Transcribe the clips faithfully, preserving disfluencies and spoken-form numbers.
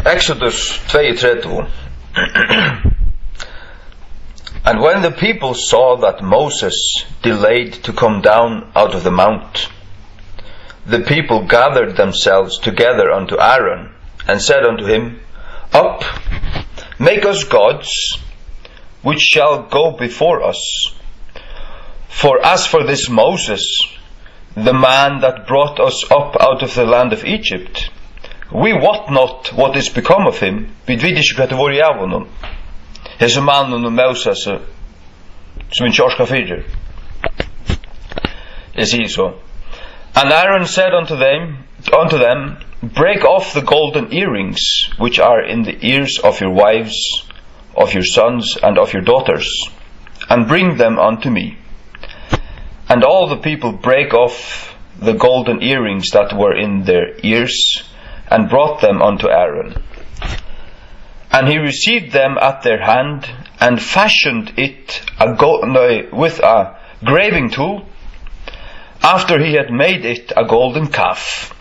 Exodus tveyogtretivu. And when the people saw that Moses delayed to come down out of the mount, the people gathered themselves together unto Aaron, and said unto him, Up, make us gods, which shall go before us. For as for this Moses, the man that brought us up out of the land of Egypt, we wot not what is become of him. Vit vita ikki, hvat er vorðið av honum, hesum manninum Mósesi, sum vit ikki orka fyri. Eg sigi so. And Aaron said unto them, unto them, Break off the golden earrings which are in the ears of your wives, of your sons, and of your daughters, and bring them unto me. And all the people brake off the golden earrings that were in their ears, and brought them unto Aaron. And he received them at their hand, and fashioned it a go-, no, with a graving tool, after he had made it a golden calf.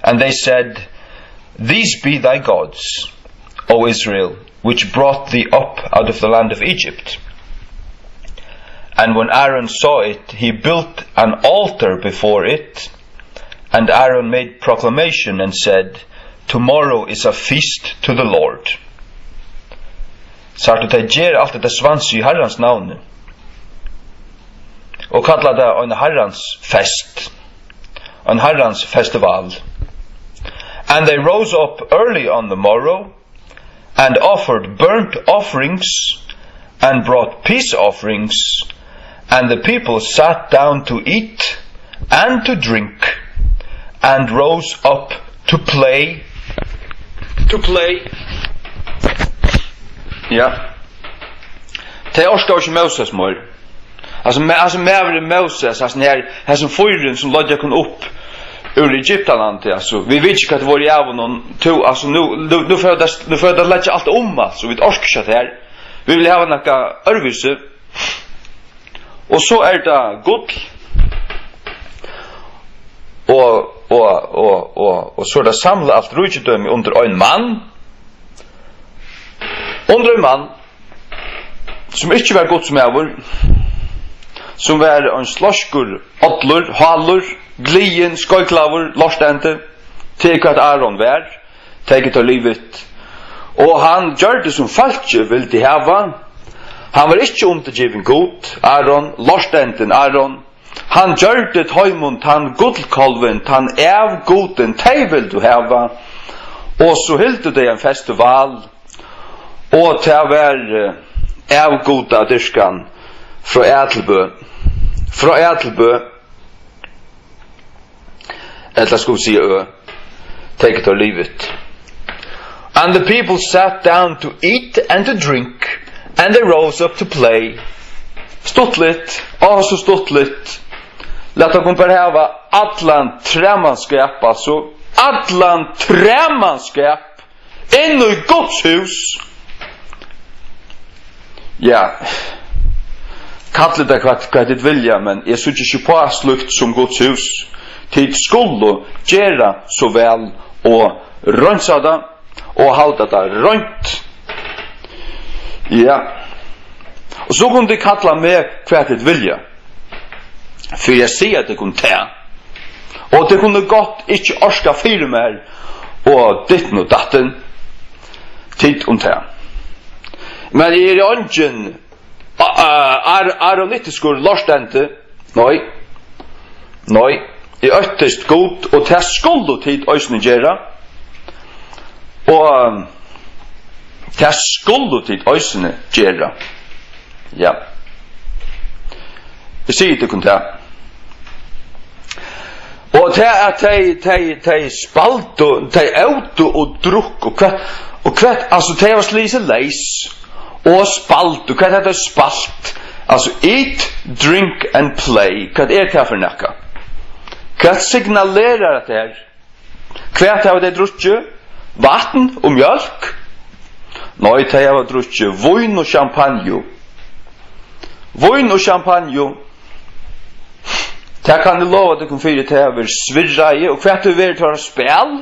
And they said, These be thy gods, O Israel, which brought thee up out of the land of Egypt. And when Aaron saw it, he built an altar before it, and Aaron made proclamation and said, Tomorrow is a feast to the Lord. Sært tú, tey gera alt hetta svansi í Harrans navni og kalla tað ein Harrans fest, ein Harrans festival. And they rose up early on the morrow, and offered burnt offerings, and brought peace offerings, and the people sat down to eat and to drink, and rose up to play, to play. Ja. Tey orkaðu ikki Móses meir. Hasin ma-, hasin maðurin Móses, hasin her, hasin fýrurin sum leiddi okkum upp úr Egyptalandi, altso, vit vita ikki, hvat er vorðið av honum, tú, altso, nú, nú, nú fer tað, nú fer tað at leggja alt um, altso, vit orka ikki hatta her. Vit vilja hava nakað øðrvísi. Og so er tað gull. Og, og, og, og, og so er tað samlað alt ríkidømi undir ein mann. Undir ein mann, sum ikki var Guds maður, sum var ein sleiskur, ollur, hálur, gliðin, skeiklaður, lortandi, tað er hvat Aron var, tað er Levit. Og hann gjørdi, sum fólkið vildi hava. Hann var ikki undirgivin Gud, Aron, lortandin Aron. Hann gjørdi teimum tann gullkálvin, tann avgudin, tey vildu hava. Og so hildu tey ein festival, og tað var, eh, avgudadyrkan frá A til B. Frá A til B. Ella skulu vit siga Ø. Take it or leave it. And the people sat down to eat and to drink, and they rose up to play. Stuttligt, á, so stuttligt. Lat okkum bara hava allan træmanskap, altso, allan træmanskap inn í Guds hús. Ja, kallið tað hvat, hvat tit vilja, men eg síggi ikki uppá slíkt sum Guds hús. Tit skulu gera so væl og reinsa tað og halda tað reint. Ja. Og so kunnu tit kalla meg hvat tit vilja, fyri at siga tykkum tað. Og tit kunnu gott ikki orka fyri mær og ditten og datten. Tit um tað. Men eg eri eingin a-, a-, ar-, aroniskur lortandi. Nei. Nei. Eg óttist Gud, og tað skulu tit eisini gera. Og, um, tað skulu tit eisini gera. Ja. Eg sigi tykkum tað. Og tað at tey, tey, tey spældu, tey ótu og drukku, og hvat, og hvat, altso, tey hava sligið seg leys og spældu, hvat hava tey spælt? Altso, eat, drink and play, hvat er tað fyri nakað? Hvat signalerar hetta her? Hvat hava tey drukkið? Vatn og mjólk? Nei, tey hava drukkið vín og sjampanju. Vín og sjampanju. Tað kann eg lova tykkum fyri, tað hevur verið svirraði. Og hvat hevur verið teirra spæl?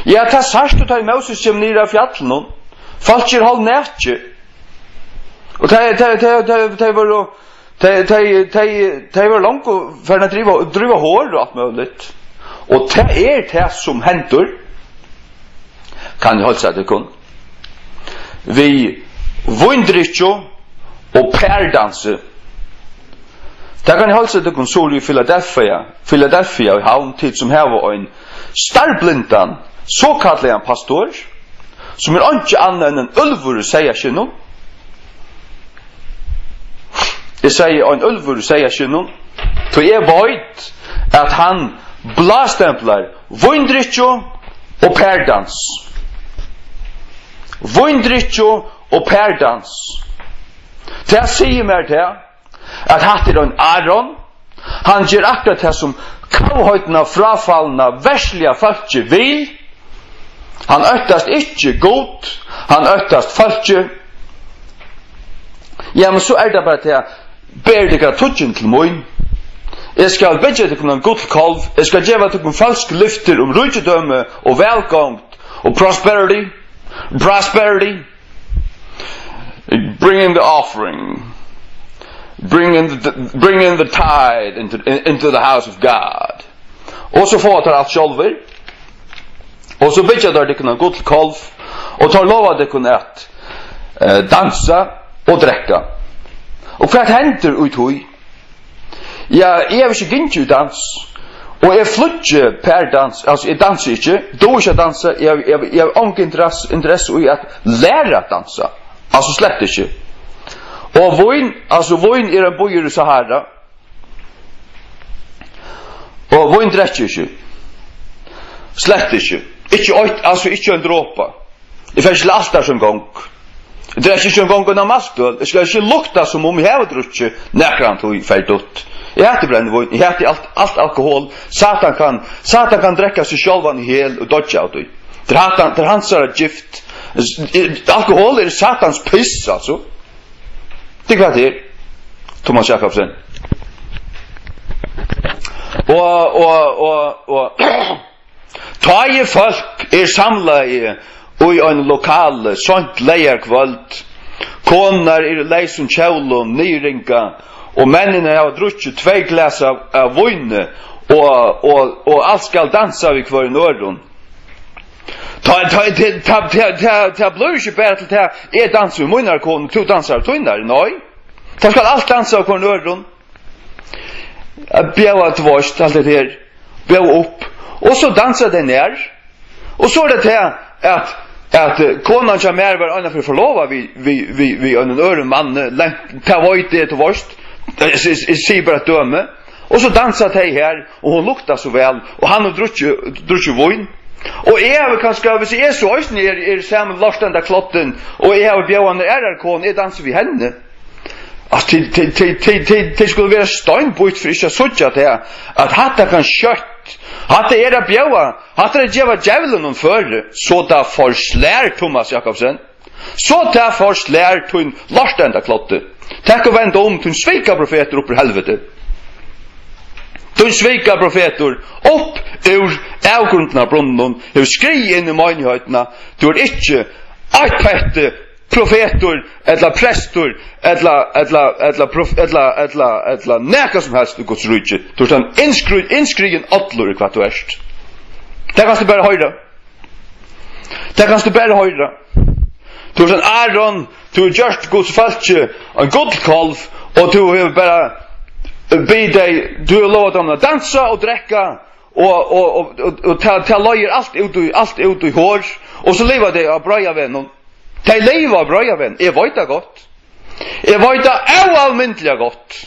Ja, tað sært tú, tá ið Móses kemur niður av fjallinum. Fólk er hálvnakið. Og tey, tey, tey, tey, tey vóru, tey, tey, tey, tey vóru longu farin at dríva, dríva hor og alt møguligt. Og tað er tað, sum hendir. Kann eg heilsa tykkum. Við víndrykkju og pærdansi. Tað kann eg heilsa tykkum suður í Filadelfia, Filadelfia í Havn, tit sum hava ein starblindan, sokallaðan pastor, sum er einki annað enn ein úlvur í seyðaskinnum. Eg sigi ein úlvur í seyðaskinnum, tí eg veit, at hann blástemplar víndrykkju og pærdans. Víndrykkju og pærdans. Tað sigur mær tað, at hatta er ein Aron. Hann ger akkurát tað, sum kavheidna, fráfalna, verðsliga fólkið vil. Hann óttast ikki Gud, hann óttast fólkið. Ja, men so er tað bara tað, ber tykkara tíggju til mín. Eg skal byggja tykkum ein gullkálv, eg skal geva tykkum falsk lyftir um ríkidømi og vælgongd og prosperity, prosperity. Bring in the offering. Bring in the, bring in the tithe into, into the house of God. Og so fáa teir alt sjálvir. Og so byggja teir tykkum ein gullkálv. Og teir lova tykkum at, eh, dansa og drekka. Og hvat hendir í tí? Ja, eg havi ikki gingið í dans. Og eg flýggi pærdans, altso, eg dansi ikki, dugi ikki at dansa, eg havi, eg havi, eg havi onga interess-, interessu í at læra at dansa. Altso, slett ikki. Og vín, altso, vín er ein býur í Sahara. Og vín drekki eg ikki. Slett ikki. Ikki eitt, altso, ikki ein dropa. Eg fari ikki til altar sum gong. Eg drekki ikki eingong eina maltøl. Eg skal ikki lukta, sum um eg havi drukkið nakrantíð, fari dutt. Eg hati brennivín, eg hati alt, alt alkohol. Satan kann, Satan kann drekka seg sjálvan í hel og doyggja av tí. Tað er Satan, tað er hansara gift. Alkohol er Satans piss, altso. Tað er hvat tað er, Thomas Jakobsen. Og, og, og, og Tá ið fólk er samlað í, í einum lokali seint leygarkvøld, konurnar eru í leysum kjólum, niðurringað, og menninir hava drukkið tvey glas av, av víni, og, og, og alt skal dansa við hvørjum øðrum. Tá, tá, tá, tað blívur ikki bara til tað, eg dansi við mínari konu, tú dansar við tínari, nei. Tá skal alt dansa við hvørjum øðrum. At bjóða, tú veist, alt hetta her. Bjóða upp. Og so dansa tey nær. Og so er tað tað, at, at, eh, konan hjá mær var einaferð forlovað við, við, við, við einum øðrum manni, langt, tað veit eg, tú veist. Eg, eg, eg sigi bara eitt dømi. Og so dansa tey her, og hon luktar so væl, og hann hevur drukkið, drukkið vín. Og eg havi kanska, hvis eg so eisini eri, eri sami lortandi kloddin, og eg havi bjóðað eini aðrari konu, eg dansi við henni. Altso, tey, tey, tey skulu vera steinbýtt fyri ikki at síggja tað, at hatta kann skjótt, hatta er at bjóða, hatta er at geva djevlinum føri, so tað forslær, Thomas Jakobsen. So tað forslær, tín lortendakloddi. Tak og vend um, tín svikaprofetur upp úr helviti. Tín svikaprofetur upp úr avgrundina brunnum, hevur skrið inn í meinigheitina. Tú ert ikki eitt petti profetur, ella prestur, ella, ella, ella, prof-, ella, ella, ella nakað sum helst í Guds ríki. Tú ert ein innskri-, innskriðin allur í hvat tú ert. Tað kanst tú bara hoyra. Tað kanst tú bara hoyra. Tú ert ein Aron, tú hevur gjørt Guds fólki ein gullkálv, og tú hevur bara, eh, biðið tey, tú hevur lovað teimum at dansa og drekka, og, og, og, og, og tað, tað leiðir alt út í, alt út í hor, og so liva tey á breiða vegnum. Tey liva á breiða vegnum, eg veit tað gott. Eg veit tað óalmindiliga gott.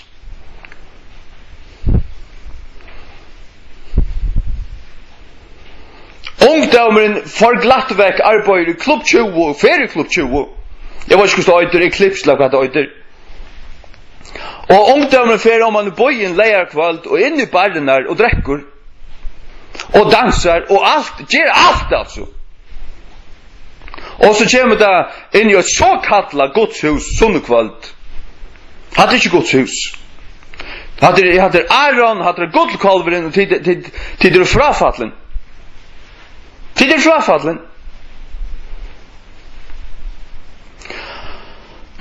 Ungdómurin fór glatt vekk, arbeiðir í Klubb tjúgu, fer í Klubb tjúgu. Eg veit ikki, hvussu tað eitur, Eclipse, ella hvat tað eitur. Og ungdómurin fer oman í býin leygarkvøld og inn í barrarnar og drekkur. Og dansar og alt, ger alt, altso. Og so kemur tað inn í eitt sokallað gudshús sunnukvøld. Hatta er ikki Guds hús. Hatta er, hatta er Aron, hatta er gullkálvurin, og tit, tit, tit eru fráfallin. Tit eru fráfallin.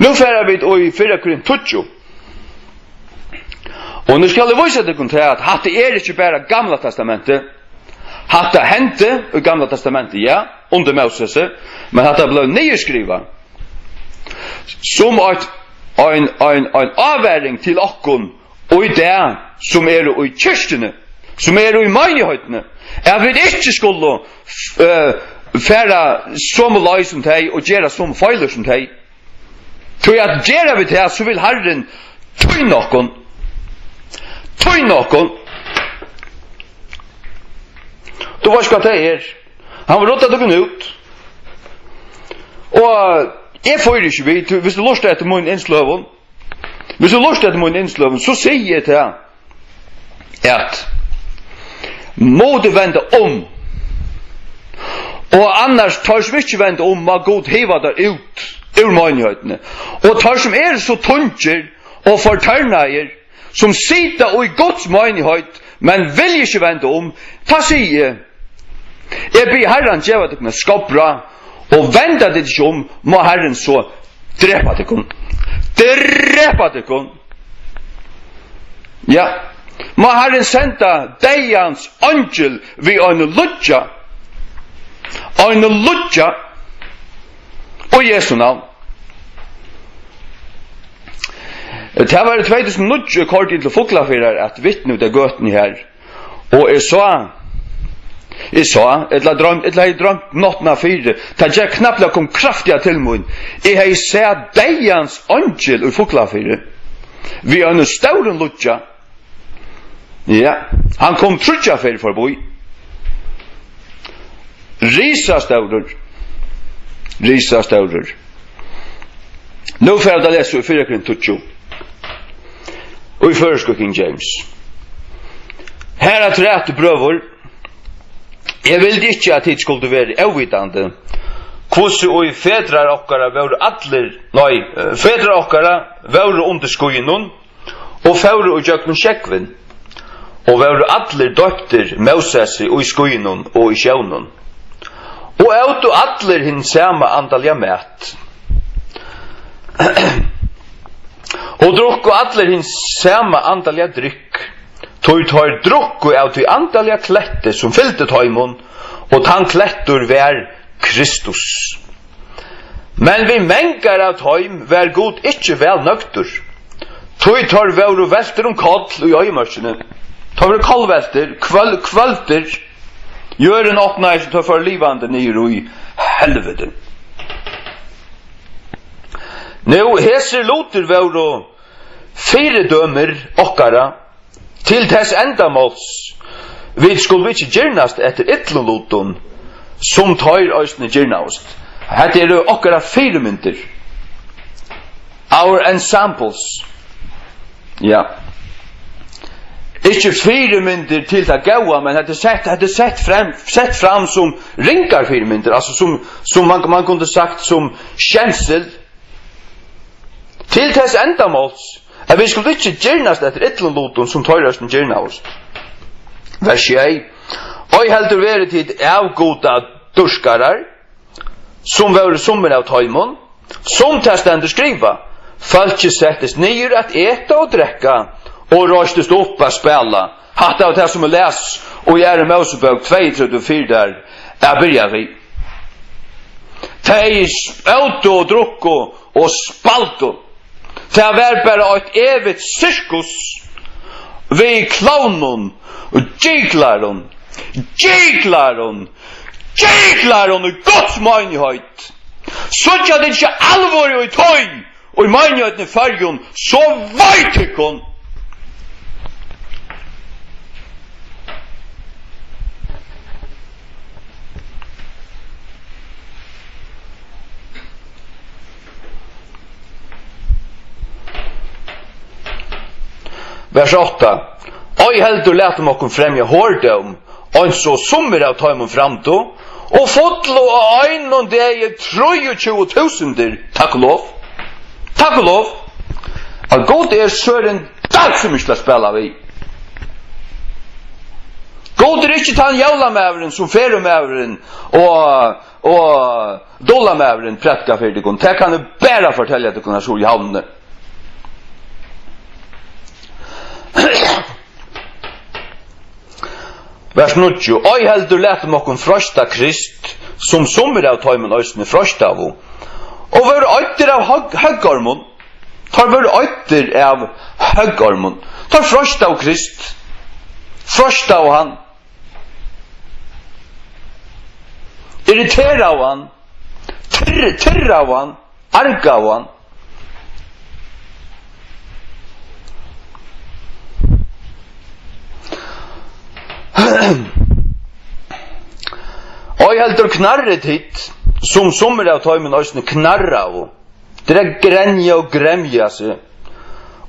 Nú fara vit í fyrra Korint tíggju. Og nú skal eg vísa tykkum til, at hatta er ikki bara Gamla Testamentið. Hatta hendi í Gamla Testamentið, ja, undir Mósesi, men hatta bleiv niðurskrivað sum eitt, ein, ein, ein ávaring til okkum í dag, sum eru í kirkjuni, sum eru í meinigheitinni, at vit ikki skulu, eh, fara somu leið sum tey og gera somu feilir sum tey. Tí at gera vit tað, so vil Harrin týna okkum. Týna okkum. Tú veitst, hvat tað er. Hann vil rudda tykkum út. Og eg fíri ikki við, tú, viss tú lurtar eftir mínum innsløgum, viss tú lurtar eftir mínum innsløgum, so sigi eg tað, at má tú venda um. Og annars, teir sum ikki venda um, má Gud hiva teir út úr meinigheitinni. Og teir sum eru so tungir og fortørnaðir, sum sita í Guds meinigheit, men vilja ikki venda um, tá sigi eg, eg biði Harran geva tykkum eitt skotbrá, og venda tit ikki um, má Harrin so drepa tykkum. Drepa tykkum. Ja. Má Harrin senda deyðans eingil við einum lýggja. Einum lýggja. Og Jesu navn. Tað var í tvey túsund og níggju, eg koyrdi inn til Fuglafjarðar at vitna úti á gøtuni har. Og eg sá, eg sá, ella droym-, ella hevði droymt náttina fyri, tað gekk knappliga, kom kraftiga til mín. Eg hevði sæð deyðans eingil í Fuglafirði við einum stórum lýggja. Ja, hann kom tríggjar ferðir forbí. Risastórur. Risastórur. Nú fara vit at lesa í fyrra Korint tíggju. Og í føroysku King James. Harafturat, brøður, eg vildi ikki, at tit skuldu verið óvitandi, hvussu í fedrar okkara vóru allir, nei, eh, fedrar okkara vóru undir skýinum, og fóru ígjøgnum sjógvin, og vóru allir doyptir Mósesi í skýinum og í sjónum, og ótu allir hin sama andaliga mat, og drukku allir hin sama andaliga drykk, tí teir drukku av tí andaliga kletti, sum fylgdi teimum, og tann klettur var Kristus. Men við mangar av teim var Gud ikki væl nøgdur, tí teir vóru veltir um koll í oyðimørkini. Teir vóru kollveltir, kvøl-, kvøldir. Jørðin opnaðist, og teir fóru livandi niður í helviti. Nú, hesir lutir vóru fyridømir okkara, til tess endamáls, vit skulu ikki girnast eftir illum lutum, sum teir eisini girnaðust. Hetta eru okkara fyrimyndir. Our ensamples. Ja. Ikki fyrimyndir til tað góða, men hetta er sett, hetta er sett fram, sett fram sum ringar fyrimyndir, altso sum, sum man, man kundi sagt sum skemsil. Til tess endamáls, at vit skulu ikki girnast eftir illum lutum, sum teir eisini girnaðust. Vers sjey. Ei heldur verið tit avgudadýrkarar, sum vóru summir av teimum, sum tað stendur skrivað: Fólkið settist niður at eta og drekka, og reistist upp at spæla. Hatta var tað, sum eg las í Aðru Mósebók tveyogtretivu fýra, har at byrja við. Tey ótu og drukku og spældu. Tað var bara eitt evigt sirkus við klovnum og gyklarum, gyklarum, gyklarum í Guds meinigheit. Síggja tit ikki alvorið í tí? Og í meinigheitin í Føroyum, so veit tykkum. Vers átta. Ei heldur latum okkum fremja hordóm, eins og summir av teimum framdu, og fullu á einum degi trýogtjúgu túsundir. Takk og lov. Takk og lov. At Gud er søren dagsumisk til at spæla við. Gud er ikki tann jólamaðurin, sum ferumaðurin og, og dulamaðurin prædika fyri tykkum. Tað kann eg bara fortelja tykkum, her í Havnini. Vers níggju: Ei heldur latum okkum freista Krist, sum summir av teimum eisini freistaðu, og vóru oyddir av høgg-, høggormum. Teir vóru oyddir av høggormum. Teir freistaðu Krist. Freistaðu hann. Irriteraðu hann. Tirr-, tirraðu hann. Argaðu hann. Ei heldur knarrið tit, sum summir av teimum eisini knarraðu. Tað er at grenja og gremja seg.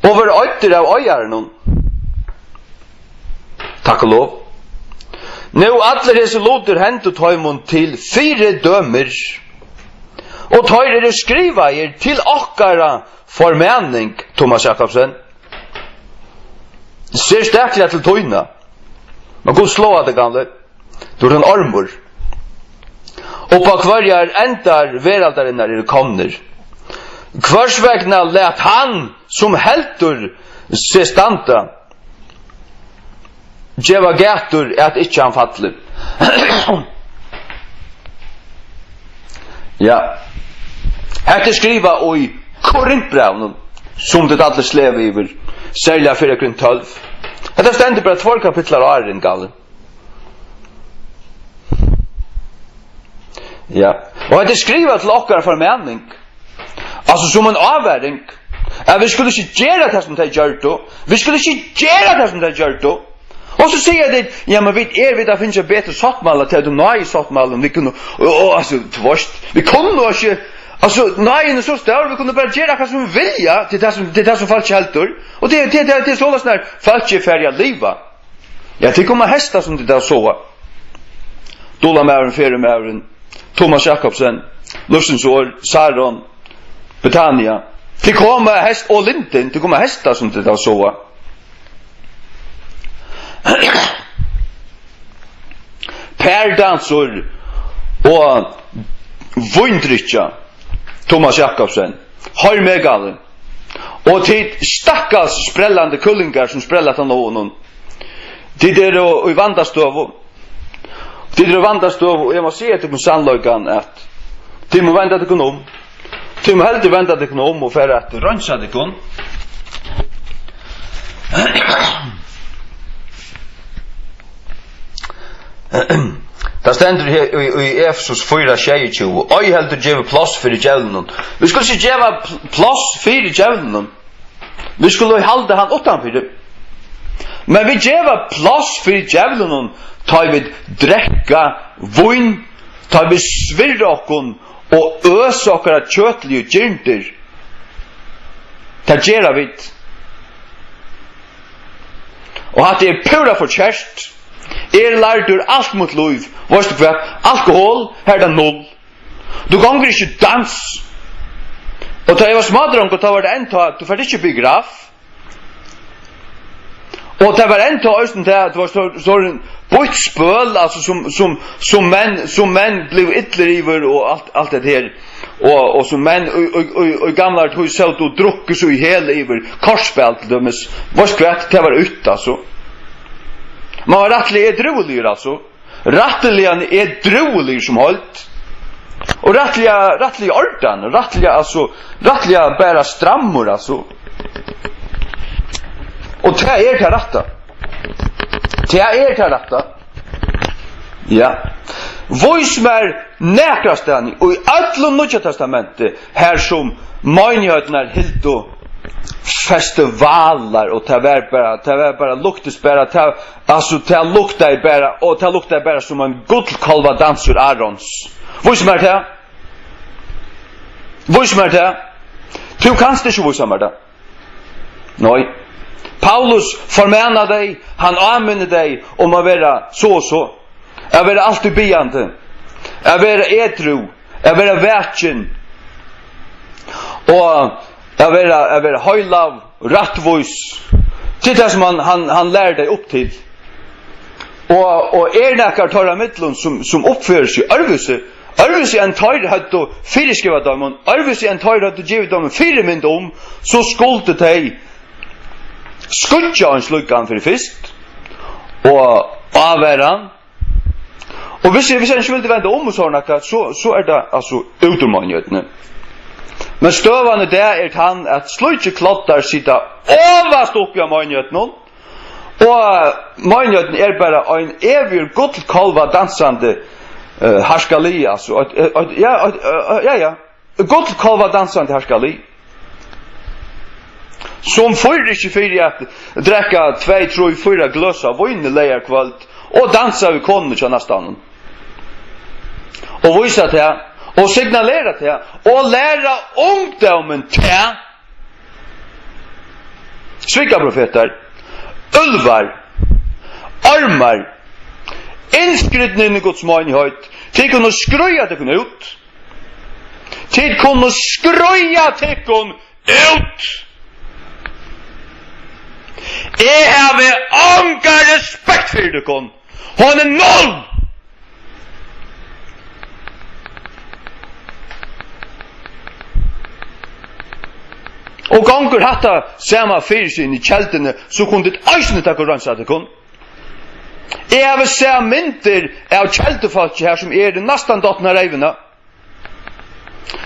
Og vóru oyddir av oyggjunum. Takk og lov. Nú allir hesir lutir hendu teimum til fyridømis, og teir eru skrivaðir til okkara formaning, Thomas Jakobsen. Serstakliga til tína. Men Gud sláa teg, gamli. Tú ert ein ormur. Upp á hvørjar endar veraldarinnar eru komnir. Hvørs vegna læt hann, sum heldur seg standa, geva gætur, at ikki hann falli? Ja. Hetta er skrivað í Korintbrævinum, sum tit allir sleva yvir, serliga fyrra Korint tólv. Hetta stendur bara tveir kapitlar áðrenn, gamli. Ja. Og hetta er skrivað til okkara formaning. Altso sum ein ávaring. At vit skulu ikki gera tað, sum tey gjørdu. Vit skulu ikki gera tað, sum tey gjørdu. Og so siga tit, ja, men vit er, vit hava fingið betri sáttmála, tað er náðisáttmálin, vit kunnu, og, og, altso, tú veist, vit kunnu ikki, altso, náðin er so stór, vit kunnu bara gera hvat sum vit vilja, til tað sum, til tað sum fólk heldur. Og tað, tað, tað, tað er soleiðis, nær fólk er farið at liva. Ja, tit koma hestar sum tit hava sáað. Dulamaðurin, ferumaðurin, Thomas Jakobsen, Lívsins Orð, Saron, Betania. Tit koma hest og Lindin, tit koma hestar sum tit hava sáað. Pærdansur og víndrykkja, Thomas Jakobsen. Hoyr meg, gamli. Og tit stakkals sprellandi kyllingar, sum sprella aftan á honum. Tit eru í vandastøðu. Tit eru í vandastøðu, og eg má siga tykkum sannleikan, at tit mugu venda tykkum um. Tit mugu heldur venda tykkum um og fara at reinsa tykkum. Tað stendur her í, í Efesus fýra sjeyogtjúgu: Ei heldur geva pláss fyri djevlinum. Vit skulu ikki geva pl-, pláss fyri djevlinum. Vit skulu halda hann uttanfyri. Men vit geva pláss fyri djevlinum, tá ið vit drekka vín, tá ið vit svirða okkum og øsa okkara kjøtligu girndir. Tað gera vit. Og hatta er púra forkert. Eg eri lærdur alt mítt lív. Veitst tú hvat? Alkohol, har er tað null. Tú gongur ikki í dans. Og tá eg var smádrongur, tá var tað enntá, tú fert ikki í biograf. Og tað var enntá eisini tað, at tú var so, so ein býtt spøl, altso, sum, sum, sum menn, sum menn blivu illir yvir og alt, alt det her. Og, og sum menn í, í, í, í gamlari tíð sótu og drukku so í hel yvir kortspæl til dømis. Veitst hvat, tað var úti, altso. Man var rættiliga edrúligur, altso. Rættiliga edrúligur sum heild. Og rættiliga, rættiliga í ordan, rættiliga, altso, rættiliga bara strammur, altso. Og tað er tað rætta. Tað er tað rætta. Ja. Vís mær nakrastaðni í øllum Nýggja Testamenti, har sum meinigheitirnar hildu festivalar, og tað var bara, tað var bara, luktist bara, tað, altso, tað luktaði bara, og tað luktaði bara sum ein gullkálvadansur Arons. Vís mær tað. Vís mær tað. Tú kanst ikki vísa mær tað. Nei. Paulus formanar tey, hann áminnir tey um at vera so og so, at vera altíð biðjandi, at vera edrú, at vera vakin, og at vera, at vera heilag, rættvís. Tað er tað sum hann, hann, hann lærir tey upp til. Og, og er nakar teirra millum, sum, sum uppførir seg øðrvísi, øðrvísi enn teir høvdu fyriskivað teimum, øðrvísi enn teir høvdu givið teimum fyrimynd um, so skuldu tey skýggja ein slíkan fyri fyrst, og ávara hann. Og hvis, hvis hann ikki vildi venda um og sovorðið nakað, so, so er tað, altso, út úr meinigheitini. Men støðan í dag er tann, at slíkir kloddar sita ovast uppi á meinigheitini, og meinigheitini er bara ein evigur gullkálva dansandi, eh, harðskali, altso, eitt, eitt, eitt, ja, eitt, eh, ja, ja, gullkálva dansandi harðskali, sum fýr ikki fyri at drekka tvey, trý, fýra gløs av víni leygarkvøld og dansa við konuni hjá næstanum og vísa tað og signalera tað og læra ungdómin tað. Svikaprofetar, úlvar, ormar, innskridnir inn í Guds meinigheit, tit kunnu skríða tykkum út. Tit kunnu skríða tykkum út. Eg havi onga respekt fyri tykkum. Hon er null. Og gongur hatta sama fyri seg inn í kelduni, so kunnu tit eisini taka og reinsa tykkum. Eg havi sæð myndir av keldufólki her, sum eru næstan dottin á reyvina.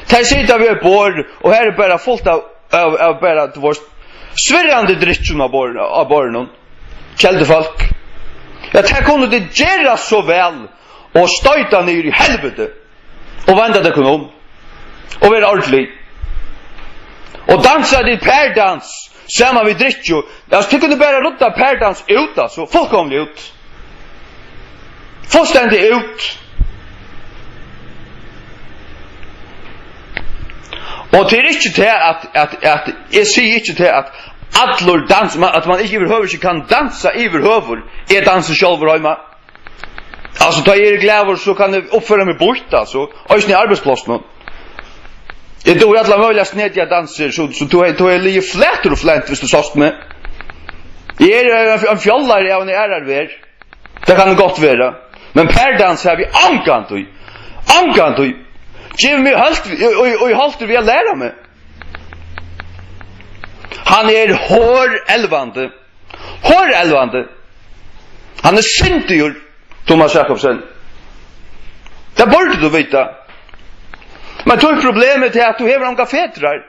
Tey sita við eitt borð, og her er bara fult av, av, av bara, tú veist, svirrandi drykkjum á borð-, á borðinum. Keldufólk. Ja, tað kunnu tit gera so væl og stoyta niður í helviti og venda tykkum um og vera ordentligt. Og dansa tit pardans saman við drykkju. Altso, tit kunnu bara rudda pardans út, altso, fullkomiliga út. Fullstendig út. Og tað er ikki tað at, at, at, eg sigi ikki tað at allur dans, man, at man ikki yvirhøvur ikki kann dansa yvirhøvur. Eg dansi sjálvur heima. Altso, tá eg eri glaður, so kann eg uppføra meg býtt, altso, eisini á arbeiðsplássinum. Eg dugi allar møguligar snedigar dansir, so, so tú, tú hevði ligið flatur og flent, viss tú sást meg. Eg eri ein, ein fjollari av eini aðrari verð. Tað kann gott vera. Men pardans havi eg ongantíð. Ongantíð. Gev meg heilt, og, og, og heilt við at læra meg. Hann er horelvandi. Horelvandi. Hann er syndigur, Thomas Jakobsen. Tað burdi tú vita. Men títt problem er tað, at tú hevur ongar fedrar.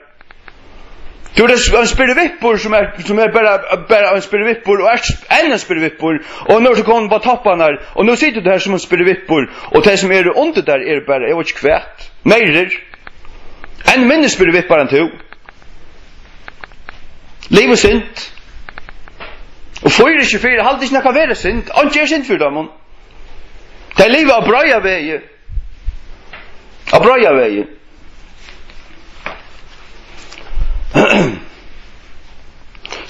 Tú ert ein spirvippur sum er, sum er bara, bara ein spirvippur og ert enn ein spirvippur. Og nú ert tú komin upp á topparnar, og nú situr tú her sum ein spirvippur, og tey sum eru undir tær eru bara, eg veit ikki hvat, meir. Enn minni spirvippar enn tú. Liva í synd. Og fýra ikki fyri, halda ikki nakað vera synd. Einki er synd fyri teimum. Tey liva á breiða vegi. Á breiða vegi.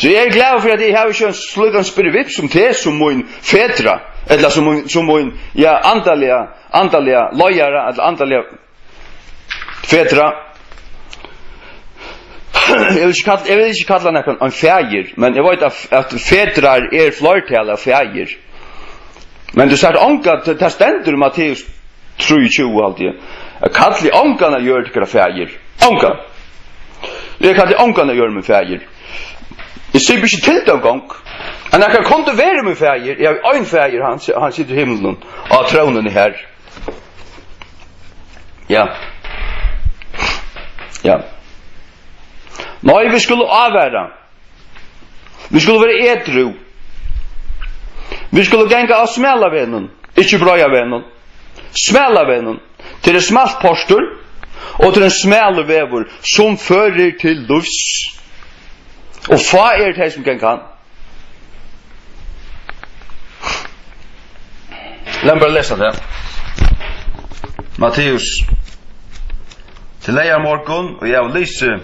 So eg eri glaður fyri, at eg havi ikki ein slíkan spirvipp sum teg, sum mín fedra, ella sum mín, sum mín, ja, andaliga, andaliga leiðara, ella andaliga fedra. Eg vil ikki kalla, eg vil ikki kalla nakran ein faðir, men eg veit, at, at fedrar er fleirtal av faðir. Men tú sært onga, tað, tað stendur í Matteus trýogtjúgu, haldi eg, at kallið ongan á jørð tykkara faðir. Ongan. Eg kalli ongan á jørð mín faðir. Eg sigi ikki til tað eingong. At nakar kundi verið mín faðir, eg havi ein faðir, hann si-, hann situr í himlunum, á trónuni har. Ja. Ja. Nei, vit skulu ávara. Vit skulu vera edrú. Vit skulu ganga á smala vegnum, ikki breiða vegnum. Smala vegnum. Tað er smalt portur, og tað er ein smalur vegur, sum førir til lívs. Og fá eru tey, sum ganga hann. Lat meg bara lesa tað. Matteus. Til leygarmorgun, og eg havi lisið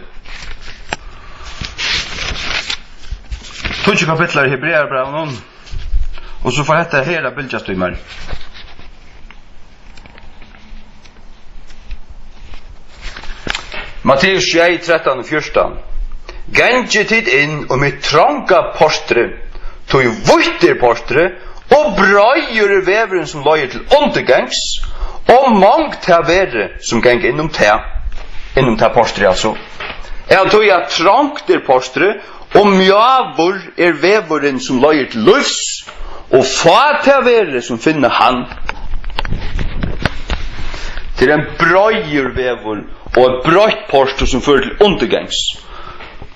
tíggju kapitlar í Hebrearabrævinum, og so fær hetta her at bylgjast í mær. Matteus sjey, trettan og fjúrtan. Gangið tit inn um hitt tronga portrið, tí vítt er portrið, Og breiður er vegurin, sum leiðir til undirgangs, og mong tað verða, sum ganga inn um tað, inn um tað portrið, altso. Av tí at trongt er portrið, og mjáur er vegurin, sum leiðir til lívs, og fá tað verða, sum finna hann. Tað er ein breiður vegur og eitt breitt portur, sum førir til undirgangs.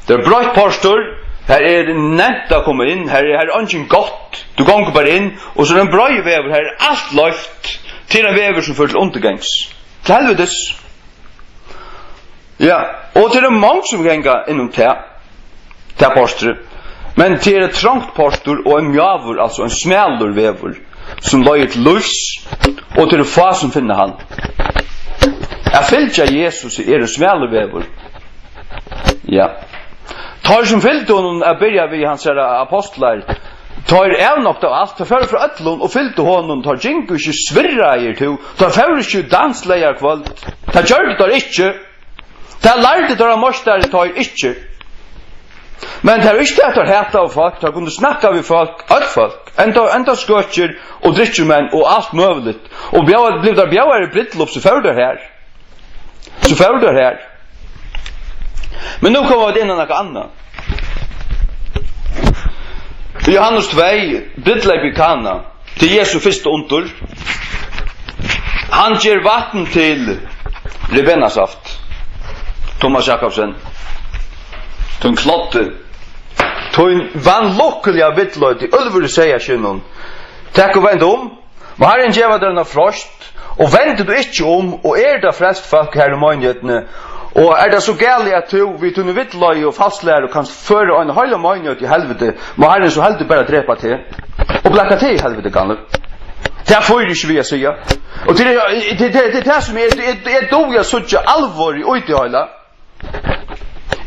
Tað er breitt portur, har er nemt at koma inn, har er, har er eingin gátt. Tú gongur bara inn, og so er ein breiður vegur, har er alt loyvt, til ein vegur, sum førir til undirgangs. Til helvitis. Ja, og tað eru mong, sum ganga inn um tað, tað portrið. Men tað er eitt trongt portur og ein mjáur, altso ein smalur vegur, sum leiðir til lívs, og tað eru fá, sum finna hann. At fylgja Jesusi er ein smalur vegur. Ja. Teir, sum fylgdu honum at byrja við, hansara apostlar, teir avnoktaðu alt, teir fóru frá øllum og fylgdu honum, teir gingu ikki svirraðir, tú, teir fóru ikki í dans leygarkvøld, tað gjørdu teir ikki. Tað lærdu teirra meistari teir ikki. Men tað var ikki tað, at teir hataðu fólk, teir kundu snakka við fólk, øll fólk, enda, enda skøkir og drykkjumenn og alt møguligt. Og bjóða, blivu teir bjóðaðir í brúdleyp, so fóru teir har. So fóru teir har. Men nú koma vit inn á nakað annað. Johannes tvey, brúdleypið í Kana. Til Jesu fyrsta undur. Hann ger vatn til ribenasaft. Thomas Jakobsen. Tín kloddi. Tín vanlukkuliga villleiti, ølvur í seyðaskinnum. Tak og vend um. Má Harrin geva tær eina freist, og vendir tú ikki um, og er tað frelst fólk her í meinighetini, og er tað so galið, at tú við tíni villleiðu og falsklæru kanst føra eina heila meinigheit í helviti, má Harrin so heldur bara drepa teg, og blaka teg í helviti, gamli. Tað fýri ikki við at siga. Og til, til, til, til tað sum er, eg, eg, eg dugi at síggja alvor í tí heila.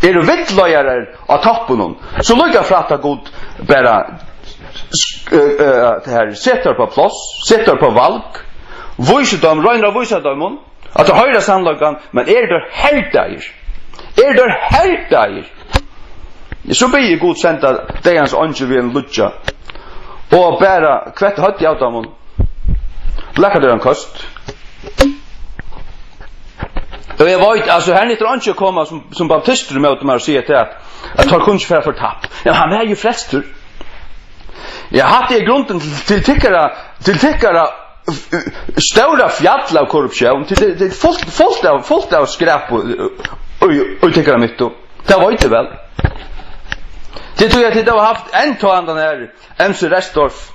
Eru villleiðarar á toppinum, so líka frægt at Gud bara, eh, eh, tað her, setur upp á pláss, setur upp á val, vísir teimum, roynir at vísa teimum, at teir hoyra sannleikan, men eru teir herdaðir? Eru teir herdaðir? So biður Gud senda deyðans eingil við ein lýggja og bara kvetta høvdið av teimum. Blaka teir ein køst. Og eg veit, altso, her nyttar einki at koma sum, sum baptistur ímóti mær og siga tað, at, at teir kunnu ikki fara fortapt. Ja, hann er jú frelstur. Ja, hatta er grundin til, til tykkara, til tykkara, uh, uh, stóra fjall av korruptión. Til, til, til fult, fult av, fult av skræp og, og, og, og tykkara mitt. Tað veit eg væl. Tit trúgva, at tit hava havt enntá handan her M C Restorff.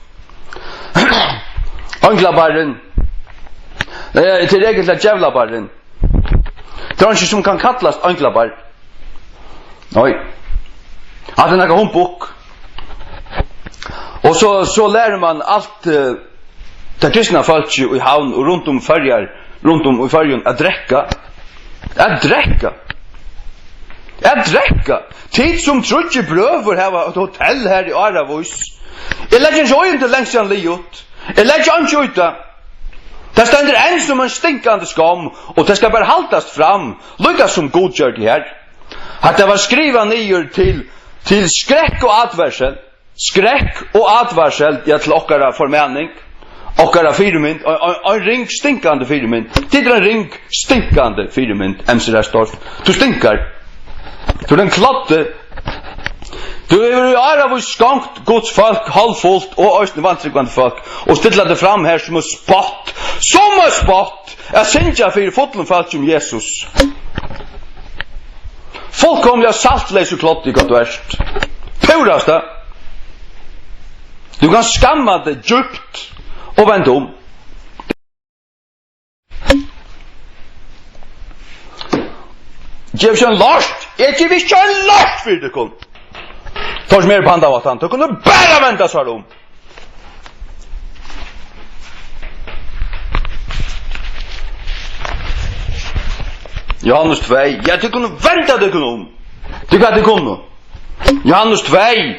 Einglabarrin. Eh, til regel til djevlabarrin. Tað er eingin, sum kann kallast einglabarr. Nei. Hatta er nakað humbug. Og so, so lærir man alt, eh, tað kristna fólkið í Havn og runt um Føroyar, runt um í Føroyum at drekka. At drekka. At drekka. Tit sum tríggir brøður hava eitt hotell her í áravís. Eg leggi ikki oyrum til, langt síðan liðugt. Eg leggi einki í tað. Tað stendur enn sum ein stinkandi skomm, og tað skal bara haldast fram, líka sum Gud gjørdi her. Hatta var skrivað niður til, til skrekk og atvarsel. Skrekk og atvarsel, ja, til okkara formaning, okkara fyrimynd, ein, ein, ein ring stinkandi fyrimynd. Tit eru ein ring stinkandi fyrimynd, M C Restorff. Tú stinkar. Tú ert ein kloddi. Tú hevur í áravís skonkt Guds fólk hálvfult og eisini vantrúgvandi fólk og stilla teg fram her sum eitt spott, sum eitt spott at syngja fyri fullum fólki um Jesus. Fullkomiliga saltleysur kloddi, hvat tú ert. Púrasta. Tú kanst skamma teg djúpt og venda um. Gev ikki ein lort. Eg gevi ikki ein lort fyri tykkum. Teir sum eru upp á handan mátan, teir kunnu bara venda sær um. Johannes tvey. Ja, tit kunnu venda tykkum um. Tit, hvat tit kunnu. Johannes tvey.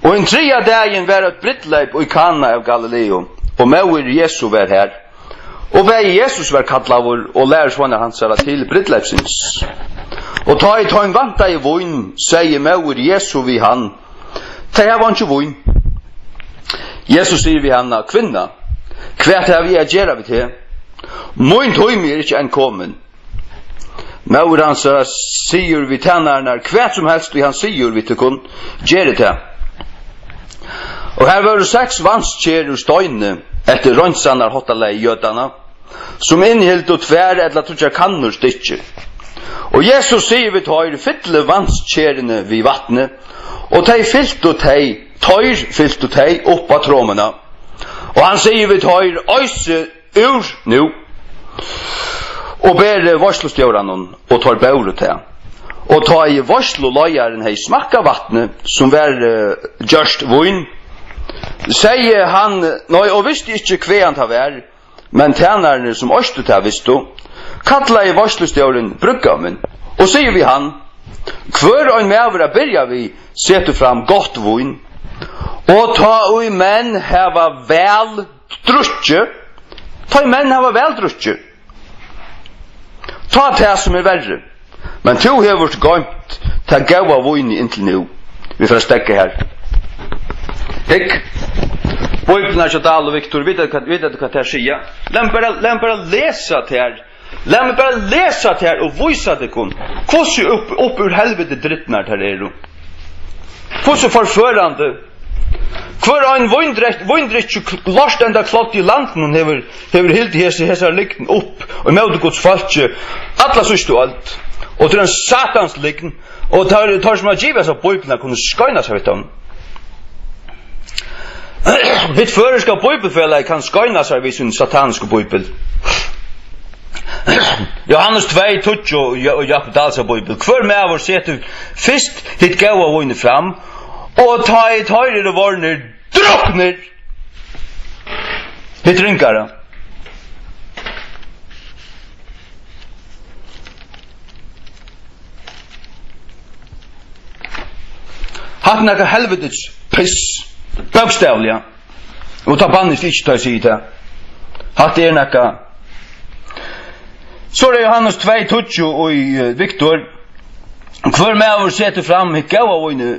Og hin triðja dagin var eitt brúdleyp í Kana av Galileu, og móðir Jesu var har. Og bæði Jesus var kallaður og lærisveinar hansara til brúdleypsins. Og tá ið teim vantaði vín, segði móðir Jesu við hann: Tey hava einki vín. Jesus sigur við hana: Kvinna, hvat havi eg at gera við teg? Mín tími er ikki enn komin. Móðir hansara sigur við tænararnar: Hvat sum helst, ið hann sigur við tykkum, gerið tað. Og har vóru seks vatnskerjur úr steini, eftir reinsanarháttalagi jødanna, sum innihildu tvær ella tríggjar kannur stykki. Og Jesus sigur við teir: Fyllið vatnskerjuni við vatni, og tey fyltu tey, teir fyltu tey upp á tromuna. Og hann sigur við teir: Oysið úr nú, og berið veitslustjóranum. Og teir bóru tað. Og tá ið veitsluleiðarin hevði smakkað vatnið, sum var, eh, gjørt vín, segði hann, nei, og visti ikki, hvaðan tað var, men tænararnir, sum oystu tað, vistu, kallaði veitslustjórin brúðgómin og sigur við hann: Hvør ein maður at byrja við setur fram gott vín, og tá ið menn hava væl drukkið, tá ið menn hava væl drukkið, tá tað, sum er verri. Men tú hevur goymt tað góða vínið inntil nú. Vit fara at steðga har. Hygg, Bíbliuna hjá Dahl og Victor, vita tit hvat, vita tit hvat tær siga? Lat meg bara, lat meg bara lesa tær. Lat meg bara lesa tær og vísa tykkum, hvussu upp, upp úr helviti dripnar tær eru. Hvussu forførandi. Hvør ein víndrykk-, víndrykkju-, lort enda kloddi í landinum hevur, hevur hildið hesi, hesar lygn upp og móti Guds fólki alla síðstu øld. Og tað er ein satans lygn. Og teir, teir sum hava givið hesa Bíbliuna, kunnu skeina seg við teimum. Hitt føroyska bíbelfelagið kann skeina sær við sín satanisku bíbel. Jóhannes tvey tíggju og Ja-, og Jákup Dahls bíbel. Hvør maður setur fyrst hitt góða vínið fram, og tá ið teir eru vorðnir druknir, hitt ringara. Hatta er nakað helvitis piss, bókstavliga. Og tað bannist ikki, tá eg sigi tað. Hatta er nakað. So er Jóhannes tvey tíggju og í, eh, Victor. Hvør maður setur fram hitt góða vínið,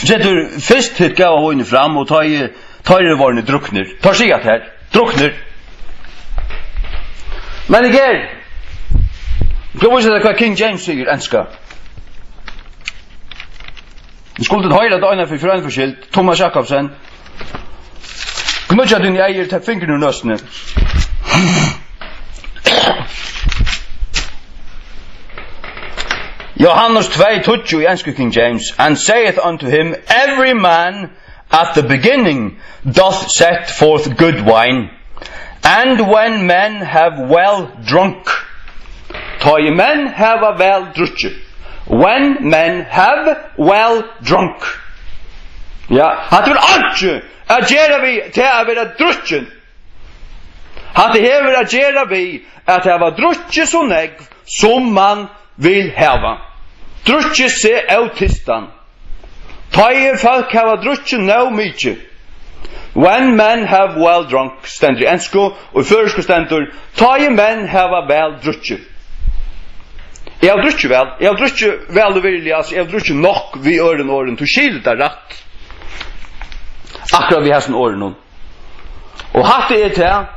setur fyrst hitt góða vínið fram, og tá ið teir eru vorðnir druknir. Teir siga tað her. Druknir. Men eg eri. Hvat vísir tað, hvat King James sigur, enska? Vit skuldu hoyra tað eina ferð fyri eina ferð skyld. Thomas Jakobsen. Knýggja tíni eygu, tak fingurin úr nøsini. Jóhannes tvey tíggju í ensku King James, "And saith unto him, Every man at the beginning doth set forth good wine, and when men have well drunk." Tá ið menn hava væl drukkið. When men have well drunk. Ja, hatta hevur einki at gera við tað at vera drukkin. Hatta hevur at gera við at hava drukkið so nógv, sum mann vil hava. Drukkið seg ótystan. Tá ið fólk hava drukkið nóg mikið. When men have well drunk, stendur í ensku, og í føroysku stendur, tá ið menn hava væl drukkið. Eg havi drukkið væl, eg havi drukkið væl og virðiliga, altso, eg havi drukkið nokk við øðrum orðum, tú skilir tað rætt. Akkurát við hasum orðunum. Og hatta er tað,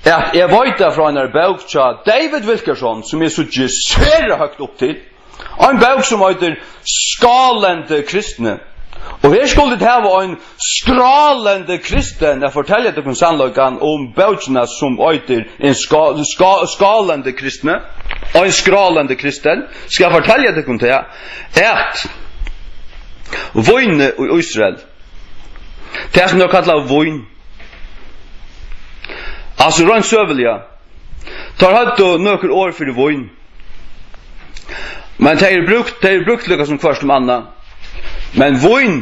at eg veit tað frá einari bók hjá David Wilkerson, sum eg síggi sera høgt upp til. Ein bók sum eitur Skálandi kristni. Og her skulu tit hava ein skrálandi kristin at fortelja tykkum sannleikan um bókina sum eitur Ein ská-, ská-, skálandi kristni. Ein skrálandi kristin skal fortelja tykkum tað, at vínið í Ísrael, tað sum teir kalla vín, altso, reint søguliga, teir høvdu nøkur orð fyri vín. Men tey eru brúkt, tey eru brúkt líka sum hvørt um annað. Men vín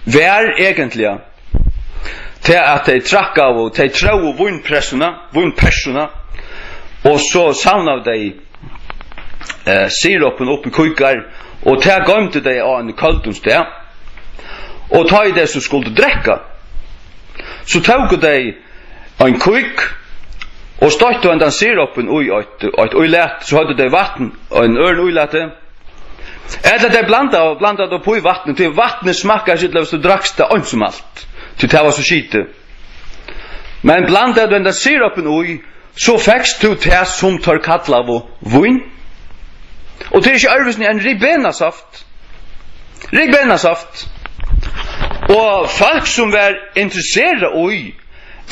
var eigentliga tað, at tey trakkaðu, tey tróðu vínpressuna, vínpersuna, og so savnaðu tey, eh, siropin upp í kvíkar, og tað goymdu tey á einum køldum stað. Og tá ið tey so skuldu drekka, so tóku tey ein kvík og stoyttu hendan siropin í eitt, eitt ílat, so høvdu tey vatn, ein øðrum ílati. Ella tey blandaðu, blandaðu upp í vatnið, tí vatnið smakkar ikki illa, viss tú drakst tað eins og alt, tí tað var so skitið. Men blandaði tú henda siropin í, so fekst tú tað, sum teir kallaðu vín. Og tað er ikki øðrvísi enn ribenasaft. Ribenasaft. Og fólk, sum var interesserað í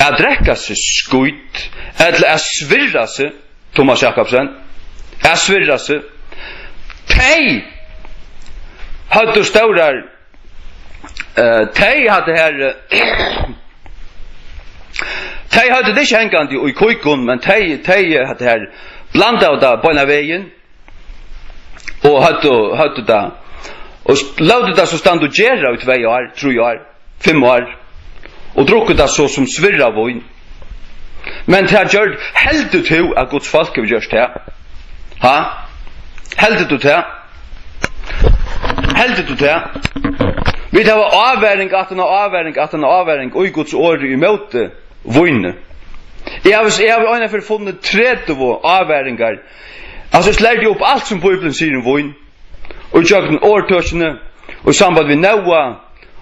at drekka seg skít, ella at svirra seg, Thomas Jakobsen, at svirra seg, tey høvdu stórar, eh, tey høvdu her, eh, tey høvdu tað ikki hangandi í kíkum, men tey, tey, eh, høvdu her blandaðu tað beinan vegin og høvdu, høvdu tað, og s-, lótu tað so standa og gera í tvey ár, trý ár, fimm ár, og drukku tað so sum svirravín. Men tað gjørd, heldur tú at Guds fólk hevur gjørt tað? Ha? Heldur tú tað? Heldur tú tað? Vit hava ávaring, aftan á ávaring, aftan á ávaring í Guds orði ímóti víni. Eg havi, eg havi einaferð funnið tretivu ávaringar. Altso, eg slerti upp alt sum Bíblian sigur um vín. Og ígjøgnum orðtøkini, og í samband við Nóa,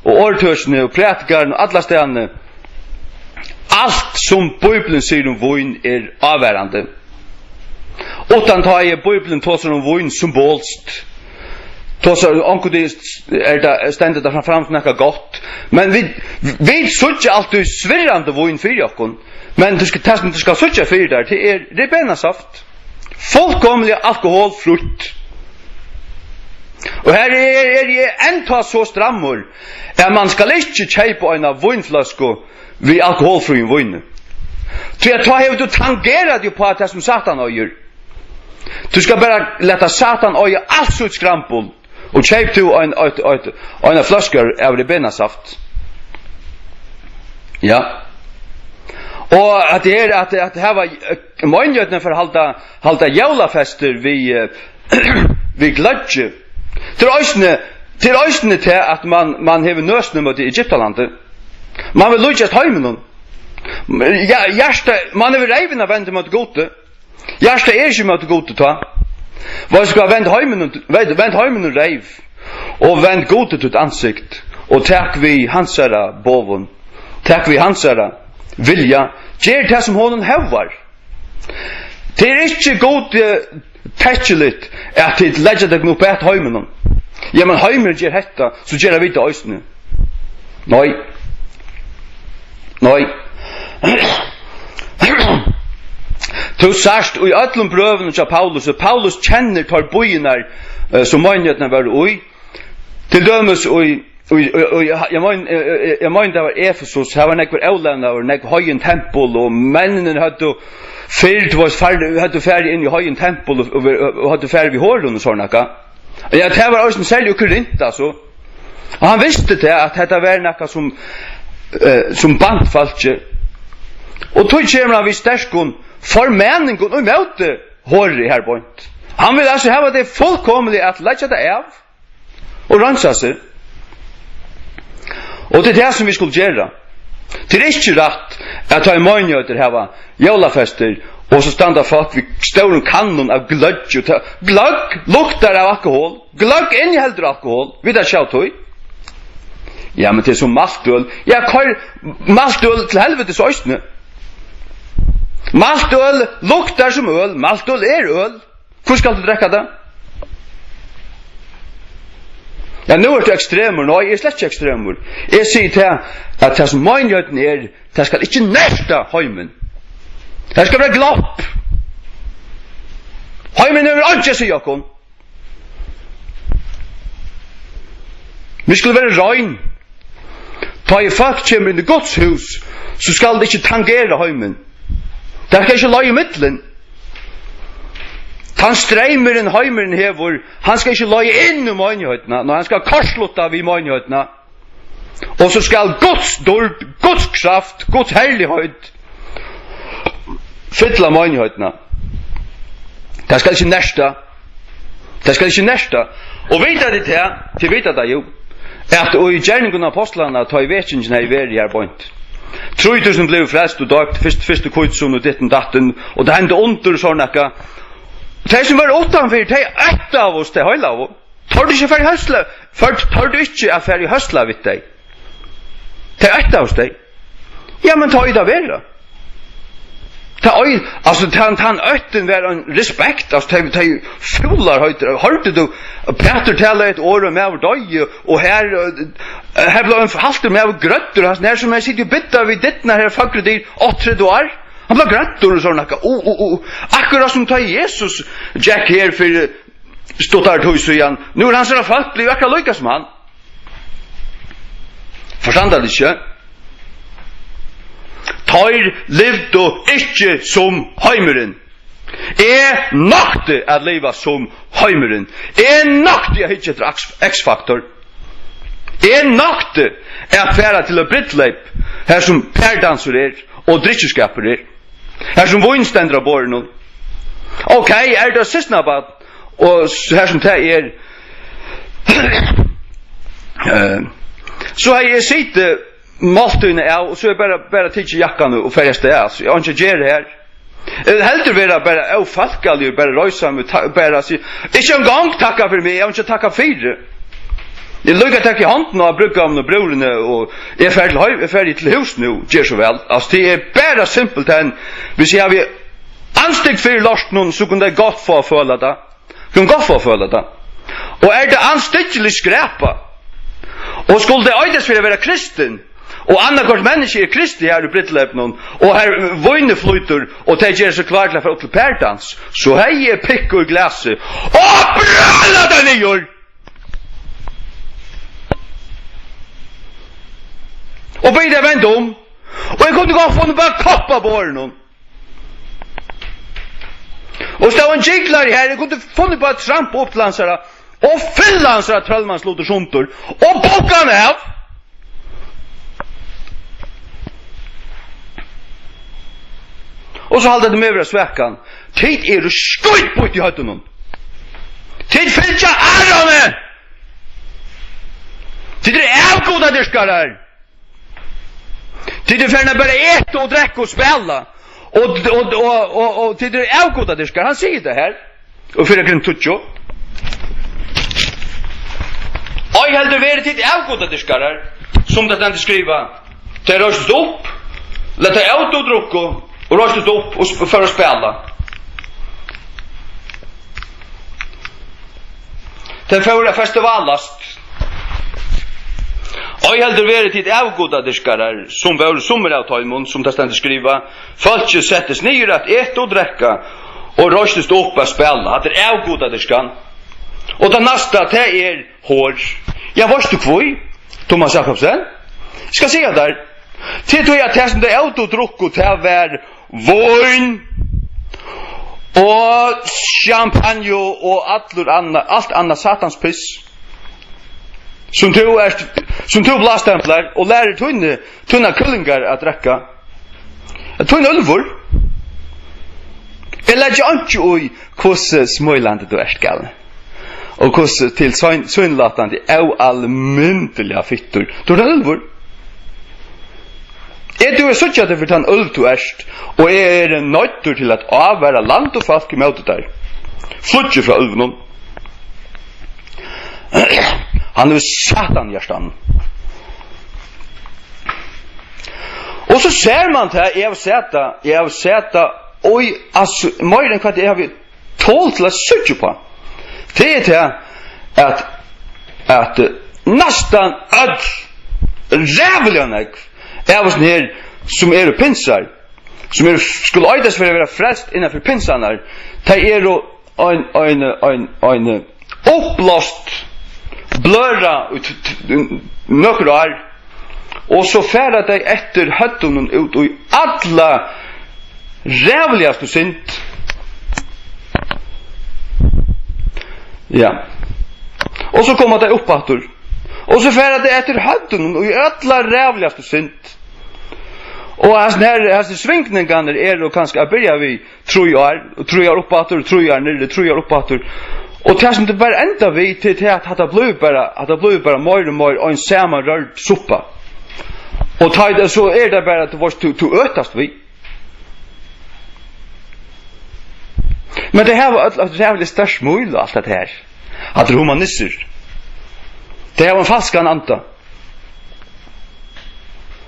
og orðtøkini, og prædikaran, og allastaðni. Alt sum Bíblian sigur um vín er ávarandi. Uttan tá er Bíblian tosar um vín symbolskt. Tosar, onkuntíð er tað, stendur tað fram, fram sum nakað gott. Men vit, vit síggja altíð svirrandi vín fyri okkum. Men tú skal, tað sum tú skal síggja fyri tær, tað er ribenasaft. Fullkomiliga alkoholfrítt. Og her er, er eg enntá so strammur, at mann skal ikki keypa eina vínfløsku við alkoholfríum víni. Tí at tá hevur tú tangerað teg upp á tað, sum Satan eigur. Tú skal bara lata Satan eiga alt sítt skrambul, og keyp tú ein, eitt, eitt, eina fløsku av ribenasaft. Ja. Og at tað er at, at hava, eh, meinigheitini fer at halda, halda jólafestir við, eh, við gløggi. Tað er eisini, tað er eisini tað, at mann, mann hevur nøsina móti Egyptalandi. Mann vil líkjast heiminum. Ja, hjartað, mann hevur reyvina vend móti Gudi. Hjartað er ikki móti Gudi tá. Veitst tú hvat, vend heiminum, vend, vend heiminum reyv, og vend Gudi títt ansikt, og tak við hansara boðum, tak við hansara vilja, ger tað, sum honum hóvar. Tað er ikki Gudi, eh, tekkiligt, at tit leggja tykkum upp at heiminum. Ja, men heimurin ger hetta, so gera vit tað eisini. Nei. Nei. Tú sært í øllum brøvunum hjá Paulus, og Paulus kennir teir býirnar, eh, sum meinighetirnar vóru í. Til dømis í, í, í, í, eg mein, eg, eg, eg mein, tað var Efesus, har var nógvur ólevnaður, nógv heiðin tempul, og menninir høvdu fyrr, tú veitst, far-, høvdu farið inn í heiðin tempul og, og, og høvdu farið við horum og sovorðið nakað. Ja, tað var eisini serliga í Korint, altso. Og hann visti tað, at hetta var nakað sum, eh, sum bant fólki. Og tí kemur hann við sterkum formaningum ímóti hori her beint. Hann vil altso hava tey fullkomiliga at leggja tað av og reinsa seg. Og tað er tað, sum vit skulu gera. Tað er ikki rætt, at tá ið meinigheiter hava jólafestir, og so standa fólk við stórum kannum av gløggi, og ta-, gløgg luktar av alkohol, gløgg inniheldur alkohol, vit hava sjálv tí. Ja, men tað er sum maltøl. Ja, koyr maltøl til helvitis eisini. Maltøl luktar sum øl, maltøl er øl. Hví skalt tú drekka tað? Ja, nú ert tú ekstremur. Nei, eg eri slett ikki ekstremur. Eg sigi tað, at tað sum meinigheitini er, tað skal ikki nerta heimin. Tað skal vera glopp. Heimin hevur einki at siga okkum. Vit skulu vera rein. Tá ið fólk kemur inn í Guds hús, so skal tað ikki tangera heimin. Tað skal ikki leiga ímillum. Tann streymurin heimurin hevur, hann skal ikki leiga inn í meinigheitina, nei, hann skal kortslutta við meinigheitina. Og so skal Guds dýrd, Guds kraft, Guds herligheit fylla meinigheitina. Tað skal ikki nerta. Tað skal ikki nerta. Og vita tit tað, tit vita tað jú, at í Gerningum Ápostlanna, tá ið vekingin hevði verið her beint, trý túsund blivu frelst og døypt, fyrst, fyrstu hvítusunnu og ditten datten, og tað hendi undur og sovorðið nakað. Tey sum vóru uttanfyri, tey óttaðust tey heilagu. Tordu ikki at fara í høsla, for, tordu ikki at fara í høsla við tey. Tey óttaðust tey. Ja, men tá ið tað vera. Tað ein, altso, tann, tann óttin var ein respekt, altso, tað, tað fúlar høytir. Hoyrdi tú, Pætur talaði eitt orð, og maður doyði, og her, eh, her bleiv ein haltur maður grøddur, hann, her sum hann situr og biddar við dyrnar her, fagru dyr, áttaogtretivu ár. Hann bleiv grøddur og sovorðið nakað. U, u, u. Akkurát sum tá Jesus gekk her fyri stuttari tíð síðan. Nú er hansara fólk blivið akkurát líka sum hann. Forstanda tit ikki? Teir livdu ikki sum heimurin. Eg nokti at liva sum heimurin. Eg nokti at hyggja eftir X, X-faktor. Eg nokti at fara til eitt brúdleyp, har sum pærdansur er og drykkjuskapur er, har sum vín stendur á borðinum. Ok, er tað systkinabarn, og s-, har sum tað er, eh, so hevði eg sitið máltíðina av, og so er bara, bara tikið jakkan og, og farið avstað, altso, eg havi einki at gera her. Eg vil heldur vera bara ófólkaligur, bara reisa meg, ta-, bara siga, ikki eingong takka fyri meg, eg havi einki at takka fyri. Eg líka taka í hondina á brúðgóminum og brúðruni, og eg fari til heim, eg fari til hús nú, ger so væl. Altso, tað er bara simpelthen, hvis eg havi andstygd fyri lortinum, so kunnu tey gott fáa at føla tað. Kunnu gott fáa at føla tað. Og er tað andstyggilig skræpa, og skuldi tað eitast fyri at vera kristin, og annaðhvørt menniskja er kristið her í brúdleypinum, og har vín flýtur, og tey gera seg klár til at fara upp til pardans, so hevði eg pikk í glasið og brølað tey niður. Og biðið tey venda um. Og eg kundi gott funnið bara kopp á borðinum. Og stóð ein gigglari her, eg kundi funnið bara at trampa upp til hansara og fylla hansara trøllmannslutur sundur og bukka hann av. Og so halda tit meg vera svakan. Tit eru skítbýtt í høvdinum. Tit fylgja Aroni. Tit eru avgudadyrkarar. Tit eru farin at bara eta og drekka og spæla. Og, og, og, og, og tit eru avgudadyrkarar. Hann sigur tað her. Og fyrra Korint tíggju. Ei heldur verið tit avgudadyrkarar, sum tað stendur skrivað. Tey reistust upp, lat tey ótu og drukku, og reistust upp og sp-, fóru at spæla. Tey fóru at festivalast. Ei heldur verið tit avgudadyrkarar, sum vóru summir av teimum, sum tað stendur skrivað, fólkið settist niður at eta og drekka, og reistist upp at spæla. Hatta er avgudadyrkan. Og tað næsta, tað er hor. Ja, veitst tú hví, Thomas Jakobsen? Eg skal siga tær. Til tí at tað sum tey ótu og drukku, tað var vín og champagne og allur anna, alt annað satans piss, sum tú ert, sum tú blástemplar og lærir tíni, tínar kyllingar at drekka. Tín úlvur. Eg leggi einki í, hvussu smílandi tú ert, galin. Og hvussu tilsýn-, sýnilátandi óalmindiliga fittur. Tú ert ein úlvur. Eg dugi at síggja teg fyri tann úlv tú ert, og eg eri noyddur til at ávara land og fólk ímóti tær. Flýggið frá úlvinum. Hann hevur Satan í hjartanum. Og so sær mann tað, eg havi sæð tað, eg havi sæð tað, oj, altso, meira enn hvat eg havi tol til at síggja uppá. Tað er tað, at, at, eh, næstan øll, ræðuliga nógv, av oss her, sum eru pinsar, sum eru, skulu eitast fyri at vera frelst innan fyri pinsarnar, tey eru ein, ein, ein, ein uppblást bløðra í t-, t-, nøkur ár, og so fara tey eftir høvdinum út í alla ræðuligastu synd. Ja. Og so koma tey upp aftur. Og so fara tey eftir høvdinum í alla ræðuligastu synd. Og hasir her, hasir svingningarnir eru kanska at byrja við trý ár, og trý ár upp aftur, og trý ár niðri, trý ár upp aftur. Og tað sum tað bara endar við, til, til at hatta blívur bara, hatta blívur bara meir og meir ein samanrørd suppa. Og tá, so er tað bara, at tú veitst, tú, tú øtast við. Men tey hava øll eitt ræðuligt stórt smíl og alt tað her. Hatta eru humanistar. Tey hava ein falskan anda.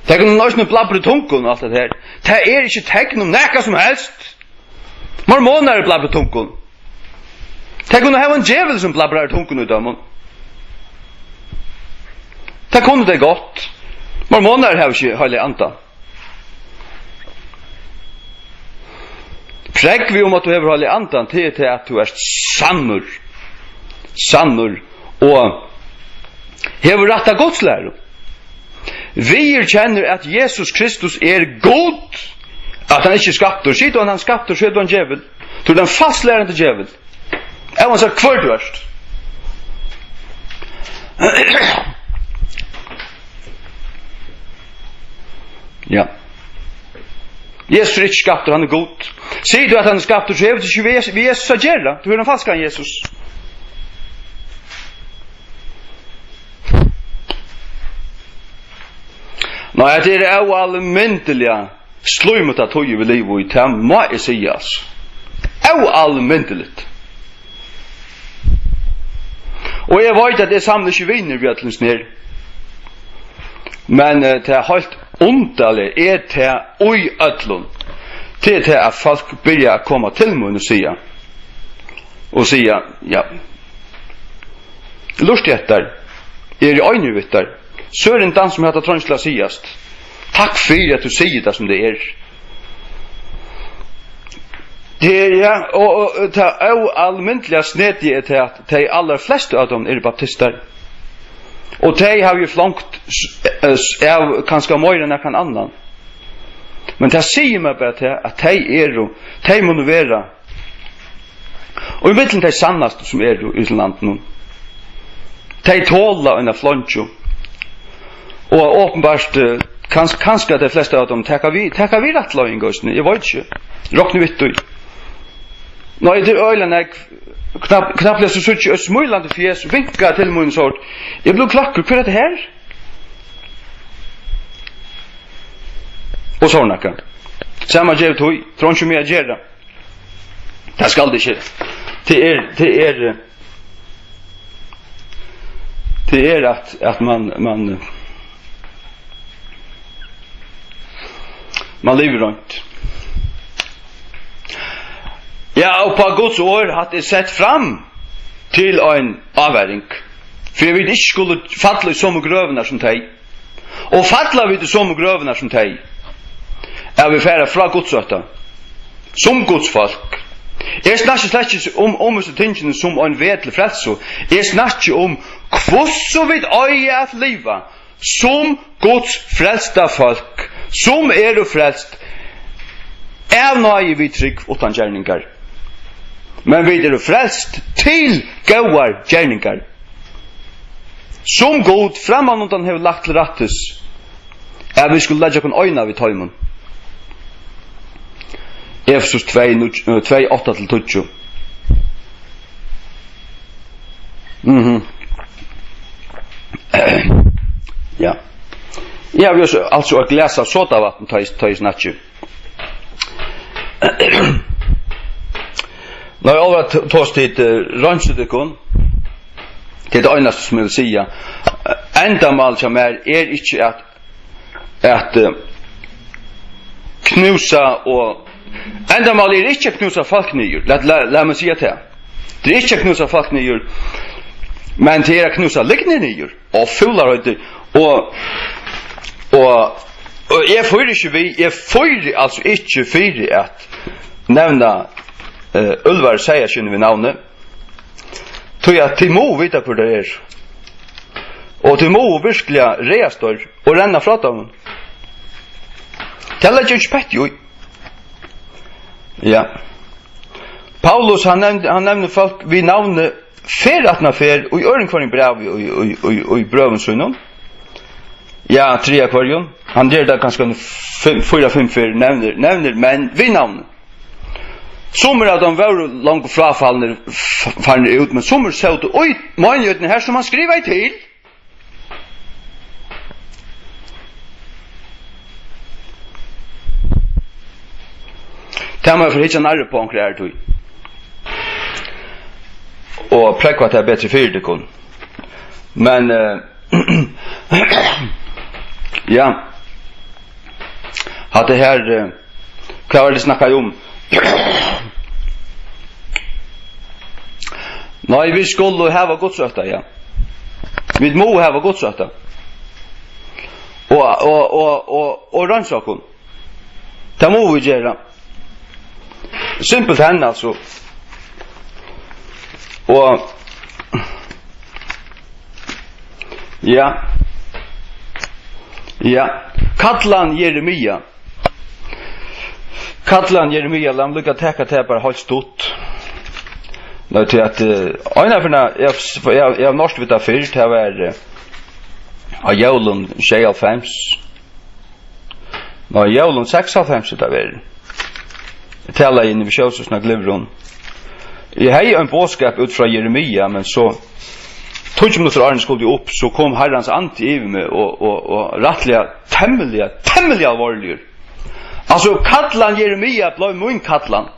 Tey kunnu eisini blabra í tungum og alt tað her. Tað er ikki tekn um nakað sum helst. Mormonar blabbra í tungum. Tey kunnu hava ein djevul sum blabbrar í tungum í teimum. Tað kunnu tey gott. Mormonar hava ikki Heilagan Anda. Prógvið um, at tú hevur Heilagan Andan, tað er tað, at tú ert sannur. Sannur og hevur rætta gudslæru. Viðurkennir, at Jesus Kristus er Gud, at hann ikki er skaptur. Sigur tú, at hann er skaptur, so ert tú ein djevul. Tú ert ein falsklærandi djevul. Óansæð hvør tú ert. Ja. Jesus er ikki skaptur, hann er Gud. Sigur tú, at hann er skaptur, so hevur tú ikki við Jesus, við Jesus at gera. Tú hevur ein falskan Jesus. Nei, hetta er óalmindiliga slímut, at tíð, vit liva í, tað má eg siga, altso. Óalmindiligt. Og eg veit, at eg samli ikki vinir við øllum snær. Men, eh, tað heilt undarliga er tað í øllum. Tað er tað, at fólk byrja at koma til mín og siga, og siga, ja, lurta eftir tær. Eg eri einur við tær. Søren dan, sum hatta treingir til at sigast. Takk fyri, at tú sigur tað, sum tað er. Tað er, ja, og, og, og tað óalmindiliga snediga er tað, at tey allarflestu av teimum eru baptistar. Og tey hava jú flongt s-, s-, av kanska meira enn nakran annan. Men tað sigur mær bara tað, at tey eru, tey munnu vera og í millum tey sannastu, sum eru í hesum landinum. Tey tola eina fleingju. Og openbart, eh, kans-, kanska tey flestu av teimum taka við, taka við rættleiðing eisini, eg veit ikki. Rokni við tí. Nei, tað er øgiliga nógv. Knap-, knappliga so síggi eg eitt smílandi fjes vinka til mín, so eg blívi kløkkur, hvat er hetta her? Og so nakað. Sama ger tú, trongi meg at gera. Tað skal tað ikki. Tað er, tað er, tað er at, at man, man, man livir reint. Ja, og uppá Guds orð, hatt er sett fram til ein ávaring, fyri at vit ikki skulu falla í somu grøvina sum tey. Og falla vit í somu grøvina sum tey, at vit fara frá Guds ótta, sum Guds fólk. Eg snakki slett ikki um, um hesi tingini sum ein veg til frelsu. Eg snakki um, hvussu vit eiga at liva sum Guds frelsta fólk, sum eru frelst av náði við trúgv uttan gerningar. Men vit eru frelst til góðar gerningar, sum Gud frammanundan hevur lagt til rættis, at vit skulu leggja okkum eina við teimum. Efesus tvey, níggju, eh, tvey, átta til tíggju. Mhm. Ja. Eg havi jú so, altso, eitt glas av sodavatn, tá eg, tá eg snakki. Nei, álvara, t-, tos tit, eh, reinsið tykkum. Tað er tað einasta, sum eg vil siga. Endamál hjá mær er ikki at, at, eh, knúsa og, endamálið er ikki at knúsa fólk niður. Lat, lat, lat meg siga tað. Tað er ikki at knúsa fólk niður, men tað er at knúsa lygnir niður. Og fúlar høvd. Og, og, og eg fíri ikki við, eg fíri altso ikki fyri at nevna, eh, Úlvar Seyðaskinn við navni. Tí at tit mugu vita, hvør tað er. Og tit mugu virkliga ræðast teir og renna frá teimum. Tað leggi eg ikki petti í. Ja. Paulus, hann nevndi, hann nevnir fólk við navni ferð aftan á ferð í øðrum hvørjum brævi í, í, í, í brøvum sínum. Ja, triðja hvørjum. Hann ger tað kanska fimm, fýra, fimm ferð, nevnir, nevnir menn við navni. Summir av teimum vóru longu fráfalnir, f-, farnir út, men summir sótu í meinigheitini her, sum hann skrivaði til. Tað má eg fara at hyggja nærri upp á onkra aðru tíð. Og prógva tað betri fyri tykkum. Men, eh, ja. Hatta her, eh, hvat var tað eg snakkaði um? Nei, vit skulu hava gudsótta, ja. Vit mugu hava gudsótta. Og, og, og, og, og reinsa okkum. Tað mugu vit gera. Simpelt hen, altso. Og, ja. Ja. Kallan Jeremia. Kallan Jeremia, lat meg líka taka tað bara heilt stutt. Nei, tí at, eh, eina ferðina, eg, eg, eg havi noyrt við tað fyrr, tað var, eh, á jólum sjeyoghálvfems. Nei, jólum seksoghálvfems, hetta var. Eg talaði inn í Sjósøsna Glyvrum. Eg hevði ein boðskap út frá Jeremia, men so, tíggju minuttir áðrenn eg skuldi upp, so kom Harrans andi yvir meg og, og, og rættiliga, temmiliga, temmiliga alvorligur. Altso, kallan Jeremia bleiv mín kallan.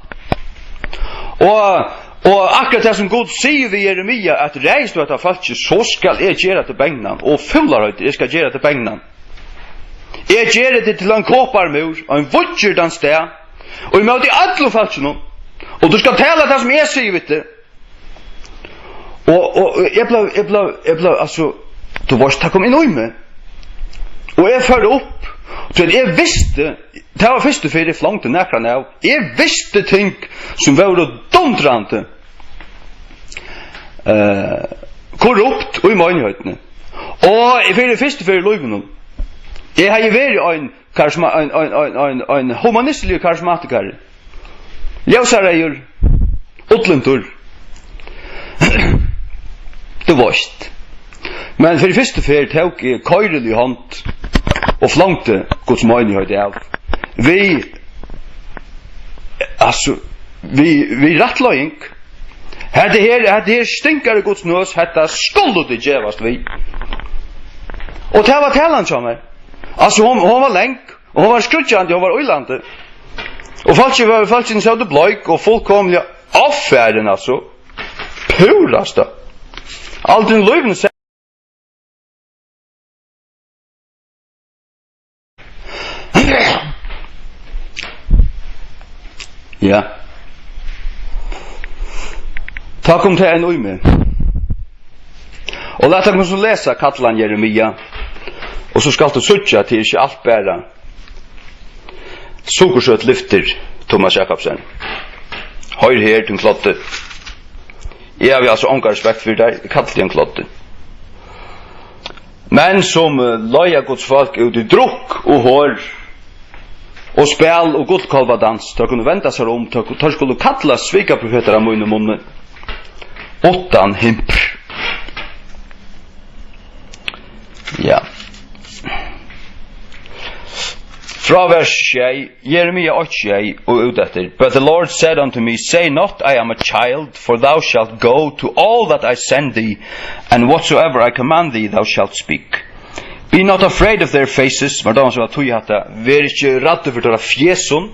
Og, og akkurát tað sum Gud sigur við Jeremia, at ræðist tú hetta fólkið, so skal eg gera teg bangnan, og fúlarheitir, eg skal gera teg bangnan. Eg geri teg til ein koparmúr, ein víggirdan stað, og ímóti øllum fólkinum, og tú skalt tala tað sum eg sigi við teg. Og, og, og eg bleiv, eg bleiv, eg bleiv, altso, tú veitst, tað kom inn í meg. Og eg fór upp, tí at eg visti, tað var fyrstu ferð eg flongdi nakran av, eg visti ting sum vóru dundrandi, eh, korrupt í meinigheitunum. Og eg, fyri fyrstu ferð í lívinum, eg hevði verið ein karisma-, ein, ein, ein, ein, ein humanistligur karismatikari. Ljósareyður, ullintur. Tú veitst. Men fyri fyrstu ferð tók eg koyrilig hond og flongdi Guds meinigheit av. Við, altso, við, við rættleiðing. Hetta her, hetta her stinkar í Guds nøs, hetta skulu tit gevast við. Og tað var talan hjá mær. Altso, hon, hon var lang, og hon var skríggjandi, hon var ýlandi. Og fólkið var, fólkini sótu bleik og fullkomiliga ovfarin, altso. Púrasta. Aldrin í lívinum sæð. Ja. Tá kom tað enn í meg. Og lat okkum so lesa kallan Jeremia. Og so skalt tú síggja, at tað er ikki alt bara sukursøtt lyftir, Thomas Jakobsen. Hoyr her, tín kloddi. Eg havi altso onga respekt fyri tær, eg kalli teg ein kloddi. Men sum, eh, leiða Guds fólk út í drukk og hor og spæl og gullkálvadans, teir kunnu venda sær um, teir, teir skulu kallast svikaprofetar av mínum munni, uttan himpur. Ja. Frá vers sjey, Jeremia eitt sjey og út eftir. But the Lord said unto me, say not, I am a child, for thou shalt go to all that I send thee, and whatsoever I command thee, thou shalt speak. Be not afraid of their faces, mær dámar so at týða hatta, ver ikki ræddur fyri teirra fjesum,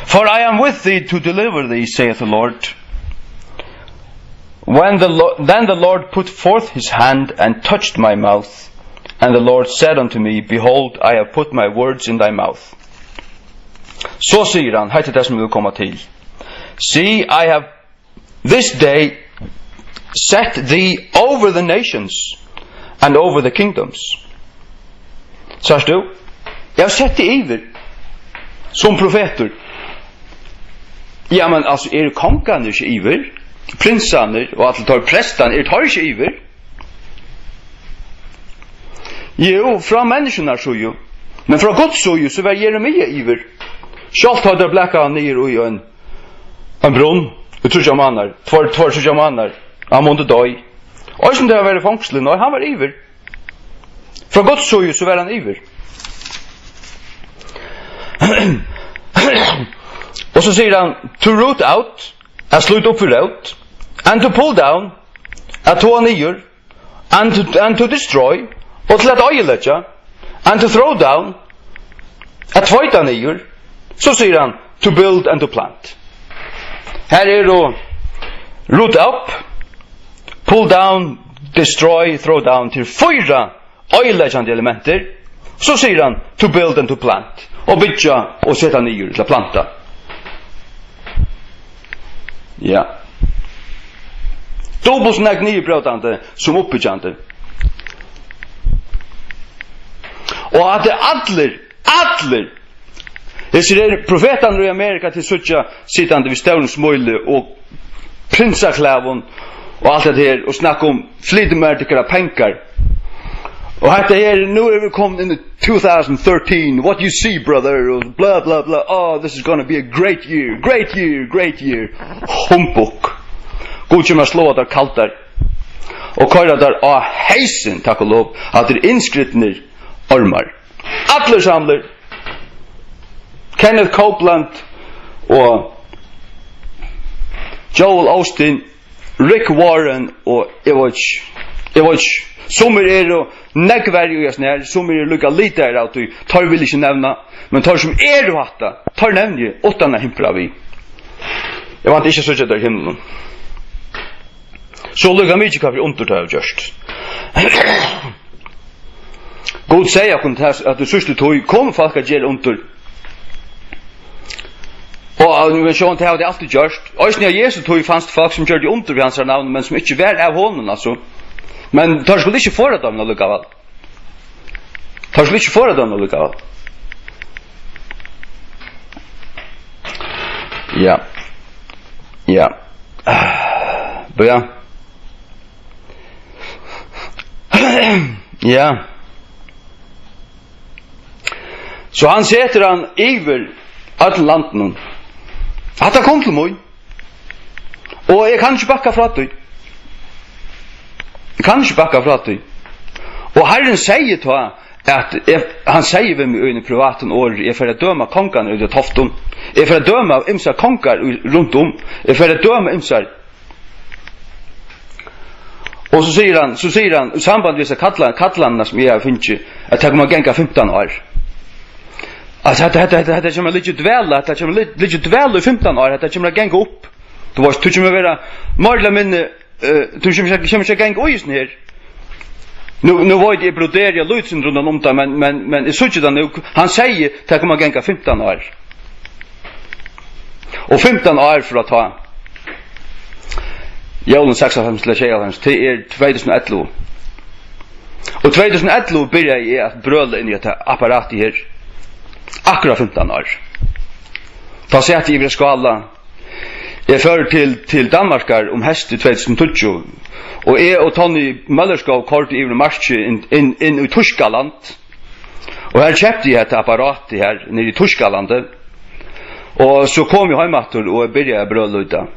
for I am with thee to deliver thee, saith the Lord. When the Lo-, then the Lord put forth his hand and touched my mouth, and the Lord said unto me, behold, I have put my words in thy mouth. So sigur hann, hetta er tað sum eg vil koma til. See, I have this day set thee over the nations and over the kingdoms. Sært tú? Eg havi sett teg yvir sum profetur. Ja, men altso, eru kongarnir ikki yvir? Prinsarnir og allir teir prestarnir, eru teir ikki yvir? Jú, frá menniskjunnar síðu. Men frá Guds síðu, so var Jeremia yvir. Sjálvt tá teir blakaðu hann niður í ein, ein brunn í tríggjar mánaðir, tveir, tveir, tríggjar mánaðir, hann mundi doy. Eisini tá hann var í fongsli, nei, hann var yvir. Frá Guds síðu, so var hann yvir. Og so sigur hann, to root out, at slíta upp við rót, and to pull down, at toga niður, and to, and to destroy, og til at oyðileggja, and to throw down, at tveita niður, so sigur hann, to build and to plant. Her eru root up, pull down, destroy, throw down, til fýra oyðileggjandi elementir, So sigur hann, to build and to plant. Og byggja og seta niður, ella planta. Ja. Dupult so nógv niðurbrótandi sum uppbyggjandi. Og at tað er allir, allir, hesir eru profetarnir í Amerika, tit síggja, sitandi við stórum smíli og prinsaklæðum og alt hetta her, og snakka um, flyt mær tykkara pengar. Og hetta her, nú eru vit komin inn í two thousand thirteen, what you see, brother, og bla, bla, bla, oh, this is gonna be a great year, great year, great year. Humbug. Gud kemur at sláa teir kaldar og koyra teir á heysin, takk og lov, at teir eru innskrittnir ormar. Allir samlir. Kenneth Copeland og Joel Osteen, Rick Warren og eg veit ikki, eg veit ikki. Summir eru nógv verri í at snara, summir eru líka litaðir av tí, teir vil ikki nevna, men teir sum eru hatta, teir nevni eg uttan at himpra við. Eg vænti ikki at síggja teir í himlinum. So líka mikið hvat fyri undur teir hava gjørt. Gud segði okkum, at í síðstu tíð komu fólk at gera undur. Og, og, men sjálvandi, tað hava tey altíð gjørt. Eisini á Jesu tíð fanst fólk, sum gjørdu undur við hansara navn, men sum ikki var av honum, altso. Men teir skuldu ikki forða teimum allíkavæl. Teir skuldu ikki forða teimum allíkavæl. Ja. Ja. Bíða. Ja. So hann setur hann yvir øllum landinum. Hatta kom til mín. Og eg kann ikki bakka frá tí. Eg kann ikki bakka frá tí. Og Harrin segði tá, at eg, hann segði við meg í einum privatum orði, eg fari at døma kongarnar úti á Toftum. Eg fari at døma ymsar kongar í, runt um. Eg fari at døma ymsar. Og so sigur hann, so sigur hann, í samband við hesa kalla-, kallanina, sum eg havi fingið, at tað koma at ganga fimtan ár. Altso, hetta, hetta, hetta, hetta kemur at liggja í dvala, hetta kemur at lig-, liggja í dvala í fimtan ár, hetta kemur at ganga upp. Tú veitst, tú kemur at vera meira ella minni, eh, tú kemur, kemur ikki at ganga í hesum her. Nú, nú veit eg, eg broderi lítið rundan um tað, men, men, men eg síggi tað nú. Hann segði, tað koma at ganga fimtan ár. Og fimtan ár frá tá, jólini seksoghálvfems til sjeyoghálvfems, tað er tvey túsund og ellivu. Og tvey túsund og ellivu byrjaði eg at brøla inn í hetta apparatið her. Akkurát fimtan ár. Tá sat eg yvir at skála. Eg fór til, til Danmarkar um heystið tvey túsund og tíggju, og eg og Tonny Møllerskov koyrdu yvir markið inn, inn, inn í Týskaland. Og her keypti eg hetta apparatið her niðri í Týskalandi. Og so kom eg heim aftur, og eg byrjaði at brøla í tað.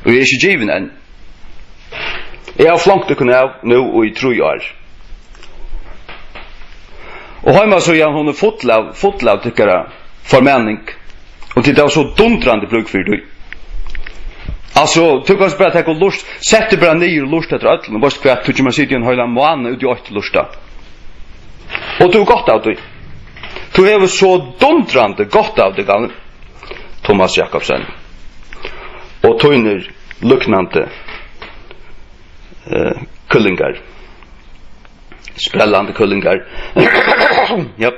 Og eg eri ikki givin enn. Eg havi flonkt tykkum av nú í trý ár. Og heimasíðan, hon er full av, full av tykkara formaning. Og tit hava so dundrandi brúk fyri tí. Altso, tú kanst bara taka og lurta, sett teg bara niður og lurta eftir øllum. Veitst hvat, tú kemur at sita í ein heilan mánað úti í eitt og lurta. Og tú hevur gott av tí. Tú hevur so dundrandi gott av tí, gamli Thomas Jakobsen. Og tínir líknandi, eh, kyllingar. Sprellandi kyllingar. Ja.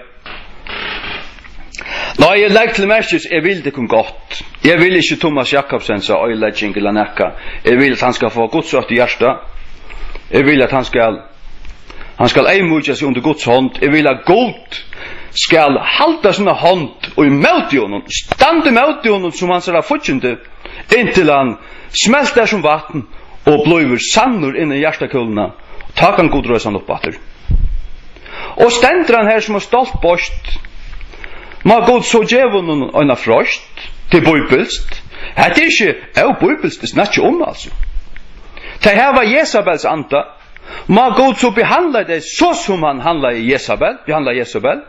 Nei, eg legg til merkis, eg vil tykkum gott. Eg vil ikki Thomas Jakobsens oyðilegging ella nakað. Eg vil, at hann skal fáa Guds røttu hjarta. Eg vil, at hann skal, hann skal eyðmýkja seg undir Guds hond. Eg vil, at Gud skal halda sína hond og ímóti honum, standa ímóti honum sum hansara fíggindi, inntil hann smeltar sum vatn og blívur sannur inn í hjartakúluna. Tá kann Gud reisa hann upp aftur. Og stendur hann her sum eitt stolt beist, má Gud so geva honum eina freist. Tað er bíbilskt. Hetta er ikki óbíbilskt, eg snakki um, altso. Tey hava Jesabels anda. Má Gud so behandla tey, so sum hann handlaði Jesabel, behandlaði Jesabel.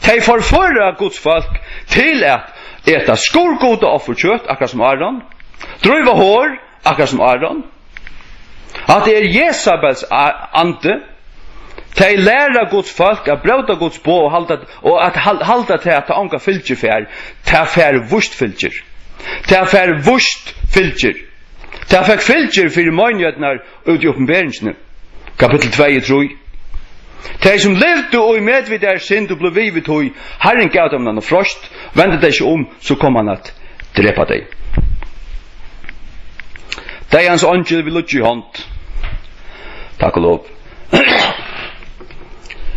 Tey forføra Guds fólk til at eta skurðgudaofferkjøt, akkurát sum Aron, dríva hor, akkurát sum Aron. Hatta er Jesabels a-, andi. Tey læra Guds fólk at bróta Guds boð og halda, og at hal-, halda tað, at tað onga fylgir fær, tað fær víst fylgir. Tað fær víst fylgir. Tað fekk fylgir fyri meinighetirnar úti í Opinberingini, kapittul tvey og trý. Tey, sum livdu í medvitaðari synd og blivu við við tí, Harrin gav teimum eina freist, vendu tey seg um, so kom hann at drepa tey. Deyðans eingil við lýggi í hond. Takk og lov.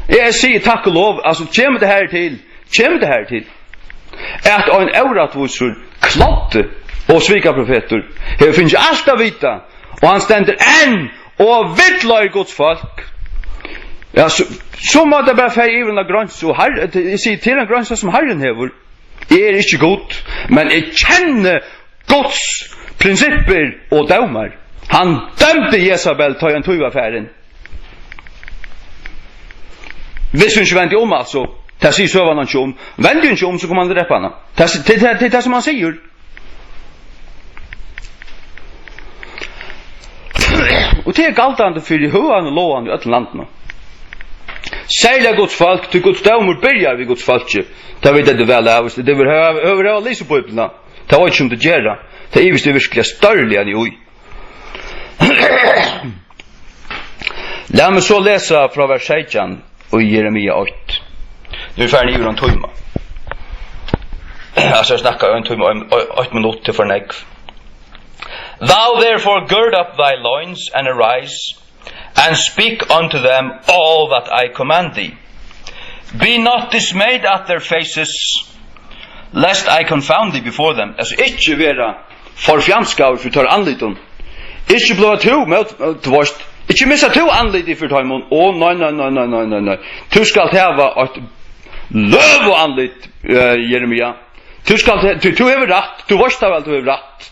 Eg sigi takk og lov, altso, kemur tað her til, kemur tað her til, at ein órættvísur kloddi og svikaprofetur hevur fingið alt at vita, og hann stendur enn og villleiðir Guds fólk. Ja, so, so má tað bara fara yvir eina greinsu, og Har-, eg sigi, til ein greinsu sum Harrin hevur. Eg eri ikki Gud, men eg kenni Guds prinsippir og dómar. Hann dømdi Jesabel, tá ein tíð var farin. Viss hon ikki vendi um, altso, tað sigur søgan ikki um. Vendi hon ikki um, so kom hann at drepa hana. Tað, tað, tað, tað er tað, sum hann sigur. Og tað er galdandi fyri høgan og lágan í øllum landinum. Serliga Guds fólk, tí Guds dómur byrjar við Guds fólki. Tað vita tit væl av, viss tit hava, hava, hava lisið Bíbliuna. Tað veit eg ikki, um tit gera. Tað ivist eg virkuliga stórliga í. Lat meg so lesa frá vers seytjan í Jeremia eitt. Nú er farin yvir ein tíma. Altso, eg snakki ein tíma, ein, ein, eitt minutt til for nógv. Thou therefore gird up thy loins and arise, and speak unto them all that I command thee. Be not dismayed at their faces, lest I confound thee before them. Altso, ikki vera forfjanskaður fyri teirra andlitum. Ikki blíva tú mót, tú veitst, ikki missa tú andlitið fyri teimum. Ó, nei, nei, nei. Tú skalt hava eitt løvuandlit, eh, Jeremia. Tú skalt he-, tú, tú hevur rætt. Tú veitst tað væl, tú hevur rætt.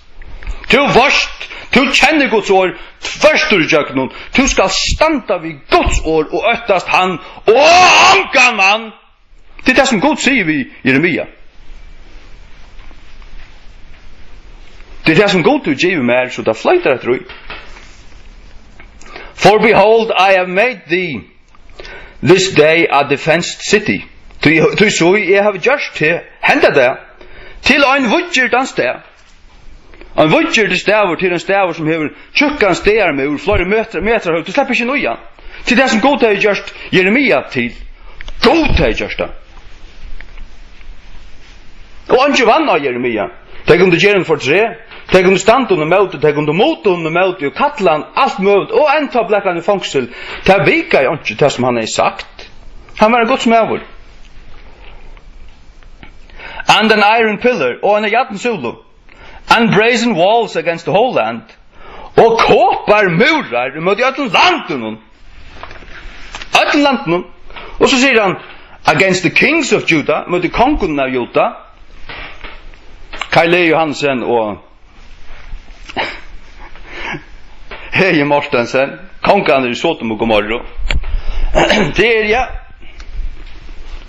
Tú veitst, tú kennir Guds orð tvørtur ígjøgnum. Tú skalt standa við Guds orð og óttast hann og ongan mann. Tað er tað, sum Gud sigur við Jeremia. Tað er tað, sum Gud hevur givið mær, so tað floytur eftir í. For behold, I have made thee this day a defensed city. Tí, tí so eg havi gjørt teg henda dag til ein víggirdan stað. Ein víggirdur staður, til ein staður, sum hevur tjúkkan staðarmúr, fleiri metrar, metrar høgt. Tú sleppur ikki inn í hann. Til tað, sum Gud hevði gjørt Jeremia til. Gud hevði gjørt tað. Og eingin vann á Jeremia. Tey kundu gera hann fortræð. Tey kundu standa honum ímóti. Tey kundu muta honum ímóti og kalla hann alt møguligt. Og enntá blaka hann í fongsul. Tað vikaði einki, tað sum hann hevði sagt. Hann var ein Guds maður. And an iron pillar, og eina jarnsúlu. And brazen walls against the whole land. Og kopar múrar ímóti øllum landinum. Øllum landinum. Og so sigur hann, against the kings of Judah, ímóti kongunum av Juda. Kaj Leo Johansen og Hegi Mortensen, kongarnir í Sodom og Gomorru. Tað er, ja,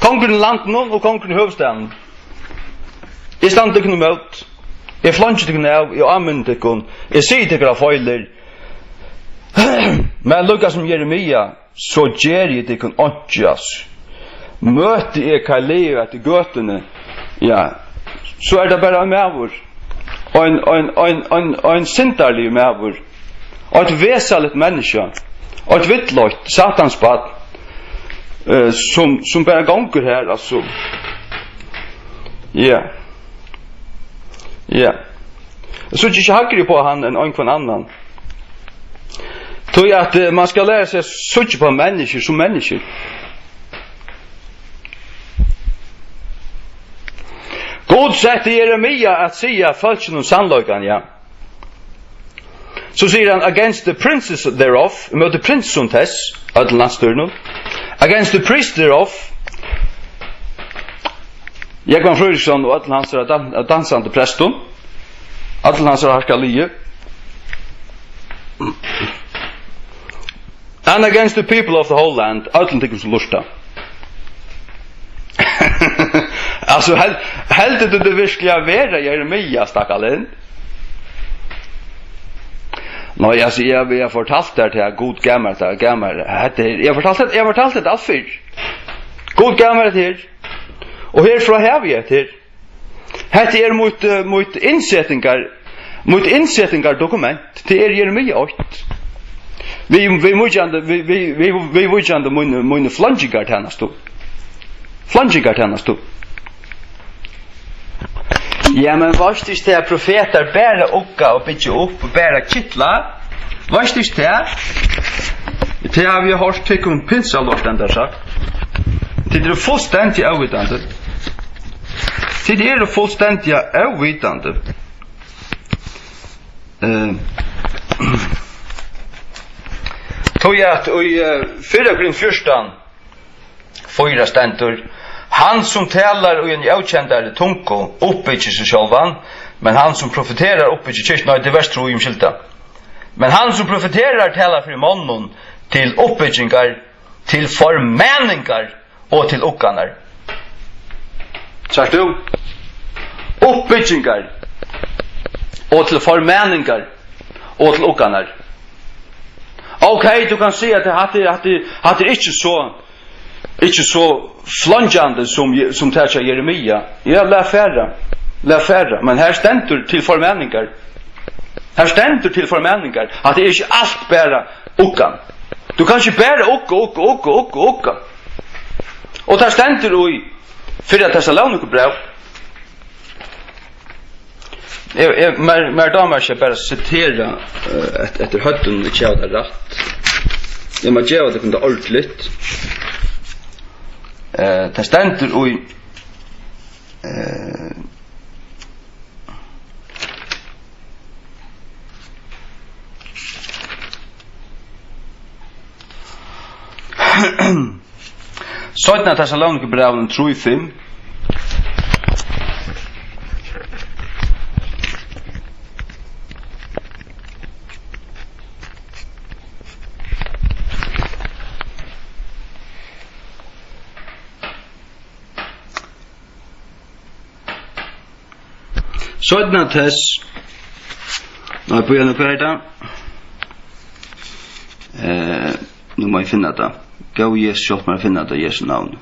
kongurin í landinum og kongurin í høvuðsstaðnum. Eg standi tykkum ímót. Eg fleingji tykkum av, eg áminni tykkum. Eg sigi tykkara feilir. Men líka sum Jeremia, so geri eg tykkum einki, altso. Møti eg Kaj Leo eftir gøtuni, ja, so er tað bara ein maður. Ein, ein, ein, ein, ein syndarligur maður. Eitt vesaligt menniskja. Eitt villleitt satansbarn, eh, sum, sum bara gongur her, altso. Ja. Ja. Eg síggi ikki hægri upp á hann enn onkran annan. Tí at, eh, man skal læra seg at síggja upp á menniskjur sum menniskjur. Gud setti Jeremia at siga fólkinum sannleikan, ja. So sigur hann, against the princes thereof, ímóti prinsum tess, øllum landsstýrinum, against the priests thereof, Jógvan Fríðriksson og øllum hansara dan-, dansandi prestum, øllum hansara harkaliði. And against the people of the whole land, øllum tykkum sum lurta. Altso, hel-, heldur tú tað virkiliga vera Jeremia, stakkalin? Nei, altso, eg, eg havi fortalt tær tað, Gud gav mær tað, gav mær hetta her. Eg havi fortalt, eg havi fortalt tað alt fyrr. Gud gav mær hetta her. Og herfrá havi eg hetta her. Hetta er mítt, eh, mítt innsetingar-, mítt innsetingardokument. Tað er Jeremia eitt. Við, viðvíkjandi, við, við, við, viðvíkjandi míni, míni flaungingartænastu. Flaungingartænastu. Ja, men veitst ikki tað, at profetar bara ugga og byggja upp og bara kitla? Veitst ikki tað? Tað havi eg hoyrt tykkum pinsa lort, enda sagt. Tit eru fullstendiga óvitandi. Tit eru fullstendiga óvitandi. Eh, Tí at í, eh, fyrra Korint fjúrtan fýra stendur: "Hann, sum talar í eini ókendari tungu, uppbyggir seg sjálvan, men hann, sum profeterar, uppbyggir kirkjuna." Nei, tað er vers trý, umskylda. "Men hann, sum profeterar, talar fyri monnum til uppbyggingar, til formaningar og til ugganar." Sært tú? Uppbyggingar og til formaningar og til ugganar. Ok, tú kanst siga at hatta er, hatta er, hatta er ikki so, ikki so flaungjandi sum Je-, sum tað hjá Jeremia. Ja, lat fara. Lat fara. Men her stendur til formaningar. Her stendur til formaningar. At tað er ikki alt bara uggan. Tú kanst ikki bara ugga, ugga, ugga, ugga, ugga. Og tað stendur í fyrra Tessalonikabræv. Eg, eg, mær, mær dámar ikki at bara sitera, eh, et-, eftir høvdinum, ikki hava tað rætt. Eg má geva tykkum tað ordiligt. Eh, tað stendur í, eh, Seinna Tessalonikabrævinum trý fimm. Seinna Tess. Nei, bíða nú, hvar er tað? Eh, nú má eg finna tað. Góði Jesus, hjálp mær at finna tað í Jesu navni.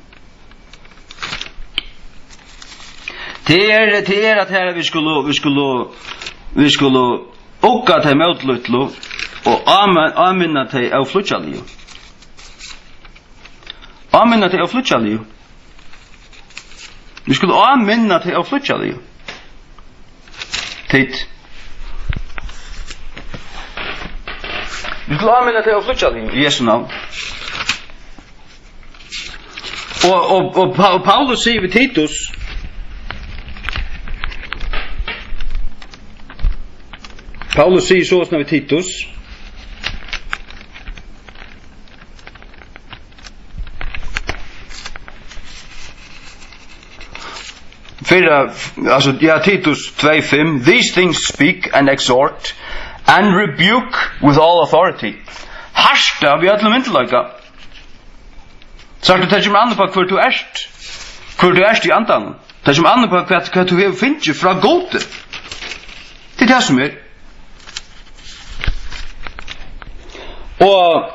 Tað er, tað er at her vit skulu, vit skulu, vit skulu ugga tey mótlítlu og ámi-, áminna tey óflýggjaligu. Áminna tey óflýggjaligu. Vit skulu áminna tey óflýggjaligu. Tit. Vit skulu áminna tey óflýggjaligu í Jesu navn. Og, og, og Pa-, og Paulus sigur við Titus, Paulus sigur soleiðis við Titus, Fyrra, altso, ja, Titus tvey fimm: "These things speak and exhort and rebuke with all authority." Harta við øllum myndugleika. Sært tú, tað kemur an upp á, hvør tú ert, hvør tú ert í andanum. Tað kemur an upp á, hvat, hvat tú hevur fingið frá Gudi. Tað er tað sum er. Og,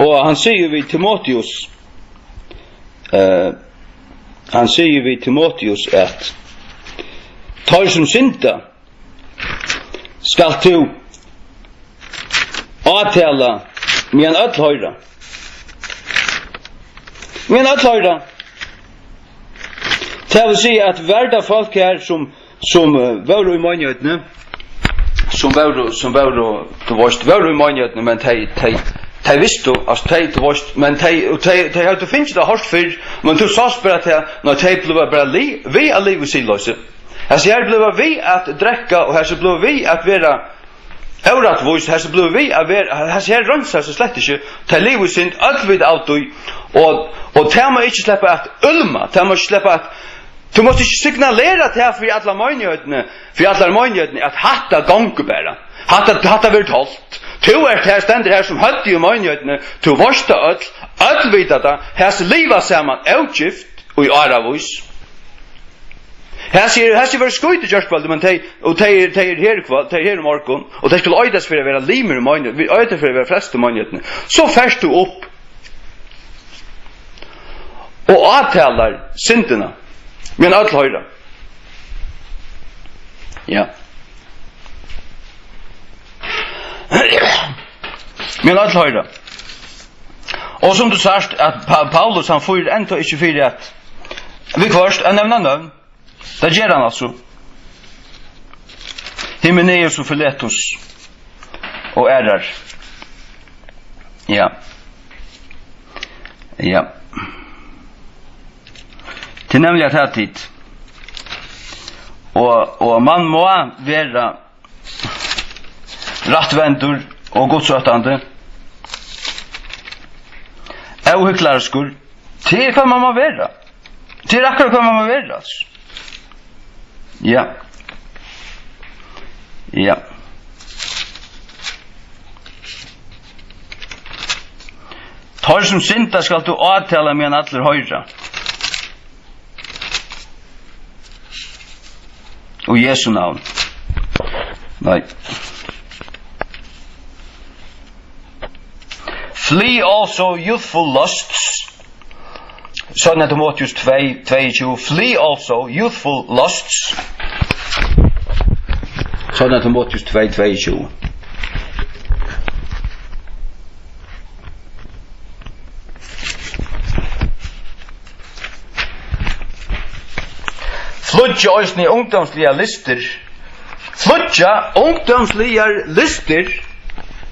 og hann sigur við Timoteus, eh, hann sigur við Timoteus, at teir sum synda, skalt tú átala, meðan øll hoyra. Meðan øll hoyra. Tað vil siga, at var tað fólk her, sum, sum, eh, vóru í meinigheitini, sum vóru, sum vóru, tú veist, vóru í meinigheitini, men tey, tey, tey vistu, altso, tey, tú veist, men tey, og tey, tey høvdu fingið tað hoyrt fyrr, men tú sást bara tað, nei, tey blivu bara li-, við at liva í siðloysi. Hasi her bliva við at drekka, og hasi bliva við at vera órættvís, hasi bliva við at vera, hasi her reinsa seg slett ikki, tey liva í synd, øll vita av tí, og, og tað má ikki sleppa at úlma, tað má ikki sleppa at, tú mást ikki signalera tað fyri alla meinigheitini, fyri allar meinigheitini, at hatta gongur bara, hatta, hatta verður tolt. Tú ert her, stendur her sum høvdið í meinigheitini, tú veitst tað øll, øll vita tað, hasi liva saman ógift í áravís. Hesi eru, hesi vóru skít í gjárkvøldið, men tey, og tey eru, tey eru her í kvøld, tey eru her í morgun, og tey skulu eitast fyri at vera limir í meinigheitini, vit eitast fyri at vera frelst í meinigheitini. So fert tú upp og átalar syndina, meðan øll hoyra. Ja. Men øll hoyra. Og sum tú sært, at Pa-, Paulus, hann fýr enntá ikki fyri at, viðhvørt, at nevna nøvn. Tað ger hann altso. Hymenaeus og Filetus og aðrar. Ja. Ja. Tað er nemliga tað, tit. Og, og mann má vera rættvendur og gudsóttandi. Óhyklariskur. Tað er hvat mann má vera. Tað er akkurát hvat mann má vera, altso. Ja. Ja. Teir sum synda skalt tú átala meðan allir hoyra. Í Jesu navn. Nei. Flee also youthful lusts. Seinna Timoteus tvey, tveyogtjúgu. Flee also youthful lusts. Seinna Timoteus tvey, tveyogtjúgu. Flýggja eisini ungdómsligar lystir. Flýggja ungdómsligar lystir.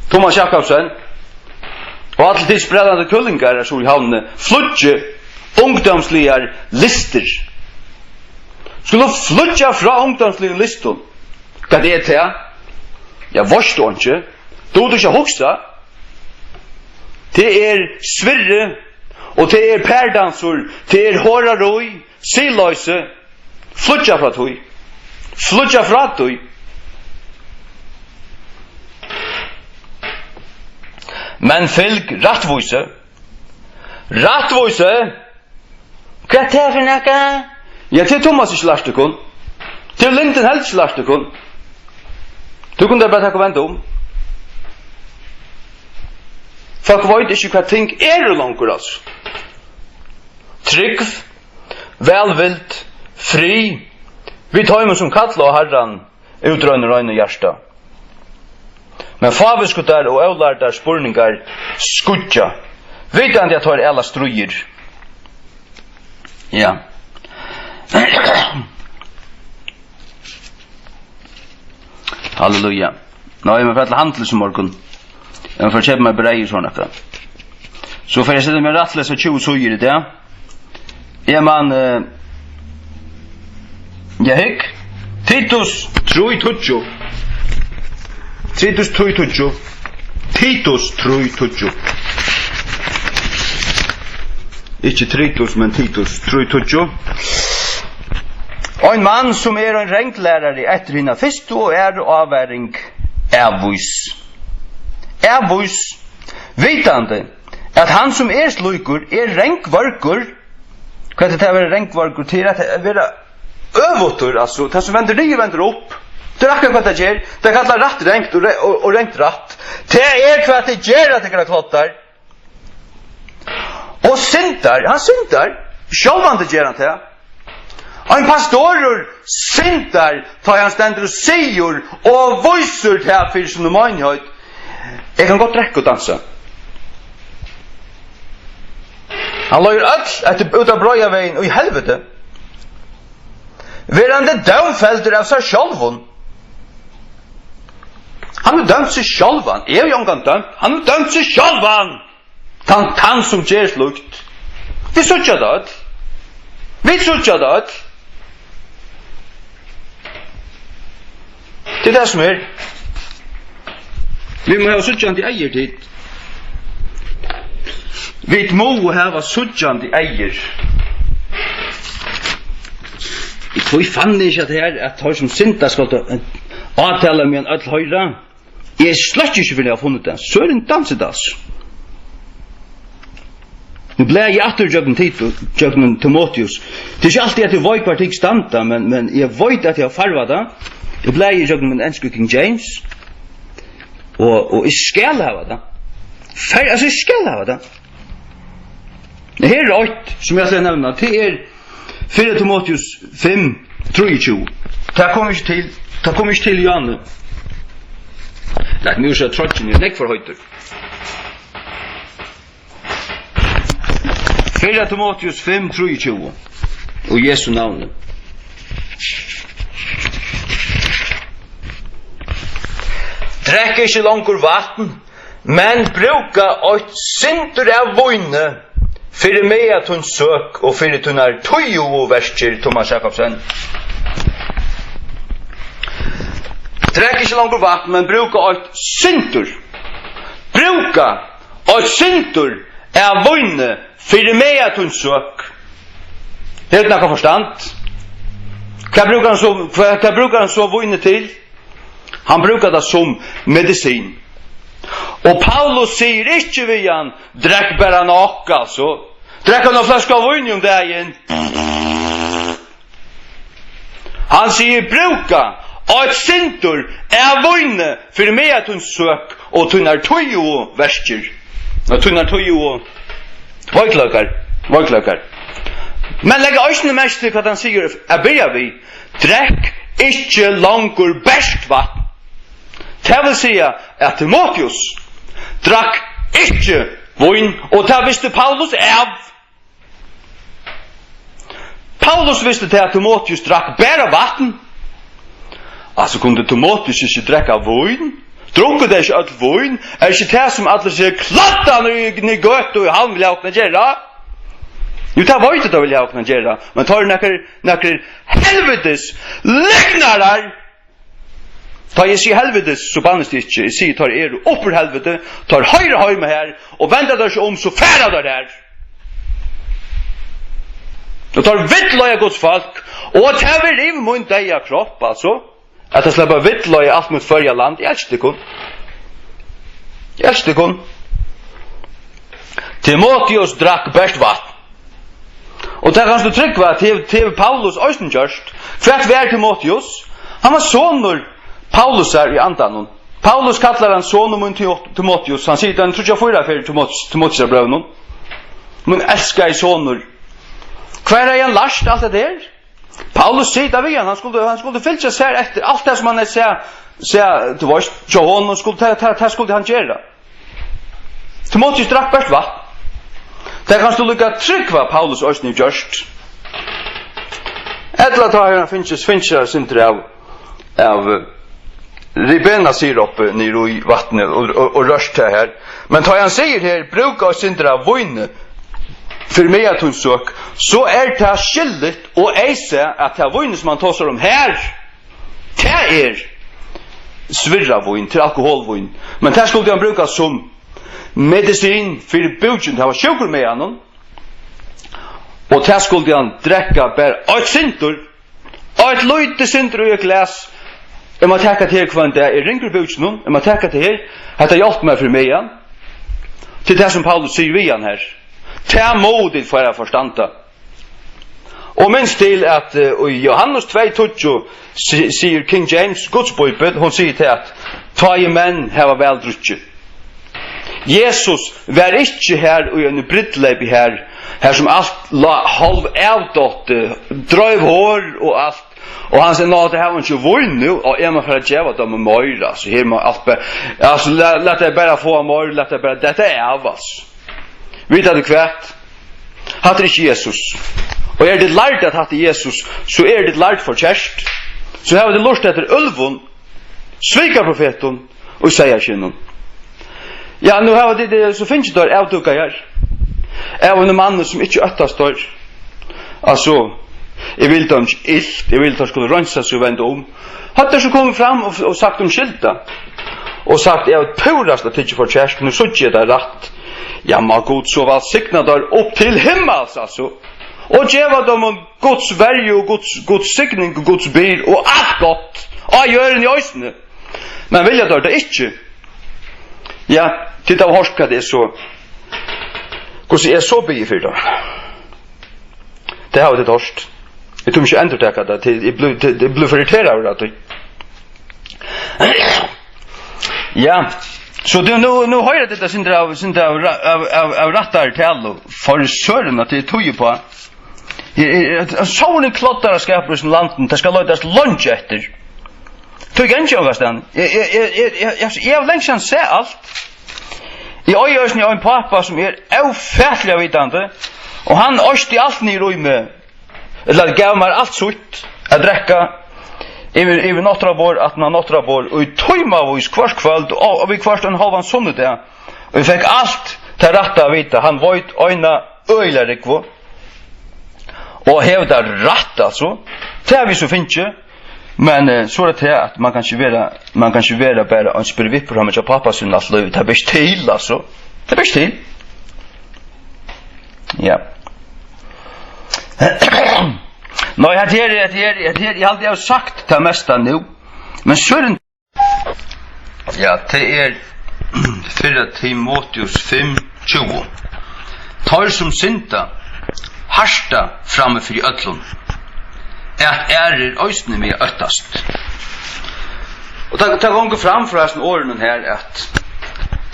Tummas Jakobsen og allir tit sprællandi kyllingar, er so í Havnini. Flýggja ungdómsligar lystir. Skulu flýggja frá ungdómsligum lystum. Hvat er tað? Ja, veitst tú einki? Dugir tú ikki at hugsa? Tað er svirri, og tað er pærdansur, tað er horarí, siðloysi. Flýggja frá tí. Flýggja frá tí. Men fylg rættvísi. Rættvísi! Hvat er tað fyri nakað? Ja, tað hevur Tummas ikki lært tykkum. Tað hevur Lindin heldur ikki lært tykkum. Tú kundi bara taka og venda um. Fólk veit ikki, hvat ting eru longur, altso. Trúgv, vælvild, frið, við teimum, sum kalla á Harran útreiðnir rein í hjarta. Men fáviskuligar og ólærdar spurningar skýggja, vitandi at teir ala stríðir. Ja. Halleluja. Nei, eg má fara til handils í morgun. Eg má fara at keypa mær breyð og sovorðið nakað. So fari eg at seta meg rættiliga tjúgu síður í dag. Eg man, eh, ja, hygg. Titus trý tíggju. Titus trý tíggju. Titus trý tíggju. Ikki Tritus, men Titus trý tíggju. Ein mann, sum er ein ranglærari eftir hina fyrstu og aðru ávaring, avvís. Avvís, vitandi, at hann, sum er slíkur, er rangvørgur. Hvat er tað at vera rangvørgur? Tað er at vera øvutur, altso, tað sum vendir niður, vendir upp. Tað er akkurát hvat tað ger. Tað er kallað rætt rangt og re-, og, og rangt rætt. Tað er hvat tað ger, at tað er kloddar. Og syndar, hann syndar. Sjálvandi ger hann tað. Ein pastorur syndar, tá ið hann stendur og sigur og vísir tað fyri síni meinigheit: Eg kann gott drekka og dansa. Hann leiðir øll eftir, út á breiðan vegin í helviti, verandi dómfeldur av sær sjálvum. Hann hevur dømt seg sjálvan. Eg havi ongan dømt. Hann hevur dømt seg sjálvan. Tann, tann sum ger slíkt. Vit síggja tað øll. Vit síggja tað øll. Tað er tað sum er. Vit mugu hava síggjandi eygu, tit. Vit mugu hava síggjandi eygu. Hví fann eg ikki at her, at teir sum synda skuldu átala meðan øll hoyra? Eg eri slett ikki fyri at hava funnið tað. Søren dansi das. Nú blaði eg aftur gjøgnum Titu-, gjøgnum Timoteus. Tað er ikki altíð, at eg veit, hvar tit standa, men, men eg veit, at eg havi farvað tað. Eg blaði gjøgnum ein ensku King James. Og, og eg skal hava tað. Fer-, altso, eg skal hava tað. Her er eitt, sum eg ætli at nevna. Tað er Fyrra Timoteus fimm, trýogtjúgu. Tað kom ikki til, tað kom ikki til í áðni. Lat meg úr sær troyggjuni, eg eri nógv for heitur. Fyrra Timoteus fimm trýogtjúgu. Í Jesu navni. Drekk ikki longur vatn, men brúka eitt sindur av víni fyri maga tín søk og fyri tínar tíðugu verkir, Thomas Jakobsen. Drekk ikki longur vatn, men brúka eitt sindur. Brúka eitt sindur av víni fyri maga tín søk. Hevur tú nakað forstand? Hvat brúkar hann so, hvat, hvat brúkar hann so vínið til? Hann brúkar tað sum medisin. Og Paulus sigur ikki við hann: "Drekk bara nokk, altso. Drekk eina fløsku av víni um dagin." Hann sigur: "Brúka eitt sindur av víni fyri maga tín søk og tínar tíðugu verkir." Og tínar tíðugu veikleikar, veikleikar. Men legg eisini merki til, hvat hann sigur at byrja við: "Drekk ikki longur bert vatn." Tað vil siga, at Timoteus drakk ikki vín, og tað visti Paulus av. Paulus visti tað, at Timoteus drakk bara vatn. Altso, kundi Timoteus ikki drekka vín? Drukku tey ikki øll vín? Er ikki tað, sum allir siga, kladdarnir í, í gøtu í Havn vilja hava okkum at gera? Jú, tað veit eg, tað vilja hava okkum at gera. Men teir eru nakrir, nakrir helvitis lygnarar. Tá eg sigi helvitis, so bannist eg ikki. Eg sigi, teir eru upp úr helviti, teir hoyra heima har, og venda teir seg um, so fara teir har. Og teir villleiða Guds fólk, og at tað verður yvir mín deyða kropp, altso, at tað sleppa villleiða alt mítt Føroya land. Eg elski tykkum. Eg elski tykkum. Timoteus drakk bert vatn. Og tað kanst tú trúgva, at tað hevur, tað hevur Paulus eisini gjørt. Hvat var Timoteus? Hann var sonur Paulusar í andanum. Paulus kallar hann sonur mín Timo-, Timoteus. Hann sigur tað tríggjar, fýra ferðir í Timoteus, Timoteusarbrevinum. Mín elskaði sonur. Hvar hevði hann lært alt hetta her? Paulus sigur tað við hann, hann skuldi, hann skuldi fylgja sær eftir. Alt tað sum hann hevði sæð, sæð, tú veist, hjá honum, skuldi, tað, tað, tað skuldi hann gera. Timoteus drakk bert vatn. Tað kanst tú líka trúgva, Paulus eisini gjørt. Ella tá hevur hann fingið, fingið sær eitt sindur av, av, eh, ribena siroppi niður í vatnið og, og, og rørt tað har. Men tá hann sigur her, brúka eitt sindur av víni fyri maga tín søk, so er tað skilligt og eisini at tað vínið, sum hann tosar um her, tað er svirravín, til alkoholvín. Men tað skuldi hann brúka sum medisin fyri búkin, tað var sjúkur í maganum. Og tað skuldi hann drekka bara eitt sindur, eitt lítið sindur í eitt glas. Eg má taka tað her hvønn dag, eg ringur í búkinum, eg má taka tað her, hetta hjálpir mær fyri magan. Til tað sum Paulus sigur við hann her. Tað mugu tit fara at forstanda. Og minst til, at, eh, í Jóhannes tvey tíggju si-, sigur King James, Guds Bíbel, hon sigur tað, at tá ið menn hava væl drukkið. Jesus var ikki har í eini brúdleypi har, har sum alt lá hálv avdottið, dreiv hor og alt. Og hann sigur: "Ná, tey hava ikki vín nú, og eg má fara at geva teimum meira, altso, her má alt bara, altso, la-, lat tey bara fáa meira, lat tey bara detta av, altso." Vita tit hvat? Hatta er ikki Jesus. Og eru tit lærd at hatta er Jesus, so eru tit lærd forkert. So hava tit lurtað eftir úlvum, svikarprofetum og seyðaskinnum. Ja, nú hava tit, eh, so fingið teir avdúkaðar av einum manni, sum ikki óttast teir. Altso, eg vil teimum ikki ilt, eg vil, teir skulu reinsa seg og venda um. Høvdu teir so komið fram og, og sagt umskylda, og sagt: "Eg havi púrasta tikið forkert, nú síggi eg tað rætt." Ja, má Gud so vælsigna teir upp til himmals, altso, og geva teimum Guds verju og Guds, Guds signing og Guds byr og alt gott á jørðini eisini. Men vilja teir tað ikki? Ja, tit hava hoyrt, hvat eg so, hvussu eg so biði fyri teimum. Tað hava tit hoyrt. Eg tími ikki at endurtaka tað, tí eg blívi, tí eg blívi for irriteraður av tí. Ja, so tú, nú, nú hoyrir tú tað sindur av, sindur av ra-, av, av, av rættari talu. For søren, at tað er tíð uppá. Eg, eg, eg, sovorðin kloddaraskapur í hesum landinum, tað skal leitast leingi eftir. Tú ert ikki ongastaðni. Eg, eg, eg, eg, eg, eg, eg havi langt síðan sæð alt. Eg eigi eisini ein pápa, sum er ófatiliga vitandi. Og hann oysti alt niður í meg, ella gav mær alt sítt at drekka, yvir, yvir nátturðaborð, aftan á nátturðaborð, í tímavís hvørt kvøld, og, og viðhvørt ein hálvan sunnudag. Og eg fekk alt tað rætta at vita. Hann veit eina øgiliga rúgvu. Og hevur tað rætt, altso. Tað havi eg so fingið. Men, eh, so er tað, at man kann ikki vera, man kann ikki vera bara ein spirvippur, hann hjá pápa sínum alt lív. Tað ber ikki til, altso. Tað ber ikki til. Ja. Nei, hetta her, hetta her, hetta her, eg haldi, eg havi sagt tað mesta nú. Men so er ein Ja, tað er fyrra Timoteus fimm tjúgu. Teir sum synda, harta frammi fyri øllum, at aðrir eisini mega óttast. Og tað, tað gongur fram frá hasum orðunum her, at,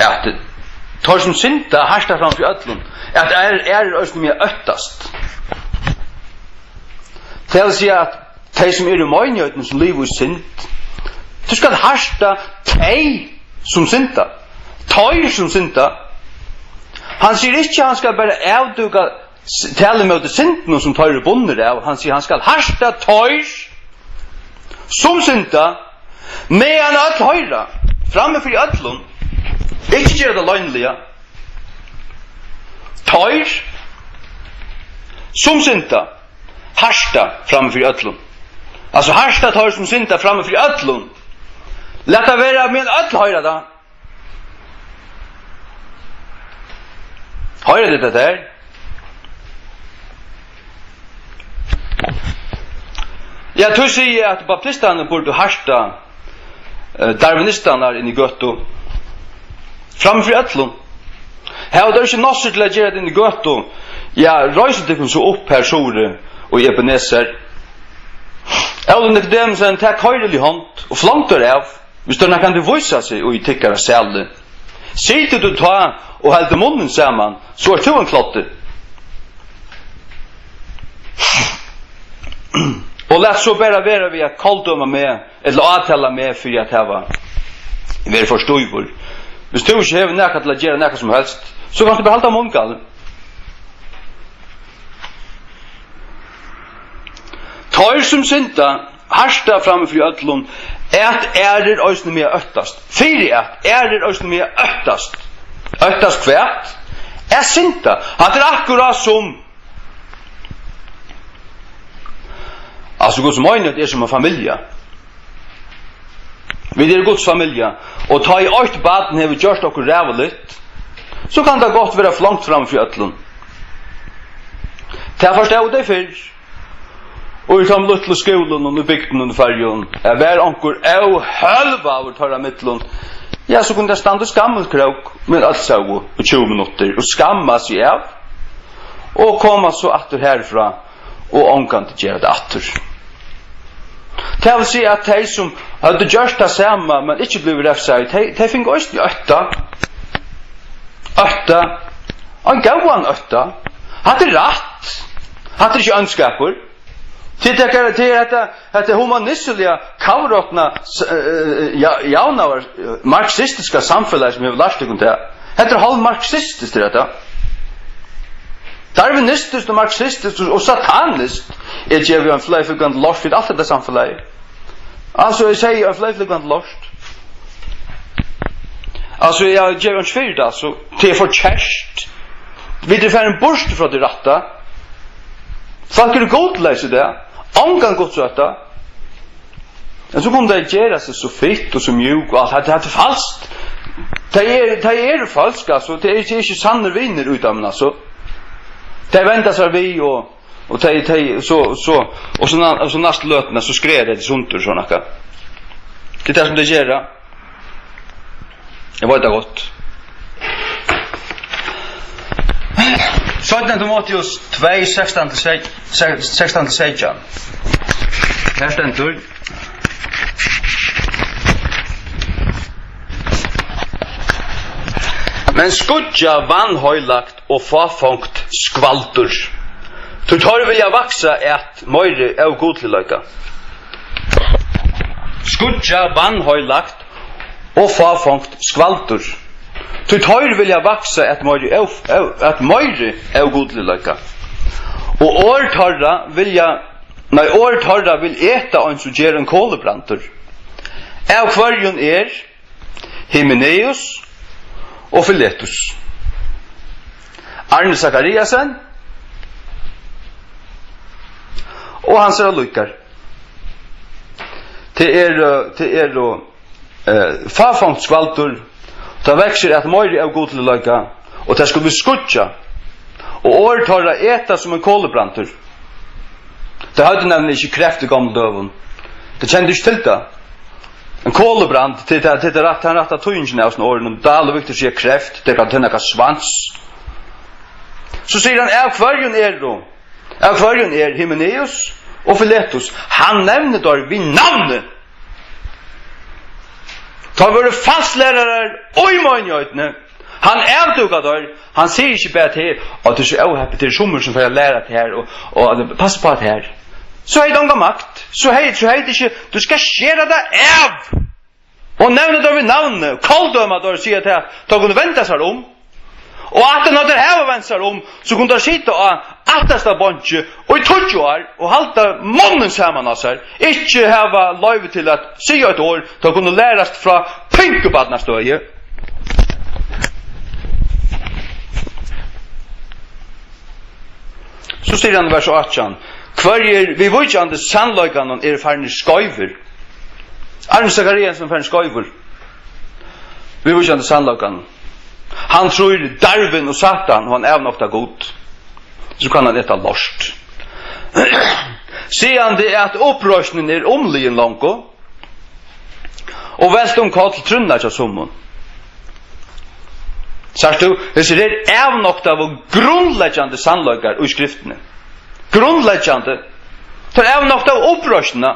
at teir sum synda, harta frammi fyri øllum, at aðrir, aðrir eisini mega óttast. Tað vil siga, at tey, sum eru í meinigheitum, sum liva í synd, tú skalt harta tey, sum synda. Teir, sum synda. Hann sigur ikki, hann skal bara avdúka s-, tala ímóti syndunum, sum teir eru bundnir av. Hann sigur, hann skal harta teir, sum synda, meðan øll hoyra, frammi fyri øllum. Ikki gera tað loyniliga. Teir, sum synda, harta frammi fyri øllum. Altso, harta teir, sum synda, frammi fyri øllum. Lat tað vera, meðan øll hoyra tað. Hoyra tit tað har? Ja, tú sigur, at baptistarnir burdu harta, eh, darwinistarnar inn í gøtu. Frammi fyri øllum. Hava teir ikki nossur til at gera tað inn í gøtu? Ja, reisið tykkum so upp her suðuri í Ebenezer. Óli Nikodemussen, tak koyrilykt í hond og flong teir av, hvis teir nakrantíð vísa seg í tykkara sali. Situr tú tá og heldur munnin saman, so ert tú ein kloddi. Og lat so bara vera við at koldøma meg, ella átala meg fyri at hava verið for stívur. Hvis tú ikki hevur nakað til at gera nakað sum helst, so kanst tú bara halda munn, galli. Teir, sum synda, harta frammi fyri øllum, at aðrir eisini mega óttast. Fyri at aðrir eisini mega óttast. Óttast hvat? At synda. Hatta er akkurát sum Altso, Guds meinigheit er sum ein familja. Vit eru Guds familja, og tá ið eitt barn hevur gjørt okkurt ræðuligt, so kann tað gott vera flongt framman fyri øllum. Tað forstóðu tey fyrr. Og í teimum lítlu skúlunum í bygdunum í Føroyum, at var onkur óhólvaður teirra millum, ja, so kundi tað standa í skammelskrók, men øll sóu í tjúgu minuttir og skamma seg av, og koma so aftur harfrá og ongantíð gera tað aftur. Tað vil siga, at tey, sum høvdu gjørt tað sama, men ikki blivið revsaðir, tey, tey fingu eisini ótta. Ótta. Ein góðan ótta. Hatta er rætt. Hatta er ikki óndskapur. Tí tað er, tað er hetta, hetta humanistisliga, kavrotna s-, eh, eh, ja, javnaðar, eh, marxistiska samfelagið, sum hevur lært tykkum tað. Hetta er hálvmarxistiskt, er hetta. Darwinistiskt og marxistiskt og, og sataniskt. Eg gevi ein fleipfløgandi lort fyri alt hetta samfelagið. Altso, eg sigi ein fleipfløgandi lort. Altso, eg gevi einki fyri tað, altso. Tað er for kært. Vit eru farin burtur frá tí rætta. Fólk eru gudleys í dag. Ongan gudsótta. Men so kunnu tey gera seg so fitt og so mjúk og alt. Hatta, hatta er falskt. Tey eru, tey eru falsk, altso. Tey eru ikki, ikki sannir vinir út av, men altso. Tey venda sær við og, og tey, tey, so, so, og so na-, og so næstu løtuna, so skræða tey sundur, so nakað. Tað er tað sum tey gera. Eg veit tað gott. Seinna Timoteus tvey, sekstan til seytjan, sek-, sekstan til seytjan. Her stendur: Men skýggja vanheilagt og fáfongd skvaldur, tí teir vilja vaksa at meiri ógudligleika. Skýggja vanheilagt og fáfongd skvaldur, tí teir vilja vaksa at meiri ó-, ó-, at meiri ógudligleika. Og orð teirra vilja, nei, orð teirra vil eta eins og ger ein kolibrandur. Av hvørjum er Hymenaeus og Filetus, Arne Zachariasen og hansara líkar. Tað er, eh, tað er, eh, fáfongskvaldur, tað veksur at meiri av gudligleika, og tað skulu vit skýggja, og orð teirra eta sum ein kolibrandur. Tey høvdu nevniliga ikki kreft í gomlum døgum. Tey kendu ikki til tað. Ein kolibrand, tað er, tað er rætt, tann rætta týðingin av hesum orðum. Dahl og Victor siga kreft, tað kann tað nakað svans. So sigur hann, av hvørjum eru? Av hvørjum er Hymenaeus og Filetus? Hann nevnir teir við navni. Teir vóru falsklærarar í meinigheitini. Hann avdúkar teir. Hann sigur ikki bara til, og tað er so óheppið, tað er summir sum fara at læra tað her, og, og passa upp á tað her. So hevði tað onga makt. So hevði, so hevði tað ikki, tú skalt skera tað av. Og nevna teir við navni, koldøma teir, siga tað, teir kunnu venda sær um. Og aftan á teir hava vent sær um, so kunnu teir sita á aftasta bonki í tíggju ár og halda munnin saman á sær, ikki hava loyvi til at siga eitt orð, teir kunnu lærast frá pinkubarnastøði. So sigur hann í vers átjan, hvørjir viðvíkjandi sannleikanum eru farnir skeivir. Arne Zachariasen er farin skeivur. Viðvíkjandi sannleikanum. Hann trýr Darwin og Satan, og hann avnoktar Gud. So kann hann eta lort. Sigandi at uppreisnin er umliðin longu, og velt um koll trúnna hjá summum. Sært tú, hesir eru avnoktaðu grundleggjandi sannleikar í Skriftini. Grundleggjandi. Teir avnoktaðu uppreisnina.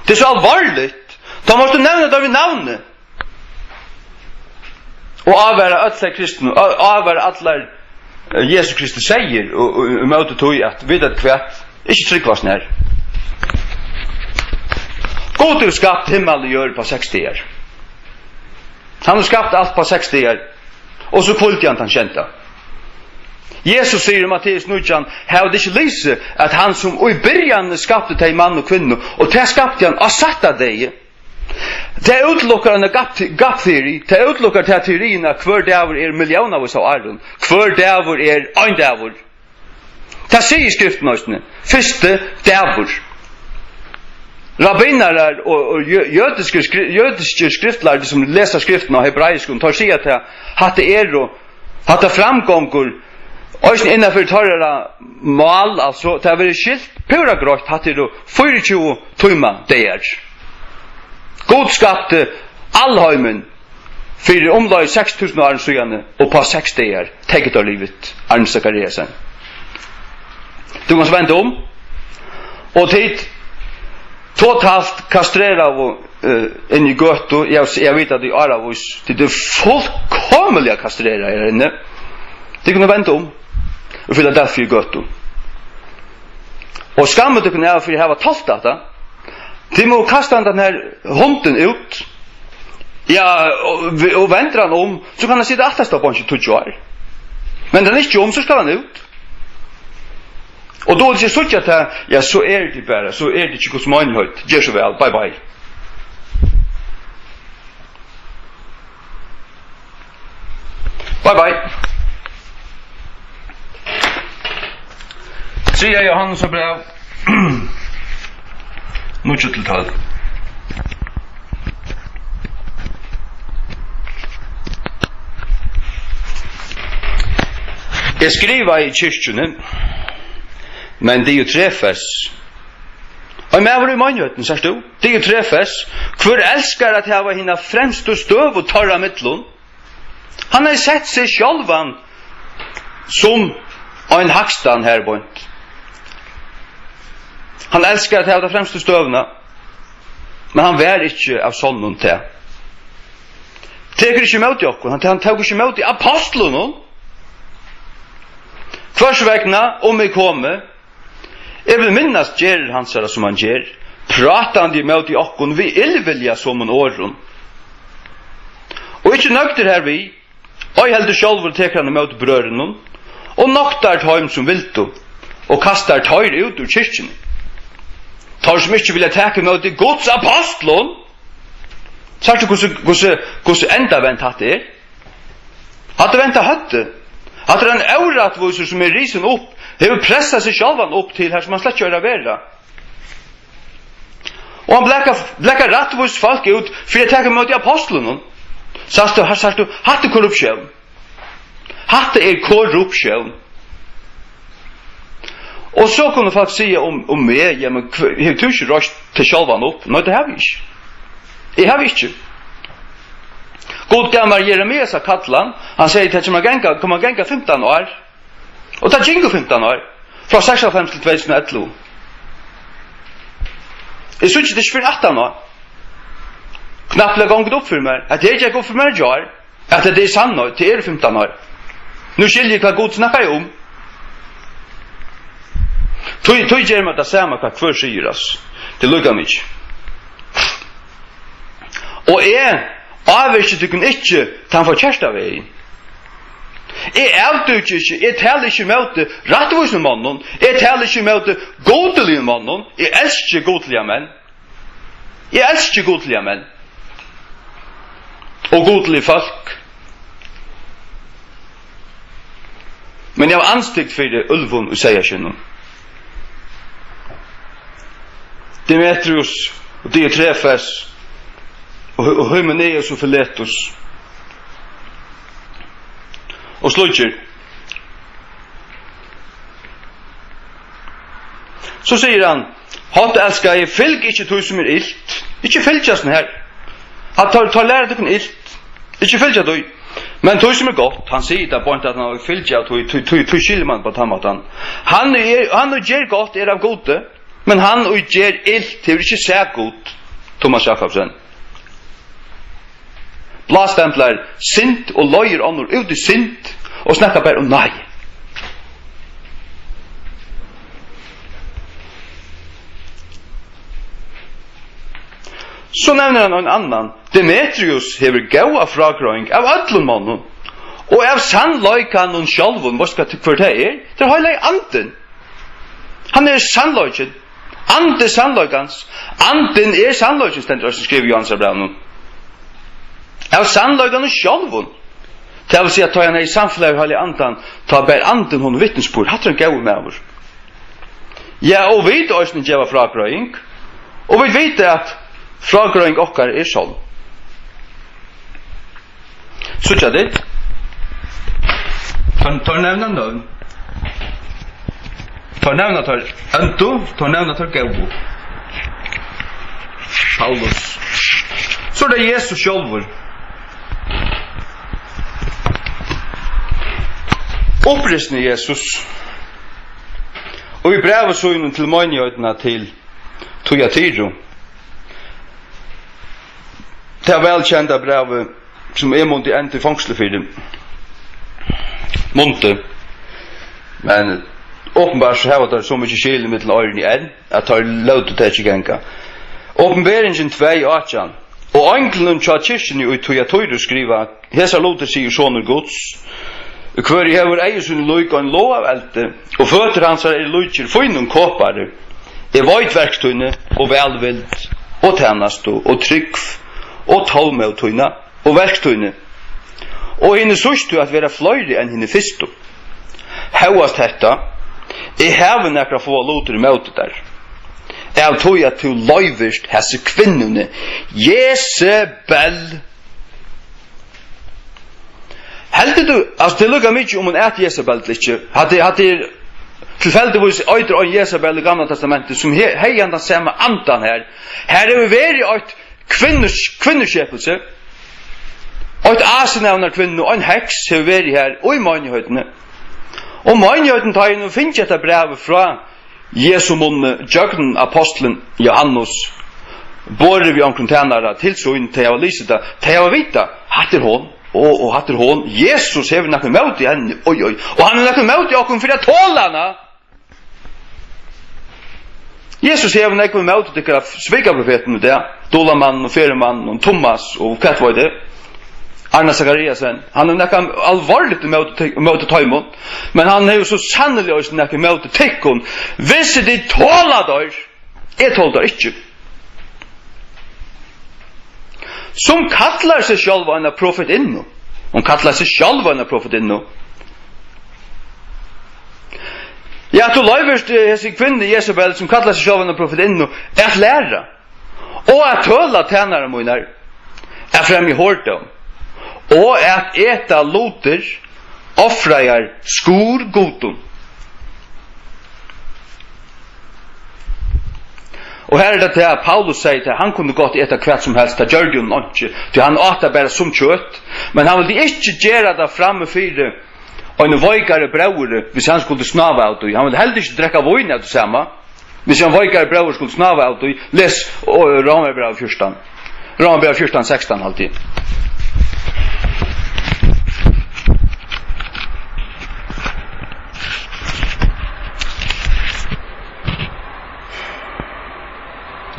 Tað er so alvorligt. Tá mást tú nevna tað við navni. Og ávara øll tey kristnu, á-, ávara allar, eh, Jesu Kristi seyðir og, og, og móti tí at, vita hvat, ikki trúgvast nær. Gud hevur skapt himmal og jørð på seks dagar. Hann hevur skapt alt på seks dagar. Og so hvíldi hann tann sjeynda. Jesus sigur í Matteus nítjan, hava tit ikki lisið, at hann sum í byrjanini skapti tey mann og kvinnu, og tað skapti hann á sætta degi? Tað útilukkar eina gap-, gap-teori. Tað útilukkar ta teoriina, at hvør dagur er milliónavís av árum. Hvør dagur er ein dagur. Tað sigur Skriftin eisini. Fyrsti dagur. Rabbinarar og, og jø-, jødiskir skri-, jødiskir skriftlærdu, sum lesa Skriftina á hebraiskum, teir siga, at hatta eru Hatta framgongur eisini innanfyri teirra mál, altso, tað verður skilt púra greitt, hatta eru fýraogtjúgu tíma dagar. Gud skapti alheimin fyri umleið seks túsund árum síðani, og uppá seks dagar tekur tað lívið, Arne Zachariasen. Tú kanst venda um, og tit totalt kastreraðu, eh, inn í gøtu. Eg, eg veit at í áravís, tit eru fullkomiliga kastreraðir her inni. Tit kunnu venda um í Filadelfia gøtu. Og skammið tykkum av fyri at hava tolt hatta. Tit mugu kasta handan her hundin út. Ja, og, og vendir hann um, so kann hann sita aftast á bonki í tíggju ár. Vendir hann ikki um, so skal hann út. Og tá tit síggja tað, ja, so eru tit bara, so eru tit ikki Guds meinigheit. Ger so væl, bye bye. Bye bye. Triðja Jóhannesar bræv, níggju til tólv. Eg skrivaði kirkjuni, men Diotrefes, ein maður í meinigheitini, sært tú, Diotrefes, hvør elskar at hava hina fremstu støðu teirra millum, hann hevði sett seg sjálvan sum ein hægstan har beint. Hann elskar at hava ta fremstu støðuna, men hann var ikki av sonnum tað. Tekur ikki ímóti okkum, hann, hann tók ikki ímóti ápostlunum. Hvørs vegna, um eg komi, eg vil minnast gerðir hansara, sum hann ger, prátandi ímóti okkum við illviljasamum orðum. Og ikki nøgdur hervið, ei heldur sjálvur tekur hann ímóti brøðrunum og noktar teim, sum vildu, og kastar teir út úr kirkjuni. Teir, sum ikki vilja taka ímóti Guds ápostlum. Sært tú, hvussu, hvussu, hvussu endavent hatta er? Hatta er vent á høvdið. Hatta er ein órættvísur, sum er risin upp, hevur pressað seg sjálvan upp til har, sum hann slett ikki eigur at vera. Og hann blakar, blakar rættvíst fólk út fyri at taka ímóti ápostlunum. Sært tú, her sært tú, hatta er korruptión. Hatta er korruptión. Og so kunnu fólk siga um, um meg, "Jamen, hv-, hevur tú ikki reist teg sjálvan upp?" Nei, tað havi eg ikki. Eg havi ikki. Gud gav mær Jeremias at kalla hann. Hann segði, "Tað kemur at ganga, koma at ganga fimtan ár." Og tað gingu fimtan ár. Frá seksoghálvfems til tvey túsund og ellivu. Eg síggi tað ikki fyrr enn aftan á. Knappliga gongur tað upp fyri mær. At tað gekk upp fyri mær í gjár. At tað er sannheit, tað eru fimtan ár. Nú skilji eg, hvat Gud snakkaði um. Tí, tí ger mær tað sama, hvat hvør sigur, altso. Tað er líka mikið. Og eg ávirki tykkum ikki tann forkerta vegin. Eg avdúki ikki, eg tali ikki ímóti rættvísum monnum, eg tali ikki ímóti gudiligum monnum, eg elski gudiligar menn. Eg elski gudiligar menn og gudilig fólk. Men eg havi andstygd fyri úlvum í seyðaskinnum. Demetrius og Diotrefes og, og Hymenaeus og Filetus og slíkir. So sigur hann, "Háttelskaði, fylg ikki tí, sum er ilt." Ikki fylgja sovorðnum her. At teir, teir læra tykkum ilt. Ikki fylgja tí. Men tí, sum er gott, hann sigur tað beint, at hann fylgir tí, tí, tí, tí skilur mann á tann mátan. Hann ið er, hann ið ger gott, er av Gudi, men hann ið ger ilt, hevur ikki sæð Gud. Thomas Jakobsen. Blástemplar synd og leiðir onnur út í synd og snakkar bara um nei. So nevnir hann ein annan. Demetrius hevur góða frágreiðing av øllum monnum og av sannleikanum sjálvum. Veitst hvat, hvør tað er? Tað er Heilagi Andin. Hann er sannleikin. Andi sannleikans. Andin er sannleikin, stendur eisini skrivað í Jóhannesarbrævinum. Av sannleikanum sjálvum. Tað vil siga, at tá hann er í samfelagi við Heilaga Andan, tá ber Andin honum vitnisburð. Hatta er ein góður maður. Ja, og vit eisini geva frágreiðing. Og vit vita, at frágreiðing okkara er sonn. Síggja tit? Teir, teir nevna nøvn. Teir nevna teir óndu, teir nevna teir góðu. Paulus. So er tað Jesus sjálvur. Uppreisni Jesus. Og í brævi sínum til meinigheitina til Thyatira. Tað vælkenda brævið, sum eg mundi enda í fongsli fyri. Mundi. Men openbart so hava teir so mikið skil millum oyruni enn, at teir lótu tað ikki ganga. Opinberingin tvey átjan. Og einglinum hjá kirkjuni í Thyatira skriva: Hesar lutir sigur Sonur Guds, hvør ið hevur eygu síni lík ein loga av eldi, og føtur hansara eru líkir fínum kopari. Eg veit verk tíni, og vælvild, og tænastu, og trúgv, og tolmóð tína, og verk tíni, og hini síðstu at vera fleiri enn hini fyrstu. Hóast hetta, eg havi nakrar fáar lutir ímóti tær, av tí at tú loyvist hasi kvinnuni, Jesebel. Heldur tú, altso, tað er líka mikið um hon æt Jesebel ella ikki. Hatta er, hatta er tilfeldigvís eitur ein Jesebel í Gamla Testamenti, sum he-, hevði handan sama andan her. Her hevur verið eitt kvinnu-, kvinnuskepilsi, eitt asynavnar kvinnu, ein heks hevur verið her í meinigheitini. Og meinigheitin, tá ið hon fingið hetta brævið frá Jesu munni gjøgnum apostlin Jóhannes, borið við onkrum tænara til sín, tey hava lisið tað, tey hava vitað, hatta er hon, og, og hatta er hon. Jesus hevur nakað ímóti henni, oj, oj, og hann hevur nakað ímóti okkum fyri at tola hana. Jesus hevur nógv ímóti tykkara svikaprofetum í dag, Dulamann og Ferimann og Thomas og hvat veit eg. Arne Zachariasen, hann hevur nakað alvorligt ímóti, ímóti teimum, men hann hevur so sanniliga eisini nakað ímóti tykkum. Hvis tit tola teir, eg toli teir ikki. Sum kallar seg sjálva eina profitinnu. Hon kallar seg sjálva eina profitinnu. Ja, tú loyvir, eh, hesi kvinnu Jesabel, sum kallar seg sjálva eina profitinnu, at læra. Og at tøla tænarar mínar, at fremja hordóm, og at eta lutir, ofraðar skurgudum. Og her er tað tað, at Paulus segði, at hann kundi gott eta hvat sum helst, tað gjørdi honum einki, tí hann át tað bara sum kjøt, men hann vildi ikki gera tað frammi fyri ein veikari bróður, hvis hann skuldi snáva av tí. Hann vildi heldur ikki drekka vín av tí sama. Hvis ein veikari bróður skuldi snáva av tí, les, og, Rómarbræv fjúrtan. Rómarbræv fjúrtan sekstan, haldi eg.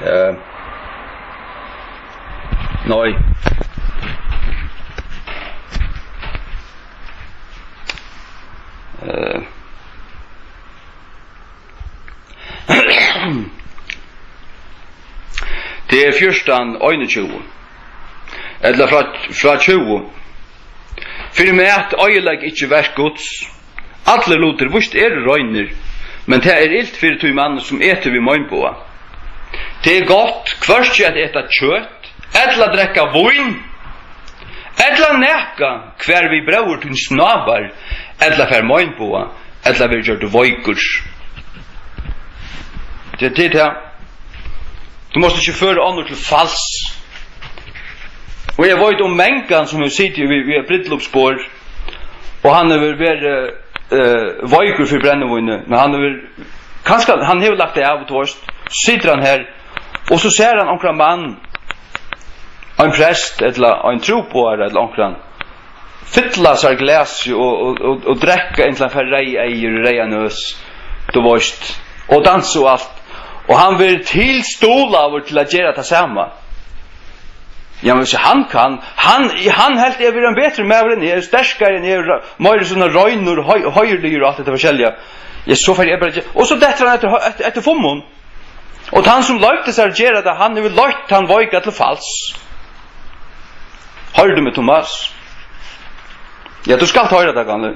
Eh, nei. Eh, Tað er fjúrtan einogtjúgu, ella frá, frá tjúgu. Fyri mat oyðilegg ikki verk Guds. Allir lutir víst eru reinir, men tað er ilt fyri tí manni, sum etur við meinboga. Tað er gott hvørki at eta kjøt, ella drekka vín, ella nakað, hvar við bróður tín snávar, ella fær meinboga, ella verður gjørdur veikur. Tað, tað er tað. Tú mást ikki føra onnur til fals. Og eg veit um mangan, sum hevur sitið við, við eitt brúdleypsborð, og hann hevur verið, eh, veikur fyri brennivíni, men hann hevur, kanska hann hevur lagt tað av, tú veist, situr hann her, og so sær hann onkran mann, ein prest ella ein trúboðara ella onkran, fylla sær glasið og, og, og, og drekka inntil hann fær reyð eygu og reyða nøs, tú veist, og dansa og alt. Og hann verður tilstuðlaður til at gera tað sama. Ja, men hvis hann kann, hann, hann helt eg verið ein betri maður enn eg, sterkari enn eg, meira sånn reinur, høy-, høgiligur og alt hetta forskelliga. Ja, so fari eg bara at gera, og so dettur hann eftir, eftir, eftir fummum. Og tann sum loyvdi sær at gera tað, hann hevur leitt tann veika til fals. Hoyrir tú meg, Thomas? Ja, tú skalt hoyra tað, gamli.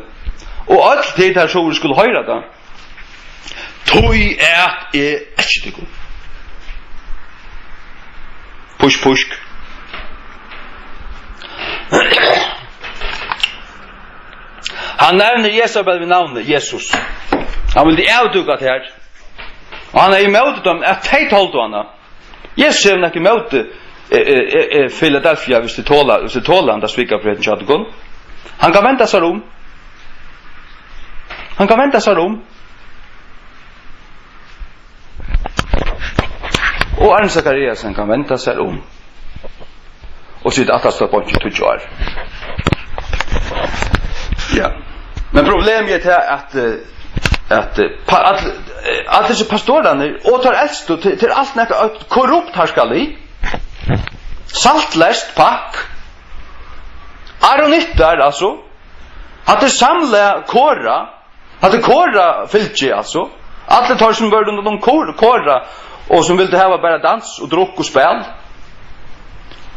Og øll tit her, so skulu hoyra tað. Tí at eg elski tykkum. Písk, písk. Hann nevnir Jesabel við navni, Jesus. Hann vildi avdúka tað her. Og hann er ímóti teimum, at tey toldu hana. Jesus hevur nakað ímóti, eh, eh, eh, eh, Filadelfia, hvis tey tola, hvis tey tola handa svikaprofetin hjá tykkum. Hann kann venda sær um. Hann kann venda sær um. Og Arne Zachariasen kann venda sær um og sita aftast á bonki í tíggju ár. Ja. Men problemið er tað, at, eh, at, eh, pa-, all-, eh, allir hesir pastorarnir og teir elstu, tað, tað er alt nakað korrupt harðskap. Saltleyst pakk. Aronittar, altso. Hatta er samlag Kora. Hatta er Kora-fylgi, altso. Allir teir, sum vóru rundan um Kor-, Kora, og sum vildu hava bara dans og drukk og spæl.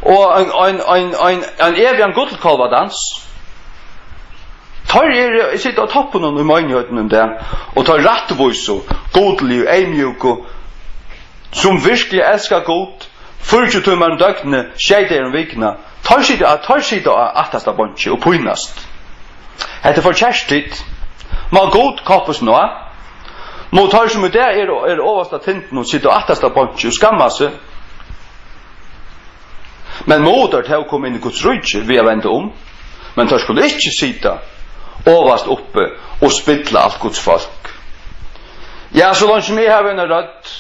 Og ein, ein, ein, ein, ein evigan gullkálvadans. Teir eru, sita á toppinum í meinigheitunum í dag, og teir rættvísu, gudligu, eyðmjúku, sum virkiliga elska Gud, fýraogtjúgu tímar um døgnið, sjey dagar um vikuna, teir sita á, teir sita á aftasta bonki og pínast. Hetta er for kært tit. Má Gud koppast nú á. Má teir, sum í dag eru, eru ovast á tindunum, sita á aftasta bonki og skamma seg. Men mugu teir tó koma inn í Guds ríki við at venda um? Men teir skulu ikki sita ovast uppi og spilla alt Guds fólk. Ja, so leingi sum eg havi eina rødd,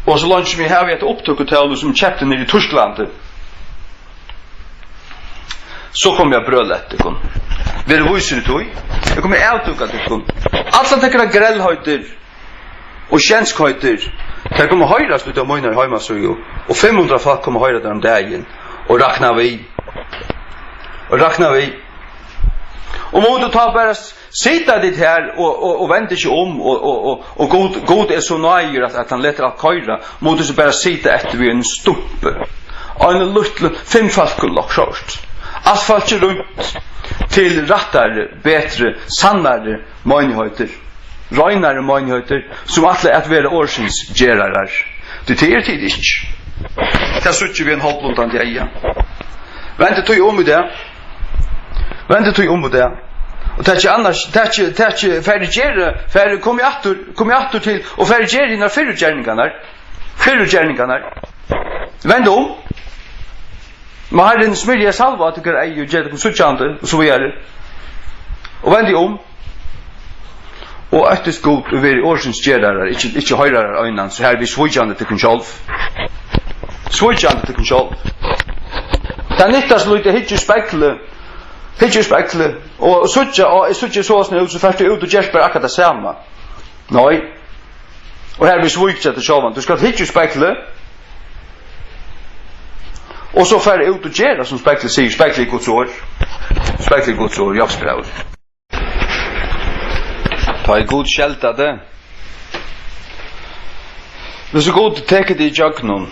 og so leingi sum eg havi eitt upptøkutóli, sum eg keypti niðri í Týsklandi, so komi eg at brøla eftir tykkum. Verið vísir í tí. Eg komi at avdúka tykkum. Allar tykkara grellheitir og sjenskheiti, tey koma at hoyrast úti á mínari heimasíðu, og fimm hundrað fólk koma at hoyra tær um dagin, og rakna við. Og rakna við. Og mugu tá bara s-, sita tit her og, og, og venda ikki um, og, og, og, og Gud, Gud er so náðigur, at, at hann letur alt koyra, mugu so bara sita eftir við einum stumpi, einum lítlum fimmfólkum, lukk, sjálvt. Alt fólkið runt til rættari, betri, sannari meinigheiter, reinari meinigheiter, sum ætla at vera orðsins gerarar. Tí tað eru tit ikki. Tað síggja vit ein hálvblundandi eyga. Vend tí um í dag. Vend tí um í dag. Og takið annars, takið, takið, farið, gerið, farið, komið aftur, komið aftur til, og farið, gerið hinar fyrru gerningarnar. Fyrru gerningarnar. Vend um. Má Harrin smyrja, salva tykkara eygu, gera tykkum síggjandi, og so víðari. Og vend um. Og óttist Gud, og verið orðsins gerarar, ikki, ikki hoyrarar einans, so harvið svíkjandi tykkum sjálv. Svíkjandi tykkum sjálv. Tað nyttar so lítið at hyggja í speglið, hyggja í speglið, og síggja, og eg síggi soleiðis út, so fert tú út og gert bara akkurát tað sama. Nei. Og harvið svíkja teg sjálvan. Tú skalt hyggja í speglið, og so fara út og gera, sum speglið sigur. Speglið er Guds orð. Speglið er Guds orð, Jákupsbrævið. Tá ið Gud skeldar teg, hvis Gud tekur teg ígjøgnum,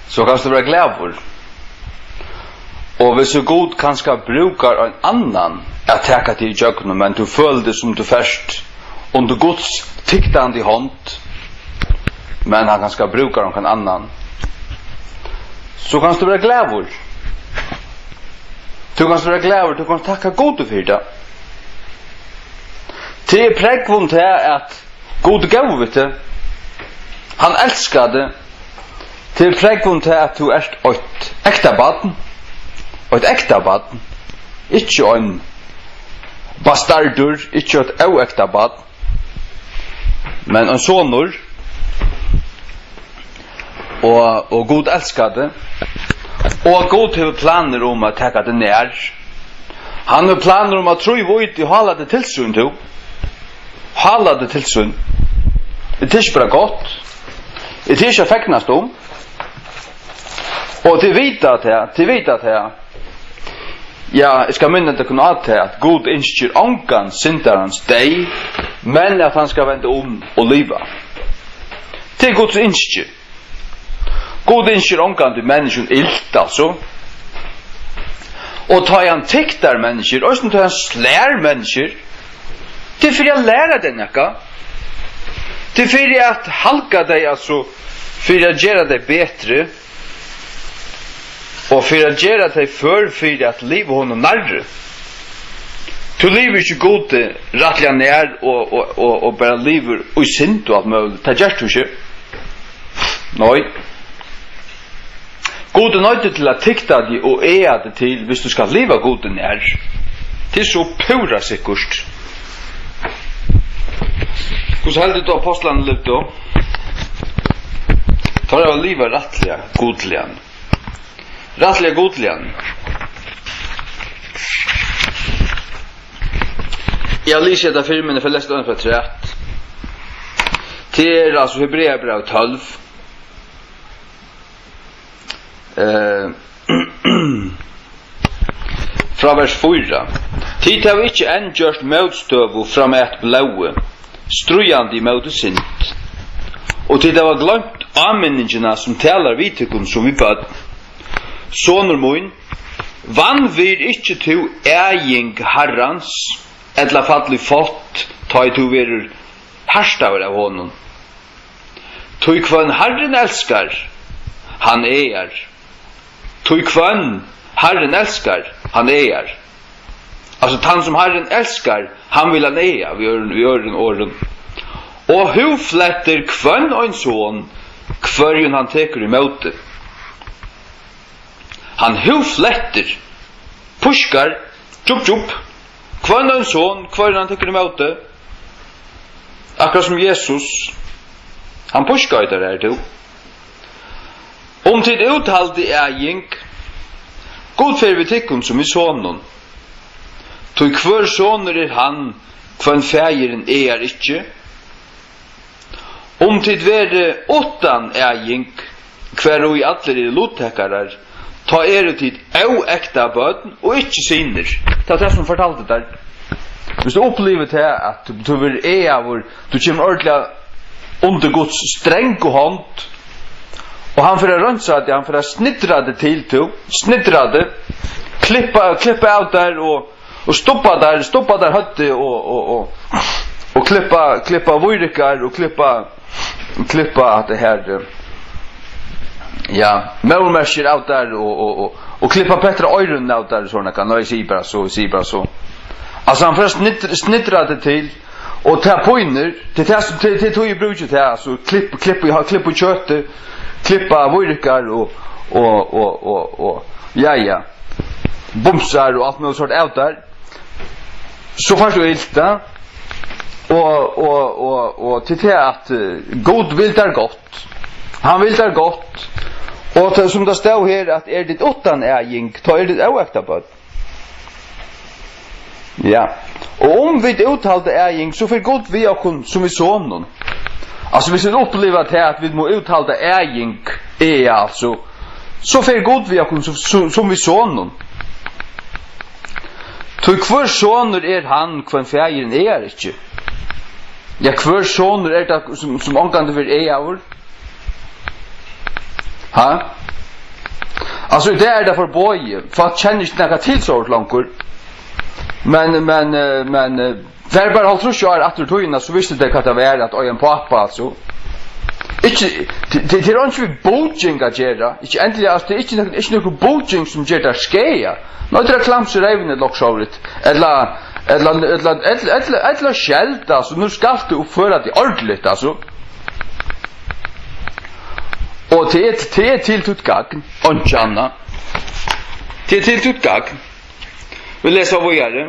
so kanst tú vera glaður. Og hvis Gud kanska brúkar ein annan at taka teg ígjøgnum, men tú følir teg sum tú fert undir Guds tyktandi hond, men hann kanska brúkar onkran annan, so kanst tú vera glaður. Tú kanst vera glaður, tú kanst takka Gudi fyri tað. Tað er prógv um tað, at Gud er góður við teg. Hann elskar teg. Tað er prógv um tað, at tú ert eitt ekta barn. Eitt ekta barn. Ikki ein bastardur, ikki eitt óekta barn, men ein sonur. Og, og Gud elskar teg. Og Gud hevur planir um at taka teg nær. Hann hevur planir um at trýva í teg, hála teg til sín, tú. Hála teg til sín. Er tað ikki bara gott? Er tað ikki at fegnast um? Og tit vita tað, tit vita tað. Ja, eg skal minna tykkum á tað, at Gud ynskir ongan syndarans deyð, men at hann skal venda um og liva. Tað er Guds ynski. Gud ynskir ongantíð menniskjum ilt, altso. Og tá ið hann tiktar menniskjur, eisini tá ið hann slær menniskjur, tað er fyri at læra tey nakað. Tað er fyri at halga tey, altso, fyri at gera tey betri, og fyri at gera tey før fyri at liva honum nærri. Tú livir ikki Gudi rættiliga nær og, og, og, og bara livir í synd og alt møguligt. Tað gert tú ikki. Nei. Gud er noyddur til at tikta teg og aga teg til, hvis tú skalt liva Gudi nær. Tað er so púra sikkurt. Hvussu heldur tú, apostlarnir livdu? Teir hava livað rættiliga gudliga. Rættiliga gudliga. Eg havi lisið hetta fyri, men eg fari at lesa tað afturat. Tað er, altso, Hebreabræv tólv. Eh, frá vers fýra. Tit hava ikki enn gjørt mótstøðu framat blóði, stríðandi ímóti synd. Og tit hava gloymt áminningina, sum talar við tykkum sum við børn. Sonur mín, vanvirð ikki tú æðing Harrans, ella fall í fátt, tá ið tú verður hartaður av honum. Tí hvønn Harrin elskar, hann agar. Tí hvønn Harrin elskar, hann agar. Altso, tann sum Harrin elskar, hann vil hann aga, við øðrum, við øðrum orðum. Og húðflettir hvønn ein son, hvørjum hann tekur ímóti. Hann húðflettir, pískar, djup, djup, hvønn ein son, hvørjum hann tekur ímóti. Akkurát sum Jesus, hann pískaði teir her, tú. Um tit úthaldið æðing, Gud fer við tykkum sum við sonum. Tí hvør sonur er hann, hvønn faðirin agar ikki? Um tit verið uttan æðing, hvar ið allir eru luttakarar, tá eru tit óektað børn og ikki synir. Tað var tað, sum fortaldi tær. Viss tú upplivir tað, at tú, tú verður agaður, tú kemur ordiliga undir Guds strangu hond, og hann fer at reinsa teg, hann fer at sniðra teg til, tú, sniðra teg, klippa, klippa av tær og, og stubba tær, stubba tær høvdið og, og, og, og klippa, klippa vírikkar og klippa, klippa at tað her, eh, ja, móðurmerkir av tær og, og, og, og klippa pettara oyruni av tær og sovorðið, kann eg siga bara so, eg sigi bara so. Altso, hann fer at sniðra, sniðra teg til, og tað pínir, tað er tað sum, tað, tað er tí eg brúki tað, altso, klipp, klipp í, klipp í kjøtið, klippa vírikkar og, og, og, og, og, ja, ja, bumsar og alt møguligt sort av tær. So fært tú ilt, ja. Og, og, og, og til tað at, eh, Gud vil tær gott. Hann vil tær gott. Og tað, sum tað stóð her, at er tit uttan æðing, tá er tit óektað børn. Ja. Og um vit úthalda æðing, so fer Gud við okkum sum við sonum. Altso, viss vit uppliva tað, at vit mugu úthalda æðing, ja, altso, so fer Gud við okkum sum, sum, sum við sonum. Tí hvør sonur er hann, hvønn faðirin ærar ikki? Ja, hvør sonur er tað, sum, sum ongantíð verður agaður? Ha? Altso, í dag er tað forboðið. Fólk kenna ikki nakað til sovorðið longur. Men, men, eh, men, eh, far bara hálvtrýss ár aftur í tíðina, so vistu tey, hvat tað var at eiga ein pápa, altso. Ikki, t-, t-, tað er einki við búking at gera. Ikki endiliga, altso, tað er ikki nøkur, ikki nøkur búking, sum ger tær skaða. Nei, tað er klamps í reyvini, ella okkurt sovorðið. Ella, ella, ella, ella, ella, ella skjeld, altso. Nú skalt tú uppføra teg ordiligt, altso. Og tað er, tað er til títt gagn, einki annað. Tað er til títt gagn. Vit lesa víðari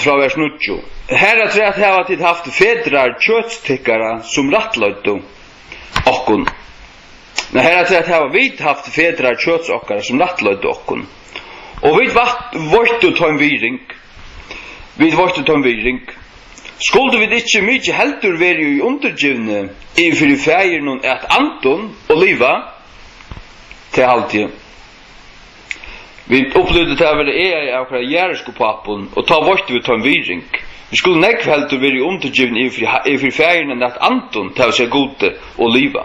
frá vers níggju. Harafturat hava tit havt fedrar kjøts tykkara, sum rættleiddu okkum. Nei, harafturat hava vit havt fedrar kjøts okkara, sum rættleiddu okkum. Og vit vat-, veittu teim virðing. Vit veittu teim virðing. Skuldu vit ikki mikið heldur verið í undirgivni yvir fyri faðirinum at andum og liva? Tað haldi eg. Vit upplivdu tað at vera agaðir av okkara jarðarsku pápum, og tá veittu vit teim virðing. Vit skuldu nógv heldur verið í undirgivni yvir fyri ha-, yvir fyri faðirinum at andum, tað vil siga Gudi, og liva.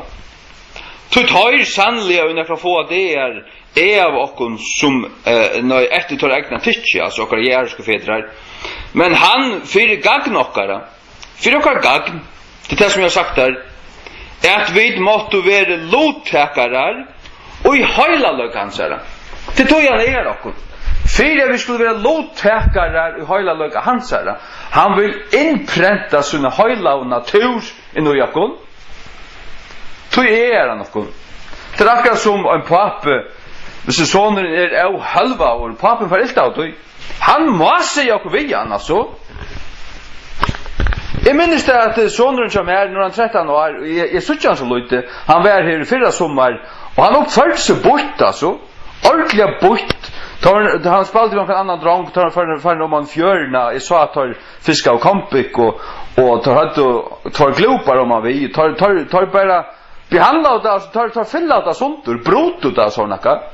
Tí teir sanniliga í nakrar fáar dagar aga okkum sum, eh, nei, eftir teirra egna tykki, altso okkara jarðarsku fedrar. Men hann fyri gagn okkara, fyri okkara gagn, tað er tað sum eg havi sagt har, at vit máttu verið luttakarar í heilagleika hansara. Tað er tí hann agar okkum. Fyri at vit skulu vera luttakarar í heilagleika hansara. Hann vil innprenta sína heilagu natúr inn í okkum. Tí agar hann okkum. Tað er akkurát sum ein pápi, viss sonurin er óhølvaður, pápin fær ilt av tí. Hann má siga okkurt við hann, altso. Eg minnist tað, at sonurin hjá mær, nú er hann trettan ár, og eg, eg síggi hann so lítið, hann var her í fyrra summar, og hann uppførdi seg býtt, altso. Ordiliga býtt. Tá hann, tá hann spældi við onkran annan drong, tá hann fór, fór oman í fjøruna, eg sá, at teir fiskaðu kombikk, og, og teir høvdu tveir glúpar oman við. Teir, teir, teir bara behandlaðu tað, altso, teir, teir filaðu tað sundur, brutu tað, so nakað.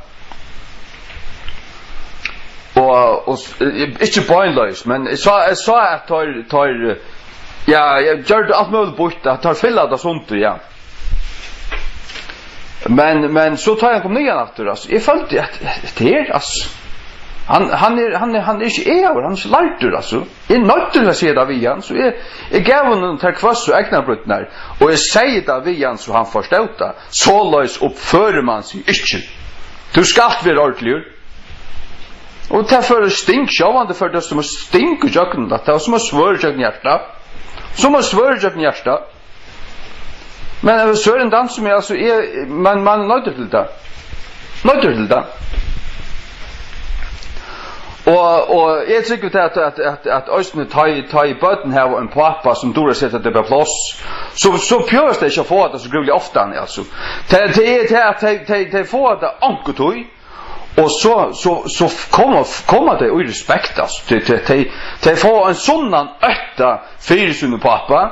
Og, og s-, eh, ikki beinleiðis, men eg sá, eg sá, at teir, teir, ja, eg gjørdi alt møguligt býtt, at teir filaðu tað sundur, ja. Men, men so tá hann kom niðan aftur, altso, eg føldi, at, at tað er, altso, hann, hann er, hann er, hann er ikki agaður, hann er ikki lærdur, altso. Eg noyddist at siga tað við hann, so eg, eg gav honum tær hvøssu eygnabrýrnar, og eg segði tað við hann, so hann forstóð tað. Soleiðis uppførir mann seg ikki. Tú skalt vera ordiligur. Og tað førir sting, sjálvandi førir tað sum eitt sting ígjøgnum tað. Tað var sum eitt svørð ígjøgnum hjartað. Sum eitt svørð ígjøgnum hjartað. Men, eh, svørðin dansa meg, altso, eg, man, man noyddist til tað. Noyddist til tað. Og, og eg trúgvi tað, at, at, at, at eisini tá ið, tá ið børn hava ein pápa, sum dugir at seta tey upp á pláss, so, so behøvast tey ikki at fáa tað so grúvliga ofta, altso. Tey, tey, tey, tey, tey, tey fáa tað onkuntíð, og so, so, so koma, koma tey í respekt, altso. Tey, tey, tey, tey fáa ein sunnan ótta fyri sínum pápa,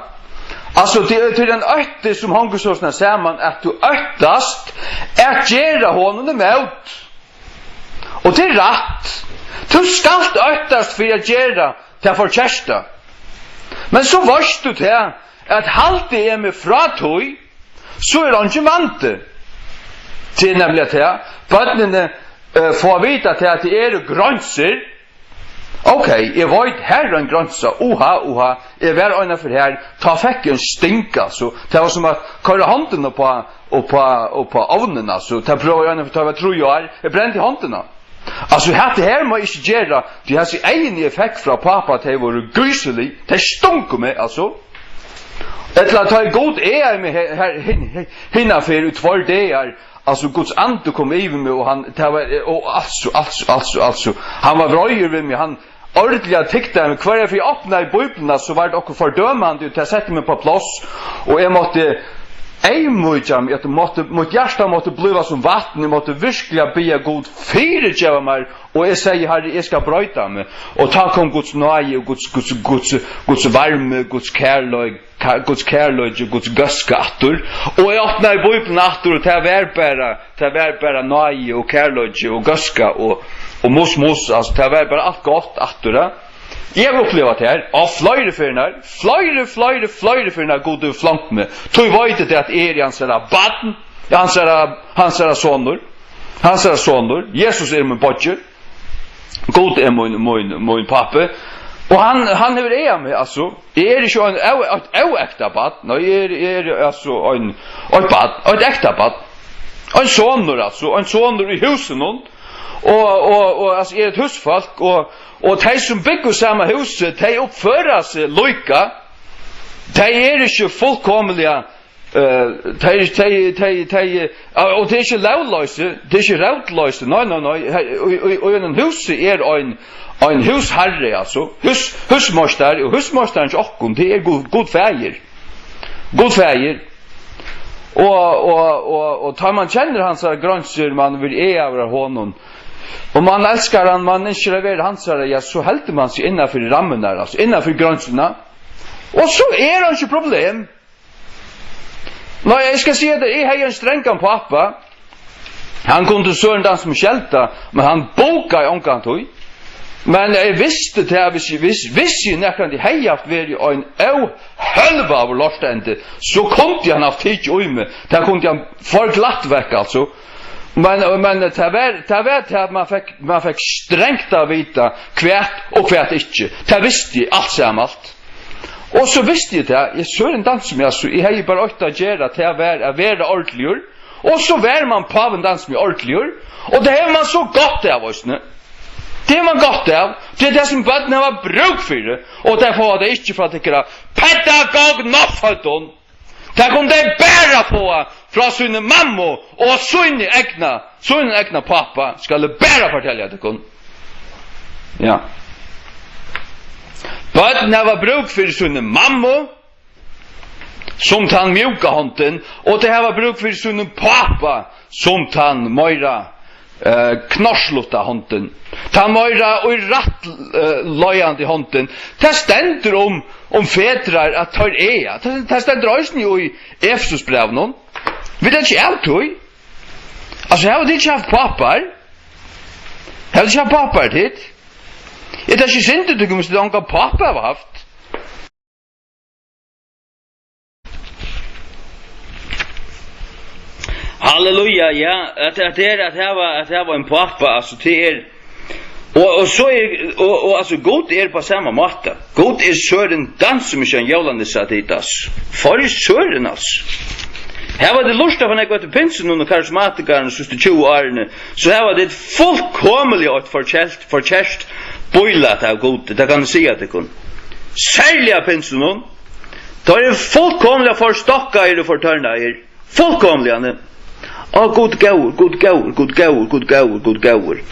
Altso, tað er, tað er ein ótti, sum hongur sostatt saman, at tú óttast at gera honum ímót. Og tað er rætt. Tú skalt óttast fyri at gera tað forkerta. Men so veitst tú tað, at haldi eg meg frá tí, so er eingin vandi. Tað er nemliga tað, børnini, eh, fáa at vita tað, at tað eru greinsir. Ok, eg veit, har er ein greinsa. Uha, uha, eg var einaferð har, tá fekk eg ein sting, altso. Tað var sum at koyra hondina upp á, upp á, upp á ovnin, altso. Tað prøvaði eg einaferð, tá eg var trý ár. Eg brendi hondina. Altso, hatta her má eg ikki gera, tí hasi eyguni eg fekk frá pápa, tey vóru gísilig, tey stungu meg, altso. Ella tá ið Gud egaði meg her, her, hin, hin, hina ferð í tveir dagar, altso, Guds andi kom yvir meg, og hann, tað var, og altso, altso, altso, altso, hann var reiður við meg, hann ordiliga tiktaði meg, hvørja ferð eg opnaði Bíbliuna, so var tað okkurt fordømandi, og tað setti meg upp á pláss, og eg mátti eyðmýkja meg, at mátti, mítt hjarta mátti blíva sum vatn, eg mátti virkiliga biðja Gud fyrigeva mær, og eg segði, Harri, eg skal broyta meg. Og tá kom Guds náði og Guds, Guds, Guds, Guds varmi, Guds kærleik, ka-, Guds kærleiki, Guds góðska aftur. Og eg opnaði Bíbliuna aftur, og tað var bara, tað var bara náði og kærleiki og góðska og, og mus, mus, altso, tað var bara alt gott aftur, ja. Eg havi upplivað tað her á fleiri ferðir, fleiri, fleiri, fleiri ferðir, Gud hevur flongt meg. Tí veit eg tað, at eg eri hansara barn, hansara, hansara sonur, hansara sonur. Jesus er mín beiggi. Gud er mín, mín, mín pápi. Og hann, hann hevur egað meg, altso. Eg eri ikki ein ó-, eitt óekta barn. Nei, eg eri, eg eri, altso, ein, eitt barn, eitt ekta barn. Ein sonur, altso, ein sonur í húsinum. Og, og, og, altso, eg eri eitt húsfólk, og, og tey sum búgva í sama húsi, tey uppføra seg líka. Tey eru ikki fullkomiliga, eh, tey, tey, tey, tey, eh, og tað er ikki lógloysi, tað er ikki rótloysi, nei, nei, nei, her, í, í, í einum húsi er ein, ein húsharri, altso, hús-, húsmeistari, og húsmeistarin hjá okkum, tað er Gud, Gud faðir, Gud faðir, og, og, og, og tá man kennir hansara greinsir, man vil egaður av honum, og man elskar hann, man ynskir at vera hansara, ja, so heldur man seg innanfyri rammurnar, altso, innanfyri greinsirnar, og so er einki problem. Nei, eg skal siga tær, eg hevði ein strangan pápa. Hann kundi søren dansa meg skelta, men hann bókaði ongantíð. Men eg visti tað, hvis eg, hvis, hvis eg nakrantíð hevði havt verið ein óhølvaður lortendi, so kundi hann havt tikið í meg. Tað kundi hann forglatt vekk, altso. Men, men tað var, tað var tað, at man fekk, man fekk strangt at vita, hvat og hvat ikki. Tað visti eg alt samalt. Og so visti eg tað, eg søren dansi meg, altso, eg hevði bara eitt at gera, tað var at vera ordiligur, og so var man pávin dansi meg ordiligur, og tað hevur man so gott av, eisini. Tað hevur man gott av, tað er tað sum børn hava brúk fyri, og tað fáa tey ikki frá tykkara pedagog náttføddum. Tað kunnu tey bara fáa frá síni mammu og síni egna, síni egna pápa, skal eg bara fortelja tykkum. Ja. Børn hava brúk fyri síni mammu sum tann mjúka hondin, og tey hava brúk fyri sínum pápa sum tann meira eh, knorslutta hondin. Tann meira í rætt, eh, leiðandi hondin. Tað stendur um, um fedrar at teir eiga. Tað, tað stendur eisini í Efesusbrævinum. Vit taka ikki av tí. Altso, hava tit ikki havt pápar? Hava tit ikki havt pápar, tit? Er tað ikki synd, at tykkum, hvis tit ongan pápa hava havt? Halleluja, ja, at, at tað er at hava, at hava ein pápa, altso, tað er, og, og so er, og, og, altso, Gud er á sama máta. Gud er søren dansi meg sum jólanissa, tit, altso. For søren, altso. Hava tit lurtað fyri nógv eftir pinsunum og karismatikaranum síðstu tjúgu árini, so hava tit fullkomiliga eitt forkert, forkert bílæt av Gudi, tað kann eg siga tykkum. Serliga pinsunum, teir eru fullkomiliga forstokkaðir og fortørnaðir. Fullkomiliga, ne? Á, Gud góður, Gud góður, Gud góður, Gud góður, Gud góður.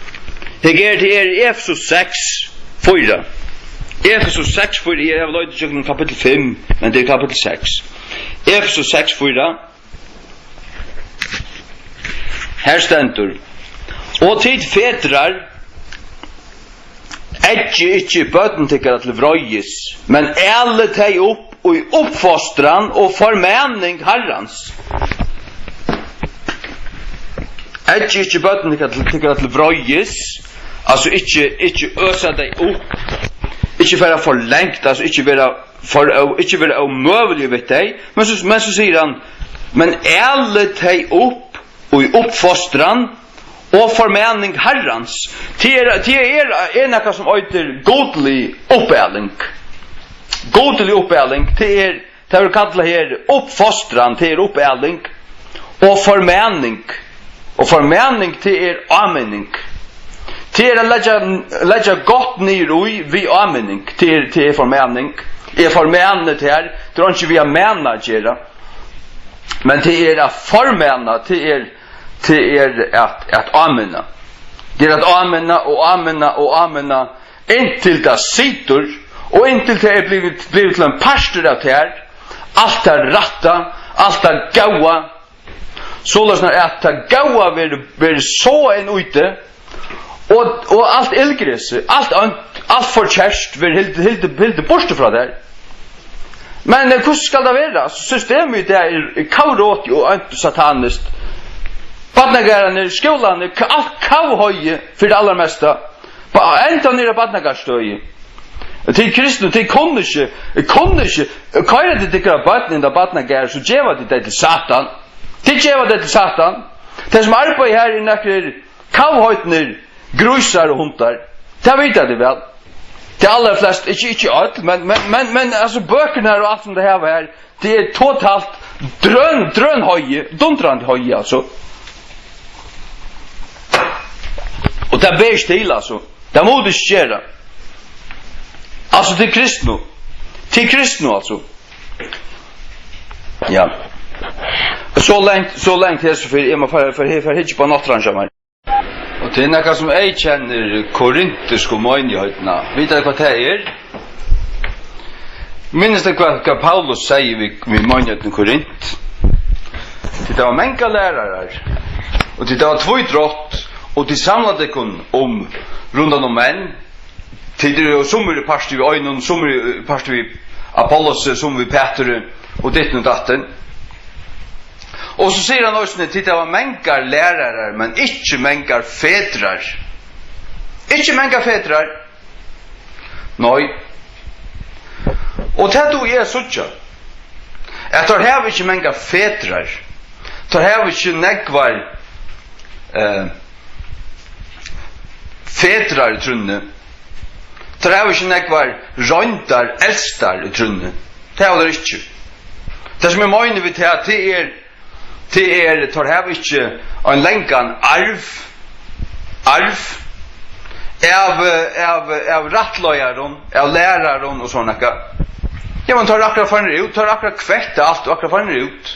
Her er tað er Efesus seks, fýra. Efesus seks, fýra, eg havi leitað gjøgnum kapittul fimm, men tað er kapittul seks. Efesus seks, fýra. Her stendur: Og tit fedrar, eggið ikki børn tykkara til vreiðis, men alið tey upp í uppfostran og formaning Harrans. Eggið ikki børn tykkara til, tykkara til vreiðis, altso ikki, ikki øsa tey upp, ikki fara for langt, altso ikki vera for ó-, ikki vera ómøguligur við tey, men so, men so sigur hann, men alið tey upp í uppfostran og formaning Harrans. Tað er, tað er, er nakað sum eitur gudolig uppaling. Gudolig uppaling, tað er, tað verður kallað her uppfostran, tað er uppaling, og formaning. Og formaning, tað er áminning. Tað er at leggja, leggja gott niður í við áminning. Tað er, tað er formaning. Eg formani tær, tað er einki við at mana at gera. Men tað er at formana, tað er, tað er at, at áminna. Tað er at áminna og áminna og áminna, inntil tað situr, og inntil tað er blivið, blivið til ein partur av tær, alt tað rætta, alt tað góða, soleiðis at tað góða verður, verður sáað inn í teg, og, og alt illgresið, alt ónt, alt forkert verður hildið, hildið, hildið burtur frá tær. Men, eh, hvussu skal tað vera? Systemið í dag er, er kavrótið og ónt og sataniskt. Barnagarðarnir, skúlarnir, ka-, alt kavhoyði fyri tað allarmesta. Á endanum er tað barnagarðsstøði. Tit kristnu, tit kunnu ikki, tit kunnu ikki, koyra tit tykkara børn inn á barnagarð, so geva tit tey til Satan. Tit geva tey til Satan. Tey sum arbeiða har eru nakrir kavheidnir grísar og hundar. Tað vita tit væl. Tey allarflestu, ikki, ikki øll, men, men, men, men, altso, bøkurnar og alt sum tey hava har, tað er totalt drøn, drøn hoyði, dundrandi hoyði, altso. Og tað ber ikki til, altso. Tað mugu tit ikki gera. Altso, tit kristnu. Tit kristnu, altso. Ja. So langt, so langt hesa ferð, eg má fara, fara, fara, fara hyggja upp á nátturðan hjá mær. Og tað er nakað sum eyðkennir korintisku meinigheitina. Vita tit hvat tað er? Minnist tit hvat, hvat Paulus segði við, við meinigheitini í Korint? Tí tað var mangar lærarar, og tí tað var tvítrátt, og tit samla tykkum um, rundan um menn, tit eru jú, summi eru partur við einum, summi eru partur við Apollosi, summi við Peturi, og ditten og datten. Og so sigur hann eisini, tit hava mangar lærarar, men ikki mangar fedrar. Ikki mangar fedrar. Nei. Og tað dugi eg at síggja, at teir hava ikki mangar fedrar. Teir hava ikki nógvar, eh, fedrar í trúnni. Teir hava ikki nógvar royndar elstar í trúnni. Tað hava teir ikki. Tað sum eg meini við tað, tað er, tað er, teir hava ikki ein langan arv, arv av, av, av rættleiðarum, av lærarum og sovorðið nakað. Ja, men teir eru akkurát farnir út, teir eru akkurát kvettað alt og akkurát farnir út.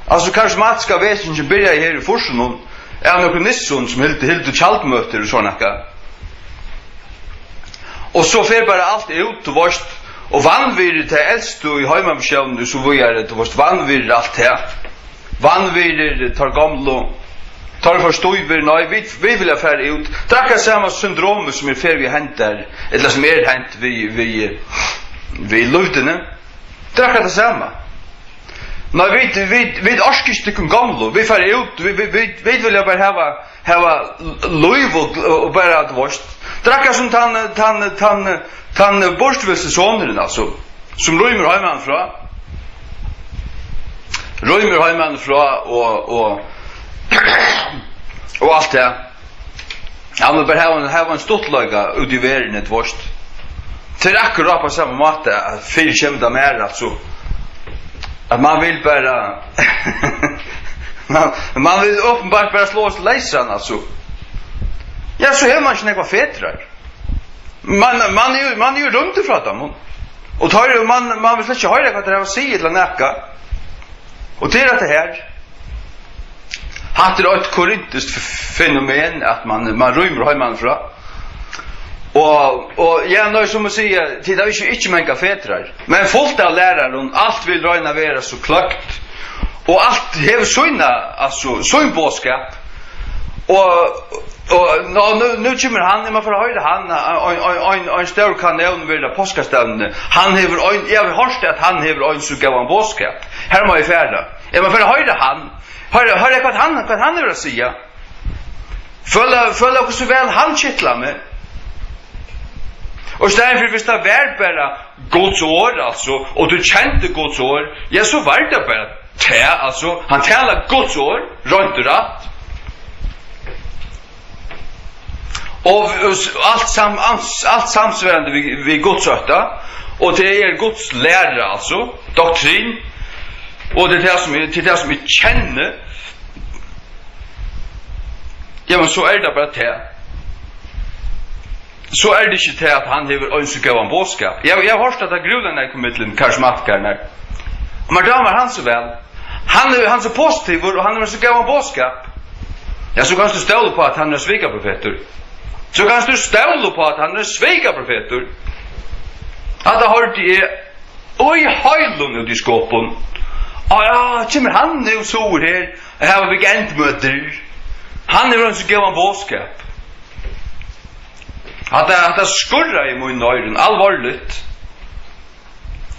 Altso, karismatiska vesingin byrjaði her í fýrsunum av nøkrum nissum sum hildu, hildu tjaldmøtir og sovorðið nakað. Og so fer bara alt út, tú veist, og vanvirðir tey elstu í heimamissiónini og so víðari, tú veist, vanvirðir alt tað. Vanvirðir teir gomlu, teir eru for stívir, nei, vit, vit vilja fara út. Tað er akkurát sama syndromið sum er ferð við at henda, ella sum er hent við, við, við lívdini. Tað er akkurát tað sama. Nei, vit, vit, vit orka ikki tykkum gomlu. Vit fara út, vit, vit, vit, vit vilja bara hava, hava lív og, og bara, tú veist. Tað er akkurát sum tann, tann, tann, tann burturvilsti sonurin, altso, sum rýmir heimanífrá. Rýmir heimanífrá og, og, og alt tað. Hann vil bara hava ein, hava ein stuttleika úti í verðini, tú veist. Tað er akkurát á sama máta, at fyri kemur tað mær, altso, at mann vil bara, mann, mann vil openbart bara sláa seg leysan, altso. Ja, so hevur mann ikki nógvar fedrar. Mann, mann er jú, mann er jú rýmdur frá teimum. Og teir eru, mann, mann vil slett ikki hoyra, hvat teir hava at siga ella nakað. Og tað er hetta her. Hatta er eitt korintiskt f-, fenomen, at mann, mann rýmir heimanífrá. Og, og ja, nei, sum at siga, tit hava ikki, ikki mangar fedrar, men fult av lærarum, alt vil royna at vera so kløkt, og alt hevur sína, altso, sín boðskap. Og, og, og nú, nú kemur hann, eg má fara at hoyra hann, ein, ein, ein, ein stór kanon verður á páskastevnuni. Hann hevur ein, eg havi hoyrt at hann hevur ein so góðan boðskap. Her má eg fara. Eg má fara at hoyra hann. Hoyra, hoyra hvat hann, hvat hann hevur at siga. Føla, føla hvussu væl hann kitlar meg. Og í staðin fyri, viss tað var bara Guds orð, altso, og tú kendi Guds orð, ja, so var tað bara tað, altso, hann talar Guds orð, reint og rætt. Og, og s-, alt sam-, ans-, alt samsvarandi við, við Guds ótta, og tað er Guds læra, altso, doktrin, og tað er tað sum eg, tað er tað sum eg kenni, ja, men so er tað bara tað. So er tað ikki tað, at hann hevur ein so góðan boðskap. Eg, eg havi hoyrt, at tað grúvlar nógv millum karismatikararnar. Mær dámar hann so væl. Hann er, hann er so positivur, og hann hevur so góðan boðskap. Ja, so kanst tú stóla upp á, at hann er ein svikaprofetur. So kanst tú stóla upp á, at hann er ein svikaprofetur. Hatta hoyrdi eg í heilum úti í Skopun. Á ja, kemur hann nú suður her, og hava weekendmøtir. Hann hevur ein so góðan boðskap. Hatta, hatta skurraði í mínum oyrum, alvorligt.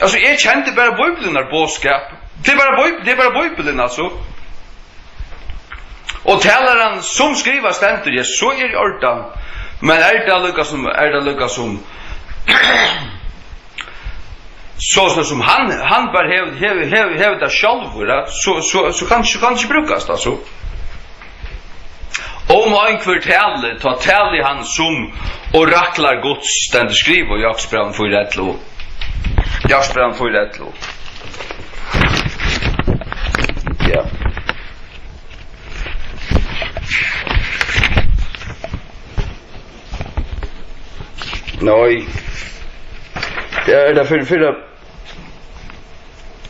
Altso, eg kendi bara Bíbliunnar boðskap. Tað er bara Bíb-, tað er bara Bíblian, altso. Og talarin sum skrivar stendur, ja, so er í ordan. Men er tað líka sum, er tað líka sum, so, so sum hann, hann bara hevur, hevur, hevur, hevur tað sjálvur, ja, so, so, so kann, so kann tað ikki brúkast, altso. Um einhvør tali, tá tali hann sum oraklar Guds, stendur skrivað í Jakobsbrævinum fýra ellivu. Jakobsbrævinum fýra ellivu. Ja. Nei. Ja, er tað fyri, fyri,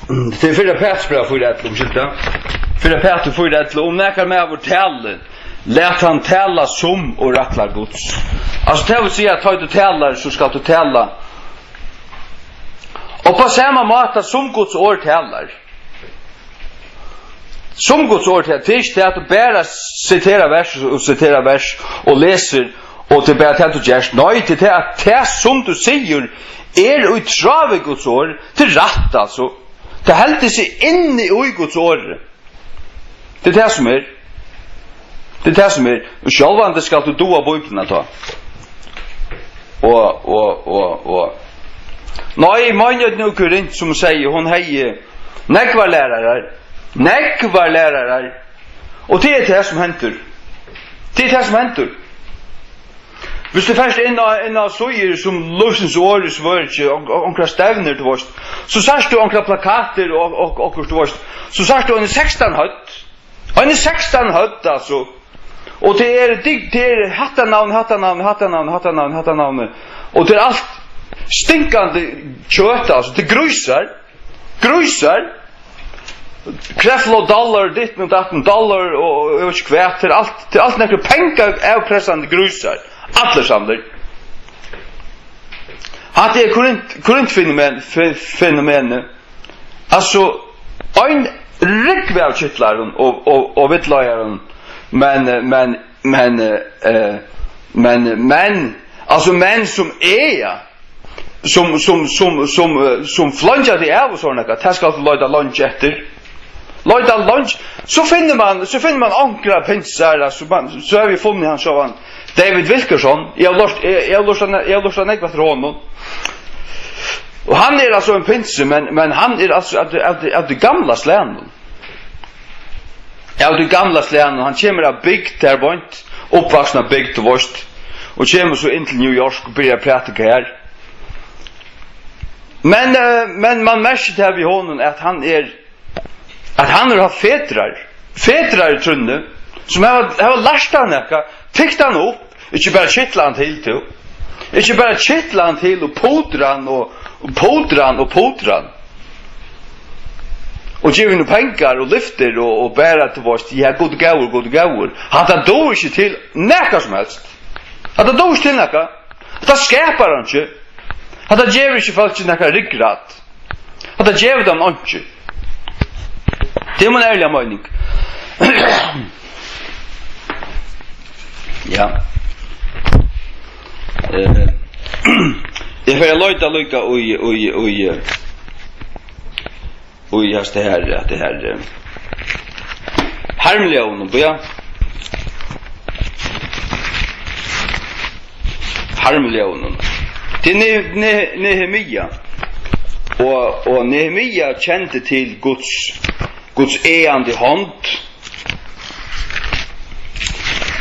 tað er fyrra Pætursbræv fýra ellivu, umskylda. Fyrra Pætur fýra ellivu, um nakar maður tali, lat hann tala sum oraklar Guds. Altso, tað vil siga, at tá tú talar, so skalt tú tala. Og á sama máta sum Guds orð talar. Sum Guds orð talar, tað er ikki tað, at tú bara siterar vers og siterar vers og lesur, og tað er bara tað, tú gert. Nei, tað er tað, at tað, sum tú sigur, er í tráð við Guds orð, tað er rætt, altso. Tað heldur seg inni í Guds orð. Tað er tað, sum er. Tað er tað, sum er. Og sjálvandi skalt tú duga Bíbliuna tá. Og, og, og, og. Nei, meinighetin í Korint, sum eg segði, hon hevði nógvar lærarar. Nógvar lærarar. Og tað er tað, sum hendir. Tað er tað, sum hendir. Viss tú fert inn á, inn á síður sum Lívsins Orð í Svøríki, og, og onkrar stevnur, tú veist, so sært tú onkrar plakatir og, og okkurt, tú veist, so sært tú eini sekstan høvd. Eini sekstan høvd, altso. Og tað er, tað, tað er hatta navn, hatta navn, hatta navn, hatta navn, hatta navn. Og tað er alt stinkandi kjøt, altso. Tað er grísar. Grísar. Creflo Dollar, ditten og datten, Dollar og, og eg veit ikki hvat, tað er alt, tað er alt nakrir pengaavpressandi grísar, allir samlir. Hatta er Korint, Korint-fenomen-, fe-, fenomenið. Altso, ein rúgva av kitlarum og, og, og villleiðarum, men, men, men, eh, men, men, altso, menn sum eiga sum, sum, sum, sum, eh, sum fleingja teg av og sovorðið nakað, tað skalt tú leita leingi eftir. Leita leingi, so finnur mann, so finnur mann onkrar pinsur, altso, mann, so havi eg funnið hann sjálvan, David Wilkerson. Eg havi lurtað, eg, eg havi lurtað, eg havi lurtað nógv eftir honum. Og hann er altso ein pinsi, men, men hann er altso av tí, av tí, av tí gamla slagnum. Av tí gamla slagnum, hann kemur av bygd, har beint, uppvaksin á bygd, tú veist, og kemur so inn til New York og byrjar at prædika har. Men, eh, men mann merkir tað við honum, at hann er, at hann hevur havt fedrar, fedrar í trúnni, sum hava, hava lært hann nakað, tykt hann upp, ikki bara kitla hann til, tú. Ikki bara kitla hann til og pudra hann og, og pudra hann og pudra hann. Og geva honum pengar og lyftir og, og bara, tú veist, ja, Gud er góður, Gud er góður. Hatta dugir ikki til nakað sum helst. Hatta dugir ikki til nakað. Hatta skapar hann ikki. Hatta gevur ikki fólki nakað ryggrad. Hatta gevur teimum einki. Tað er mín ærliga meining. Ja. Eh, eg fari at leita líka í, í, í, eh, í hasi her, at tað her, eh, harmljóðunum, ja. Harmljóðunum. Til Ne-, Ne-, Nehemia. Og, og Nehemia kendi til Guds, Guds eigandi hond.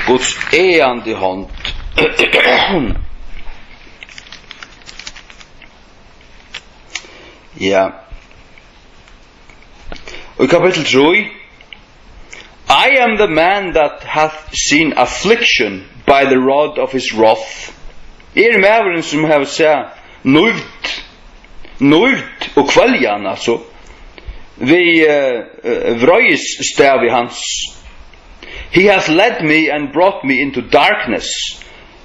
Guds eigandi hond. Ja. Og í kapittul trý: "I am the man that hath seen affliction by the rod of his wrath." Eg eri maðurin, sum hevur sæð nívd, nívd og kvøljan, altso, við, eh, eh, vreiðisstavi hans. "He hath led me and brought me into darkness,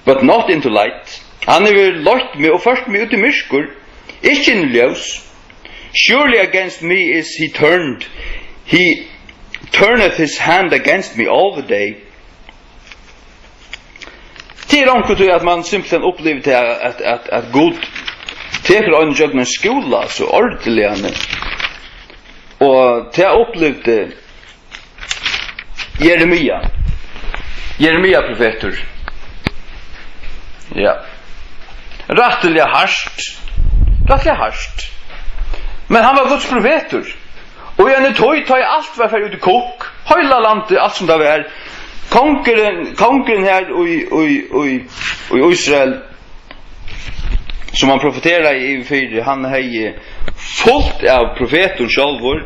but not into light." Hann hevur leitt meg og ført meg út í myrkur, ikki inn í ljós. "Surely against me is he turned, he turneth his hand against me all the day." Tað er onkuntíð, at mann simpelthen upplivir tað, at, at, at Gud tekur ein gjøgnum ein skúla, so ordiliga, og tað upplivdi Jeremia. Jeremia profetur. Ja. Rættiliga hart. Rættiliga hart. Men hann var Guds profetur. Og í eini tíð, tá ið alt var farið út í kukk, heila landið, alt sum tað var, kongurin, kongurin her í, í, í, í Ísrael, sum hann profeteraði yvir fyri, hann hevði fult av profetum sjálvur,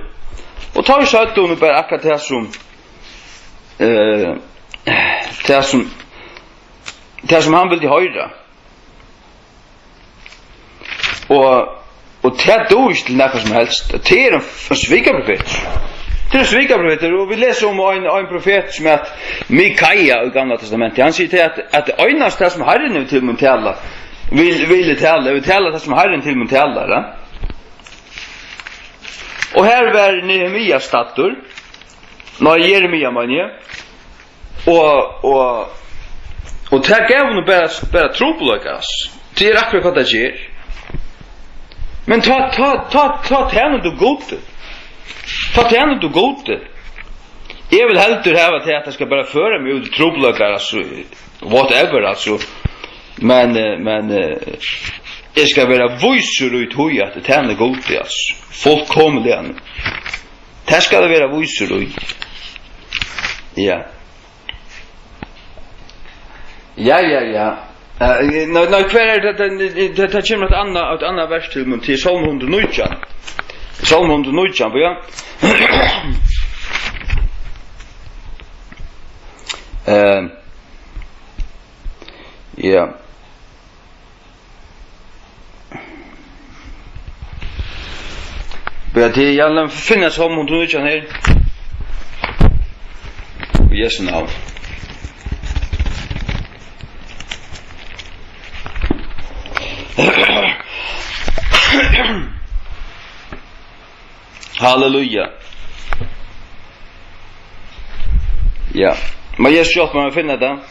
og tá ið søgdu honum bara akkurát tað sum, eh, tað sum, tað sum hann vildi hoyra. Og, og tað dugir ikki til nakað sum helst. Tað er ein, ein svikaprofetur. Tað er ein svikaprofetur, og vit lesa um ein, ein profet sum æt Mikaia í Gamla Testamenti. Hann sigur til at, at einast tað sum Harrin hevur til mín tala, vil, vil eg tala. Eg vil tala tað sum Harrin til mín talar, ja. Og her var Nehemia staddur. Nei, Jeremia, meini eg. Og, og, og tað gav honum bara, bara trupulleikar, altso. Tað er akkurát hvat tað ger. Men tá, tá, tá, tá tænir tú Gudi. Tá tænir tú Gudi. Eg vil heldur hava tað, at tað skal bara føra meg út í trupulleikar, altso, whatever, altso. Men, eh, men, eh, eg skal vera vísur í tí, at eg tæni Gudi, altso. Fullkomiliga. Tað skal eg vera vísur í. Ja. Ja, ja, ja. Eh, nei, nei, hvar er tað, tað, tað, tað kemur eitt annað, eitt annað vers til, men til Sálm hundrað og nítjan. Sálm hundrað og nítjan, ja. Eh, ja. Bíða, eg lat meg finna Sálm hundrað og nítjan her. Í Jesu navn. Halleluja. Ja. Má eg skjóta meg at finna tað?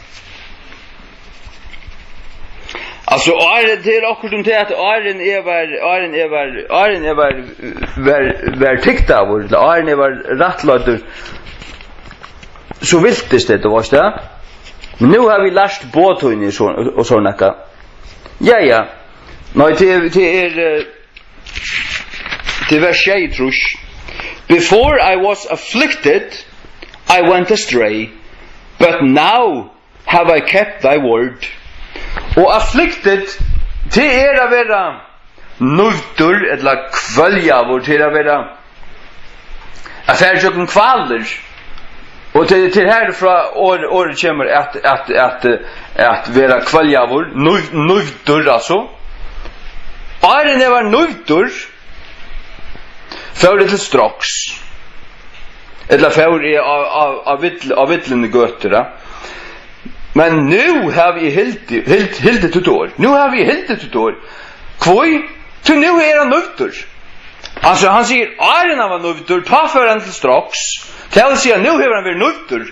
Altso, áðrenn, tað er okkurt um tað, at áðrenn eg var, áðrenn eg var, áðrenn eg var, var, var tygdaður, ella áðrenn eg var rættleiddur, so viltist tað, tú veitst tað? Men nú hava vit lært boð tíni og so, og so nakað. Ja, ja. Nei, tað er, tað er, eh, Til vers sjeyogtrýss. "Before I was afflicted, I went astray, but now have I kept thy word." Og afflicted, tað er at vera nívdur ella kvøljaður, tað er at vera at fara ígjøgnum kvalir. Og til, til herfrá orð, orðið kemur at, at, at, at vera kvøljaður, nív-, nívdur, altso. Áðrenn eg var nívdur, fór eg til stráks. Ella fór eg á, á, á vill-, á villini gøtur, ja. Men nú havi eg hildið, hild-, hildið títt orð. Nú havi eg hildið títt orð. Hví? Tí nú er hann nívdur. Altso, hann sigur, áðrenn hann var nívdur, tá fór hann til stráks. Tað vil siga, nú hevur hann verið nívdur.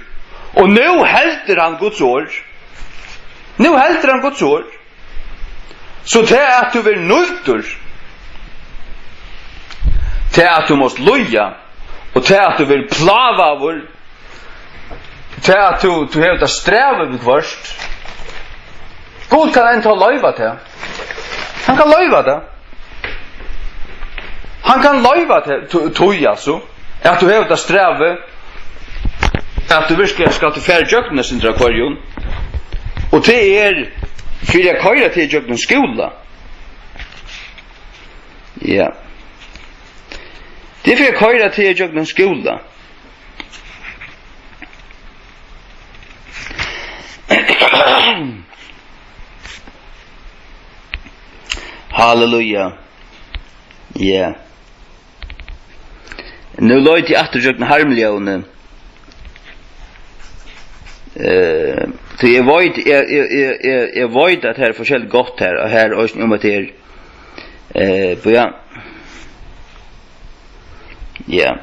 Og nú heldur hann Guds orð. Nú heldur hann Guds orð. So tað at tú verður nýldur, tað at tú mást líða, og tað at tú verður plágaður, tað at tú, tú hevur tað strævið viðhvørt, Gud kann enntá loyva tað. Hann kann loyva tað. Hann kann loyva tað, tú, tú, altso, at tú hevur tað strævið, at tú virkuliga skalt fara ígjøgnum eitt sindur av hvørjum. Og tað er fyri at koyra teg ígjøgnum skúla. Ja. Tað er fyri at koyra teg ígjøgnum skúla. Halleluja. Ja. Nú leiti eg aftur gjøgnum harmljóðini. Eh, tí eg veit, eg, eg, eg, eg, eg veit, at her er forskelligt gott her, og her eisini um at her, eh, ja. Ja.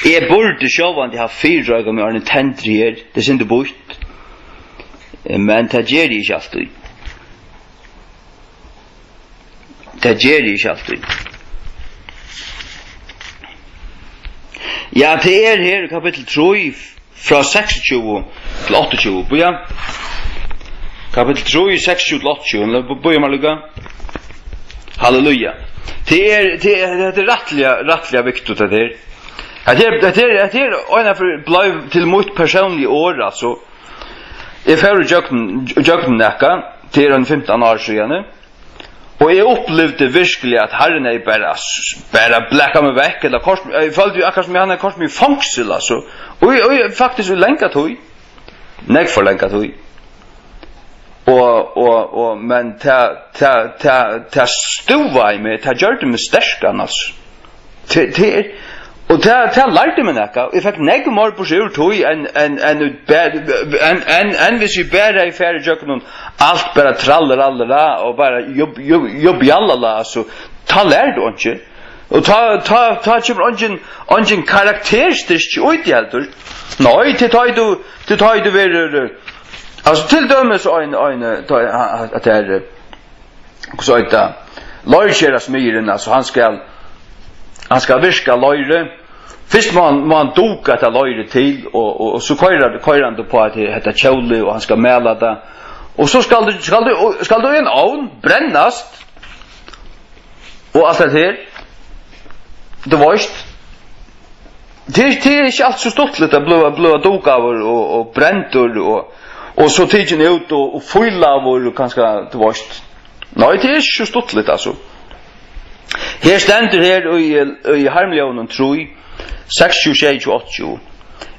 Eg burdi sjálvandi havt fyrireikað meg, áðrenn eg tendri her. Tað er synd og býtt. Eh, men tað geri eg ikki altíð. Tað geri eg ikki altíð. Ja, tað er her í kapittul trý, frá seksogtjúgu til áttaogtjúgu. Bíða. Kapittul trý, seksogtjúgu til áttaogtjúgu. Lat, bíða mær líka. Halleluja. Tað er, tað er, hetta er rættiliga, rættiliga viktigt, hetta her. Hetta er, hetta er, hetta er ein av, bleiv til mítt persónliga orð, altso. Eg fór í gjøgnum, gjøgnum nakað, tað er ein fimtan ár síðani. Og eg upplivdi virkuliga, at Harrin hevði bara, bara blakað meg vekk, ella koyrt meg, eg føldi jo akkurát, sum hann hevði koyrt meg í fongsul, altso. Og, og, og faktiskt í langa tíð. Nógv for langa tíð. Og, og, og, men tað, tað, tað, tað stúvaði meg, tað gjørdi meg sterkan, altso. Tað, tað er, og tað, tað lærdi meg nakað. Eg fekk nógv meir burtur úr tí enn, enn, enn, út ber-, enn, enn, enn hvis eg bara hevði farið ígjøgnum alt bara trallrallra og bara jubb, jubb, jubb, jallala, altso, tá lærir tú einki. Og tá, tá, tá kemur eingin, eingin karakterstyrki í tí heldur. Nei, til tá ið tú, til tá ið tú verður, eh, altso, til dømis ein, ein, eh, tá, at tað er, eh, hvussu eitur tað, leirkerasmiðurin, altso, hann skal, hann skal virka leirið. Fyrst má hann, má hann dúka hetta leirið til, og, og, og so koyrir, koyrir hann upp á hetta, hetta hjólið, og hann skal mala tað. Og so skal tú, skal tú, skal tú í ein ovn, brennast, og alt hetta her. Tú veitst, Tað er, tað er ikki alt so stuttligt at blíva, blíva dúkaður og, og brendur og, og so tikin út og, og fílaður og kanska, tú veitst. Nei, tað er ikki so stuttligt, altso. Her stendur her í, í Harmljóðunum trý, seksogtjúgu, sjeyogtjúgu, áttaogtjúgu.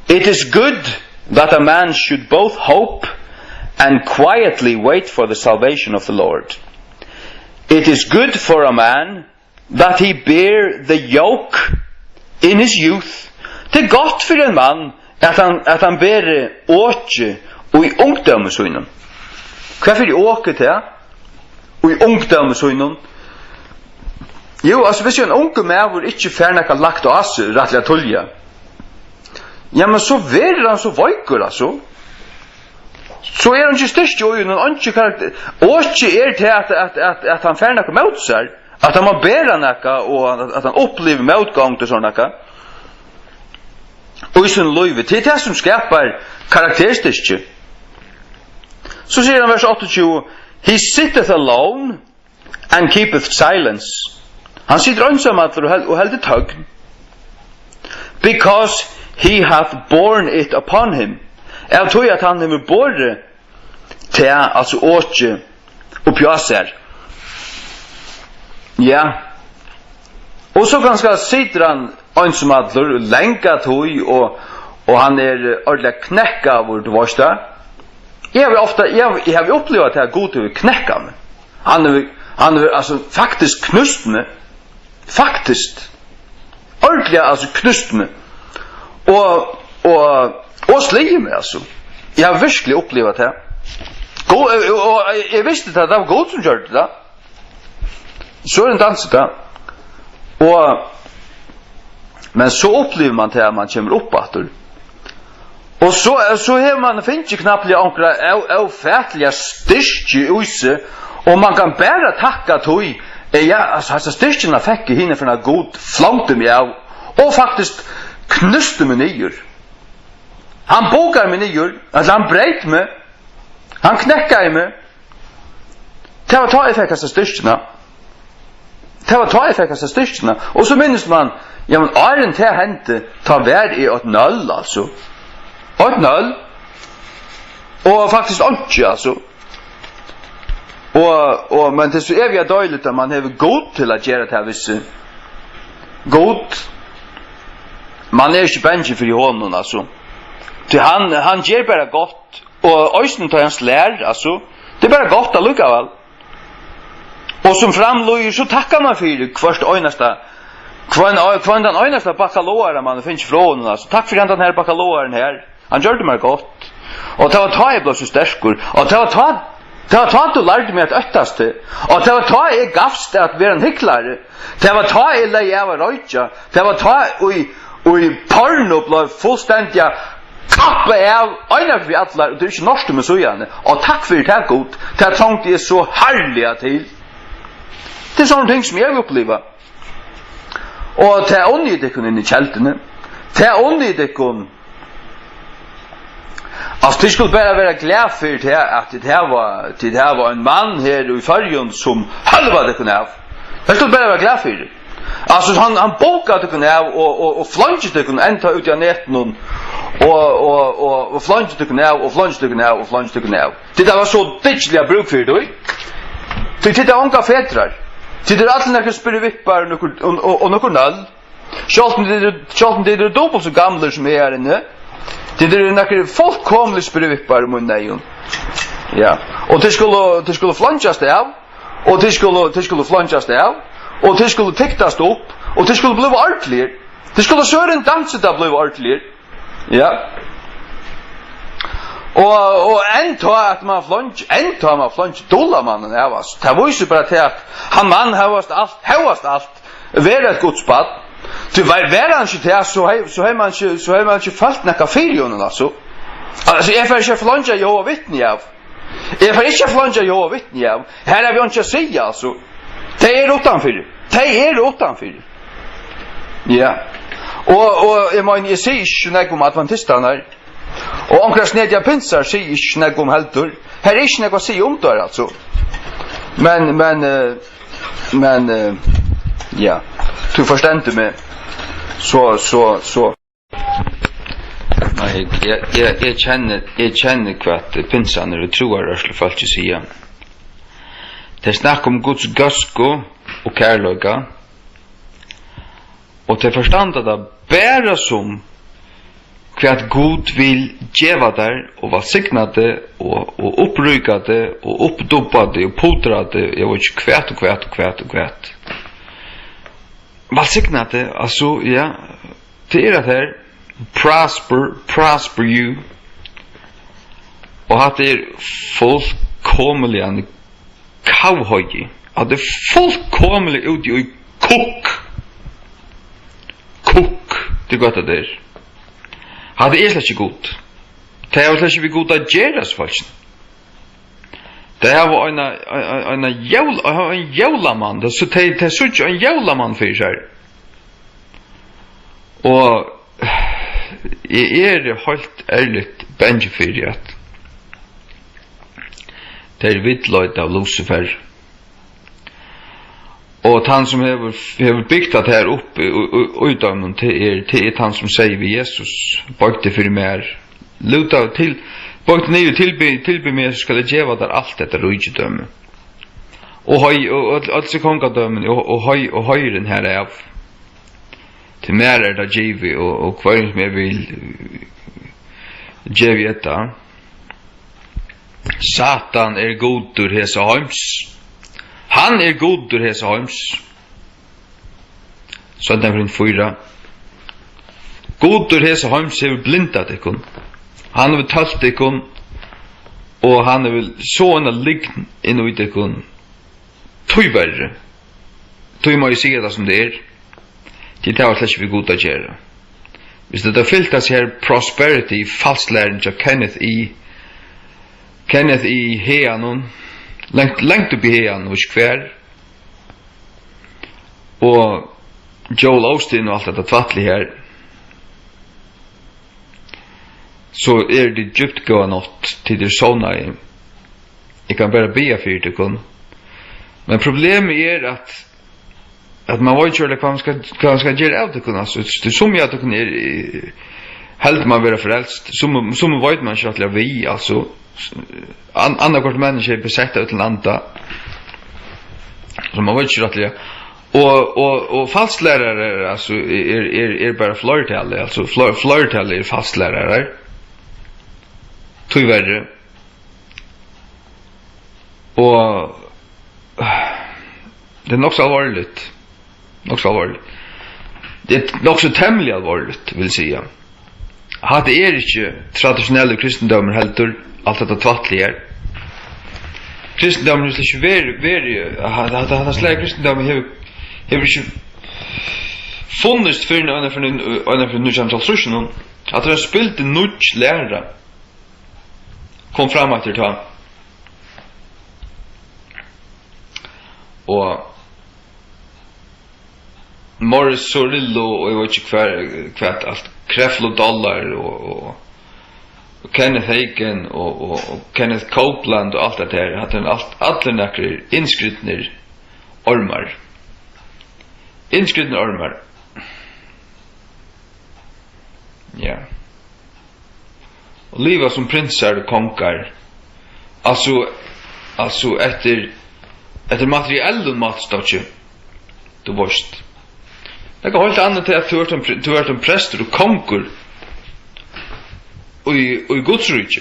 "It is good that a man should both hope and quietly wait for the salvation of the Lord. It is good for a man that he bear the yoke in his youth." Tað er gott fyri ein mann, at hann, at hann ber okið í ungdómi sínum. Hvat fyri ok er tað? Í ungdómi sínum? Jú, altso, hvis ein ungur maður ikki fær nakað lagt á seg rættiliga tíðliga, ja, men so verður hann so veikur, altso. So er hann ikki styrki í honum, einki karakter. Okið er tað, at, at, at, at hann fær nakað móti sær. At hann má bera nakað, og at, at hann upplivir mótgongd og sovorðið nakað í sínum lívi. Tað er tað, sum skapar karakterstyrki. So sigur hann, vers áttaogtjúgu, "He sitteth alone and keepeth silence." Hann situr einsamallur og hel-, og heldur tøgn. "Because he hath borne it upon him." Av tí at hann hevur borið tað, altso okið, uppi á sær. Ja. Og so kanska situr hann einsamallur í langa tíð, og, og hann er, eh, ordiliga knekkaður, tú veitst tað. Eg havi ofta, eg havi, eg havi upplivað tað, at Gud hevur knekkað meg. Hann hevur, hann hevur, altso, faktiskt knúst meg. Faktiskt. Ordiliga, altso, knúst meg. Og, og, og sligið meg, altso. Eg havi virkuliga upplivað tað. Gud, og, og, og eg visti tað, tað var Gud, sum gjørdi tað. So er ein dans í tað. Og, men so upplivir mann tað, at mann kemur upp aftur. Og so, so hevur mann fingið knappliga onkra ó-, ófatiliga styrki í seg, og mann kann bara takka tí, eh, ja, altso, hasa styrkina fekk eg hinfyri, at Gud flongdi meg av, og faktiskt knústi meg niður. Hann bukaði meg niður, ella hann breyt meg, hann knekkaði meg. Tað var tá, eg fekk hasa styrkina. Tað var tá, eg fekk hasa styrkina. Og so minnist mann, ja, men áðrenn tað hendi, tá var eg eitt nøl, altso. Eitt nøl. Og faktiskt einki, altso. Og, og, men tað er so evigt deiligt, at mann hevur Gud til at gera tað við seg. Gud, mann er ikki bangin fyri honum, altso. Tí hann, hann ger bara gott. Og eisini tá hann slær, altso, tað er bara gott allíkavæl. Og sum fram líður, so takkar mann fyri hvørt einasta, hvønn, hvønn tann einasta bakkalogara, mann hevur fingið frá honum, altso. Takk fyri handan her bakkalogara her. Hann gjørdi mær gott. Og tað var tá, eg bleiv so sterkur. Og tað var tá, tað var tá, tú lærdi meg at óttast teg. Og tað var tá, eg gavst at vera ein hyklari. Tað var tá, eg legði av at roykja. Tað var tá, í, í porno bleiv fullstendiga kappað av, einar fyri allar, og tað er ikki nokk við síðani. Og takk fyri tað, Gud. Tað trongdi eg so harðliga til. Tað er sovorðin ting, sum eg havi upplivað. Og tað unni eg tykkum inni í kelduni. Tað unni eg tykkum. Altso, tit skulu bara vera glað fyri tað, at tit hava, tit hava ein mann her í Føroyum, sum hálvar tykkum av. Tað skulu bara vera glað fyri. Altso, hann, hann bókar tykkum av og, og, og fleingir tykkum enntá úti á netinum og, og, og, og fleingir tykkum av og fleingir tykkum av og fleingir tykkum av. Tit hava so dyggiliga brúk fyri tí. Tí tit hava ongar fedrar. Tit eru allir nakrir spirvippar og nøkur, og, og, og nøkur nøl. Sjálvt um tit eru, sjálvt um tit eru dupult so gamlir sum eg her inni, tit eru nakrir fullkomiliga spirvippar í mínum eygum. Ja. Og tit skulu, tit skulu fleingjast av, og tit skulu, tit skulu fleingjast av, og tit skulu tyktast upp, og tit skulu bliva ordentligir. Tit skulu søren dansi at bliva ordentligir. Ja. Og, og enntá at mann fleingir, enntá mann fleingir dullan mannin av, altso. Tað vísir bara til, at hann man hóast alt, hóast alt, vera eitt Guds barn. Tí var, var hann ikki tað, so hevði, so hevði mann ikki, so hevði mann ikki følt nakað fyri honum, altso. Altso, eg fari ikki at fleingja Jehova vitni av. Eg fari ikki at fleingja Jehova vitni av. Her havi eg einki at siga, altso. Tey eru uttanfyri. Tey eru uttanfyri. Ja. Og, og eg meini, eg sigi ikki so nógv um adventistarnar. Og onkrar snedigar pinsar sigi eg ikki so nógv um heldur. Her er ikki nógv at siga um teir, altso. Men, men, eh, men, eh, ja. Tú forstendur meg. So, so, so. Nei, eg, eg, eg kenni, eg kenni, hvat pinsarnir og trúarrørslufólkið siga. Tey snakka um Guds góðsku og kærleika, og tey forstanda tað bara sum, hvat Gud vil geva tær og vælsigna teg og, og uppríka teg og uppdubba teg og pudra teg, eg veit ikki hvat og hvat og hvat og hvat. Vælsigna teg, altso, ja, tað er at her, prosper, prosper you. Og hatta er fullkomiliga kavhoygi. Hatta er fullkomiliga úti í kukk. Kukk, tað er gott, at tað er. Hatta er slett ikki Gud. Tað hevur slett ikki við Gud at gera, so fólkini. Tey hava eina, ein, ein, eina jól-, ein jólamann. Tey, so tey, tey síggja ein jólamann fyri sær. Og eg eri heilt ærligt bangin fyri, at tey eru villleidd av Lucifer. Og tann, sum hevur, hevur bygt hatta her upp í, í, í, í teimum, tað er, tað er tann, sum segði við Jesus: "Boyg teg fyri mær, lúta til, boyg teg niður, tilbið, tilbið meg, so skal eg geva tær alt hetta ríkidømi." Og hei, og øll, øll hesi kongadømini, og, og hei, og heiðurin herav. Til mær er tað givið, og, og hvørjum sum eg vil, gevi eg tað. Satan er gudur hesa heims. Hann er gudur hesa heims. Seinna Korint fýra. Gudur hesa heims hevur blindað tykkum. Hann hevur tølt tykkum, og hann hevur sáð eina lygn inn í tykkum. Tíverri. Tí má eg siga tað, sum tað er. Tit hava slett ikki við Gud at gera. Viss tú hevur fylgt hasi her prosperity falsklæruni hjá Kenneth E. Kenneth E. Haganum, langt, langt upp í haganum, og ikki hvar, og Joel Osteen og alt hetta tvætlið her, so eru tit djúpt, góða nátt, tit eru sovnaði. Eg kann bara biðja fyri tykkum. Men problemið er, at, at man veit ikki, hvat man skal, hvat man skal gera av tykkum. Altso, tí summi av tykkum er, eh, heldur man vera frelst. Summi, summi veit man ikki rættiliga við, altso. An-, annaðhvørt menniskja er besett av illum anda. So man veit ikki rættiliga. Og, og, og falsklærarar, altso, er, er, er bara fleirtalið, altso, fleir-, fleirtalið er falsklærarar. Tíverri. Og tað er nokk so alvorligt. Nokk so alvorligt. Tað er nokk so temmiliga alvorligt, vil eg siga. Hatta er ikki traditionellur kristindómur heldur, alt hetta tvætlið her. Kristindómur hevur slett ikki verið, verið, hatta, hatta, hatta slag av kristindómur hevur, hevur ikki funnist fyrr enn eina ferð, eina ferð í nítjan hundrað og hálvtrýssunum. Hatta er ein spildurnýggj læra. Kom fram aftur tá. Og Morris Cerullo og eg veit ikki hvar, hvat alt, Creflo Dollar og, og, og Kenneth Hagin og, og, og Kenneth Copeland og alt det her, hatta er alt, allir nakrir innskritnir ormar. Innskritnir ormar. Ja. Og liva sum prinsar og kongar. Altso, altso eftir, eftir materiellum mátistokki, tú veist. Tað er heilt annað til, at tú ert ein pri-, tú ert ein prestur og kongur í, í Guds ríki.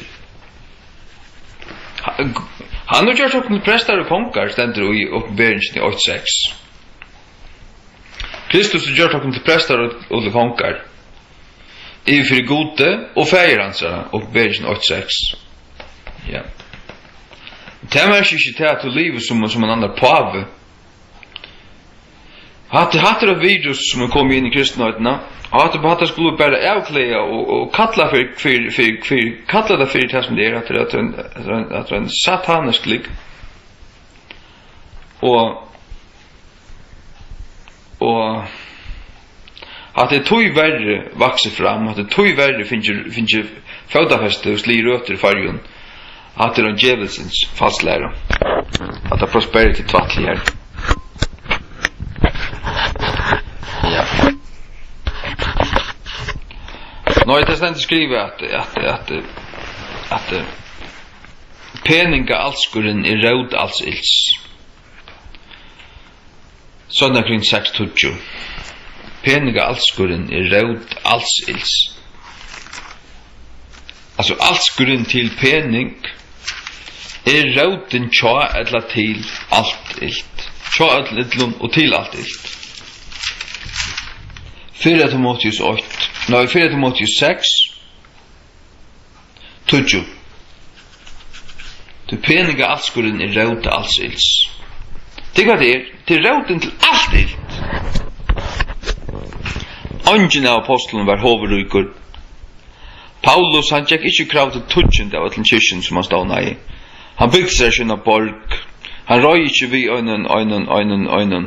Ha-, hann hevur gjørt okkum til prestar og kongar, stendur í Opinberingini eitt seks. Kristus hevur gjørt okkum til prestar og, og til kongar yvir fyri Gudi og Faðir hansara, Opinberingin eitt seks. Ja. Tað merkir ikki tað, at tú livir sum, sum ein annar pávi. Hatta, hatta er eitt virus, sum er komið inn í kristinheitini. Og hatta, hatta skulu vit bara avklæða og, og kalla fyri, fyri, fyri, fyri, kalla tað fyri tað, sum tað er. Hatta er, hatta er ein, hatta er ein, hatta er ein satanisk lygn. Og Og hatta er tíverri vaksið fram, hatta er tíverri fingið, fingið fótafesti og sligið røtur í Føroyum. Hatta er ein djevulsins falsklæra. Hatta prosperity tvætlið her. Ja. Nei, tað stendur skrivað, at, at, at, at, at peningaálskurin er rót als ills. Seinna kring seks tíggju. Peningaálskurin er rót als ills. Altso, álskurin til pening er rótin hjá ella til alt ilt. Hjá øllum illum og til alt ilt. Fyrra Timoteus eitt, nei, fyrra Timoteus seks, tíggju. Tí peningaálskurin er rót als ills. Tað er hvat tað er. Tað er rótin til alt ilt. Eingin av ápostlunum var hovuðríkur. Paulus, hann gekk ikki og kravdi tíggjund av øllum kirkjum, sum hann stovnaði. Hann bygdi sær sína borg. Hann reið ikki við einum, einum, einum, einum,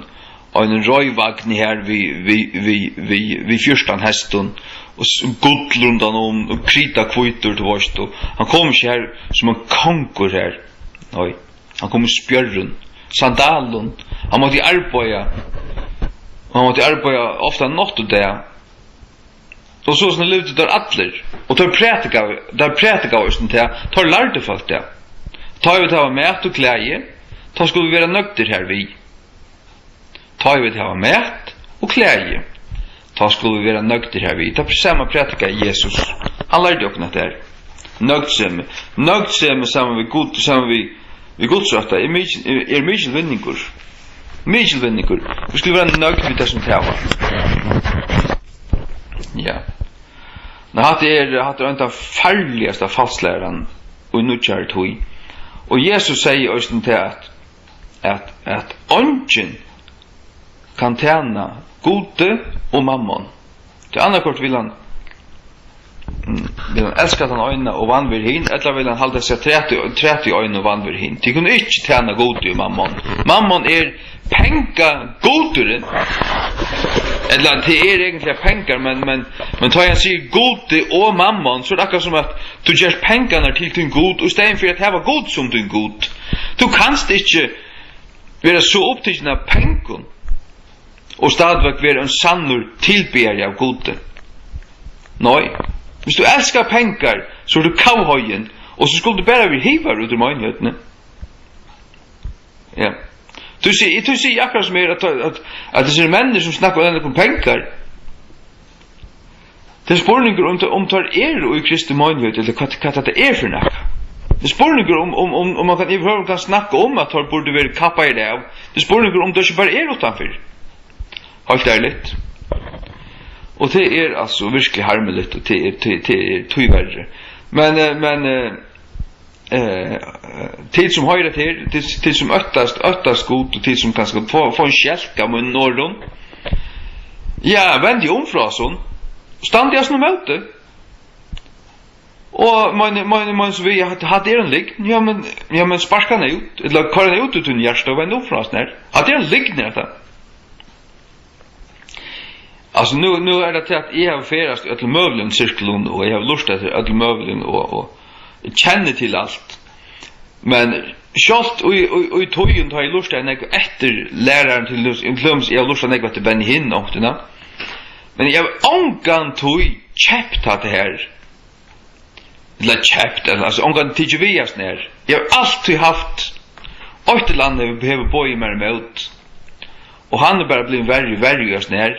einum reiðvagni her við, við, við, við, við fjúrtan hestum og s-, gull rundan um og krita hvítur, tú veist, og hann kom ikki her sum ein kongur her. Nei, hann kom í spjørrum, sandalum. Hann mátti arbeiða, hann mátti arbeiða ofta nátt og dag. Og so, soleiðis livdu teir allir. Og teir prædikaðu, teir prædikaðu eisini tað. Teir lærdu fólk tað. Tá ið vit hava mat og klæði, tá skulu vit vera nøgdir hervið. Tá ið vit hava mat og klæði, tá skulu vit vera nøgdir hervið. Tað sama prædikaði Jesus. Hann lærdi okkum hetta her. Nøgdsemi. Nøgdsemi saman við Gud, saman við, við Guds rætta er mikil, er, er mikil vinningur. Mikil vinningur. Vit skulu vera nøgd við tað sum vit hava. Ja. Men hatta er, hatta er ein av farligasta falsklæran í nýggjari tíð. Og Jesus segði eisini tað, at, at, at eingin kann tæna Gudi og mammon. Tí annaðhvørt vil hann, Mm, vil hann elska tann eina og vanvirða hin, ella vil hann halda seg afturat í, afturat í einum og vanvirða hin? Tit kunnu ikki tæna Gudi og Mammon. Mammon er pengagudurin. Ella, tað er eigentliga pengar, men, men, men tá hann sigur Gudi og Mammon, so er tað akkurát sum at tú gert pengarnar til tín gud, í staðin fyri at hava Gud sum tín gud. Tú kanst ikki vera so upptikin av pengum og stadigvæk vera ein sannur tilbiðari av Gudi. Nei, viss tú elskar pengar, so ert tú kavhoygin, og so skuldi tú bara verið hivaður út úr meinigheitini. Ja. Tú si-, tú sigur akkurát sum er at, at, at hesir menn sum snakka um, um pengar, tað er spurningur um, um teir eru í kristni meinigheit, ella hvat, hvat tað er fyri nakað. Tað er spurningur um, um, um, um man kann yvirhøvur kann snakka um, at teir burdu verið kappaðir av. Tað er spurningur um teir ikki bara eru uttanfyri. Heilt ærligt. Og tað er altso virkuliga harmiligt, og tað er, tað, tað er tíverri. Men, eh, men, eh, eh, tit sum hoyra til, tit, tit sum óttast, óttast Gud, og tit sum kanska fáa, fáa ein skelk av mínum orðum, ja, vendið um frá hasum. Standið hasum ímóti. Og meini, meini, meini, so við, hatta, hatta er ein lygn. Ja, men, ja, men sparka hana út. Ella koyr hana út úr tínum hjarta og vend um frá hasum her. Hatta er ein lygn, er hatta. Altso, nú, nú er tað til at eg havi ferðast í øllum møguligum sirklum, og eg havi lurtað eftir øllum møguligum, og, og eg kenni til alt. Men sjálvt í, í, í tíðum, tá eg lurtaði nógv eftir lærarum, til dømis, til dømis, eg havi lurtað nógv eftir Benny Hinn, onkuntíð, men eg havi ongantíð keypt hatta her. Ella keypt, ella, altso, ongantíð tikið við hasum her. Eg havi altíð havt eitt ella annað hevur, hevur boðið mær ímót. Og hann er bara blivin verri og verri í hasum her.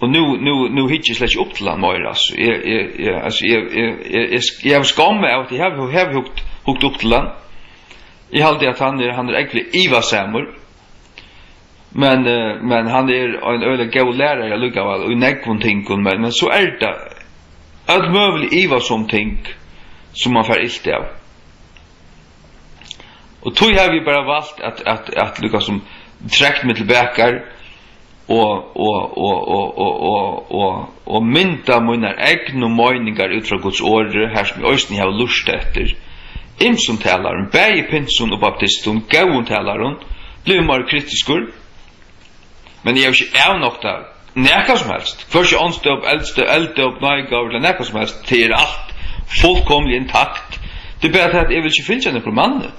Og nú, nú, nú hyggi eg slett ikki upp til hann meira, altso. Eg, eg, eg, altso, eg, eg, eg, eg, eg havi skomm av, at eg havi, havi hugt, hugt upp til hann. Eg haldi, at hann er, hann er ógvuliga ivasamur. Men, eh, men hann er ein øgiliga góður lærari allíkavæl í nógvum tingum, men, men so er tað øll møgulig ivasom ting, sum man fær ilt av. Og tí havi eg bara valt at, at, at líkasum trekt meg til bakar og, og, og mynda mínar egnu meiningar út frá Guds orði, har sum eg eisini havi lurtað eftir ymsum talarum, bæði pinsum og baptistum, góðum talarum, blivið meira kritiskur. Men eg havi ikki avnoktað nakað sum helst. Hvørki ándóp, eldsdóp, elddóp, náðigávur ella nakað sum helst. Tað er alt fullkomiliga intakt. Tað er bara tað, at eg vil ikki fylgja nøkrum manni.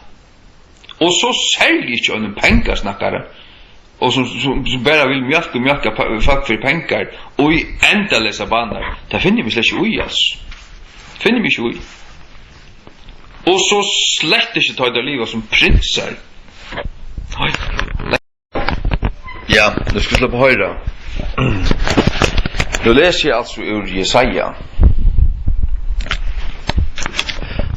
Og so serliga ikki einum pengasnakkara. Og sum, sum, sum bara vil mjólka og mjólka pa-, fólk fyri pengar og í endaleysar banar. Tað finni eg meg slett ikki í, altso. Finni eg meg ikki í. Og so slett ikki, tá teir liva sum prinsar. Nei. Ja, nú skal vit sleppa at hoyra. Nú lesi eg altso úr Jesaja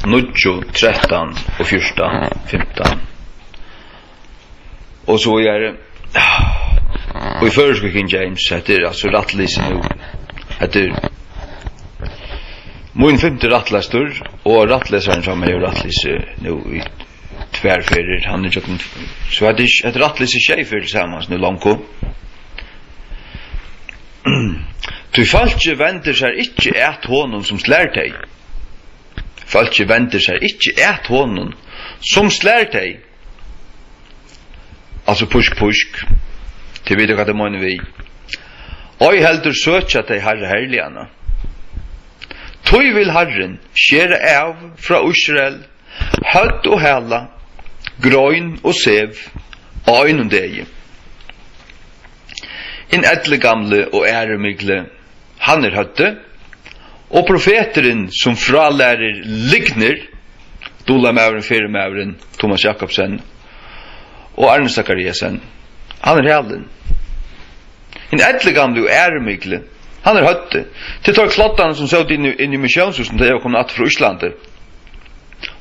níggju, trettan og fjúrtan, fimtan. Og so er, og í føroysku King James, hetta er altso rættvísi nú. Hetta er mín fimti rættlestur, og rættlesarin hjá mær hevur rættlisið nú í tvær ferðir, hann er gjøgnum, so hetta er, hetta er rættlisið sjey ferðir til samans nú longu. Tí fólkið vendir sær ikki at honum, sum slær tey. Fólkið vendir sær ikki at honum, sum slær tey. Altso, písk, písk. Tit vita, hvat eg meini við. Ei heldur søkja tey Harra herligana. Tí vil Harrin skera av frá Ísrael høvd og hala, grein og sev á einum degi. Hin elligamli og ærumikli, hann er høvdið, og profeturin, sum frálærir lygnir, dulamaðurin, ferðamaðurin Thomas Jakobsen og Arne Zachariasen, hann er halin. Hin elligamli og ærumikli, hann er høvdið. Til teir kloddarnir, sum sótu inni, inni í missiónshúsinum, tá eg var komin aftur frá Íslandi,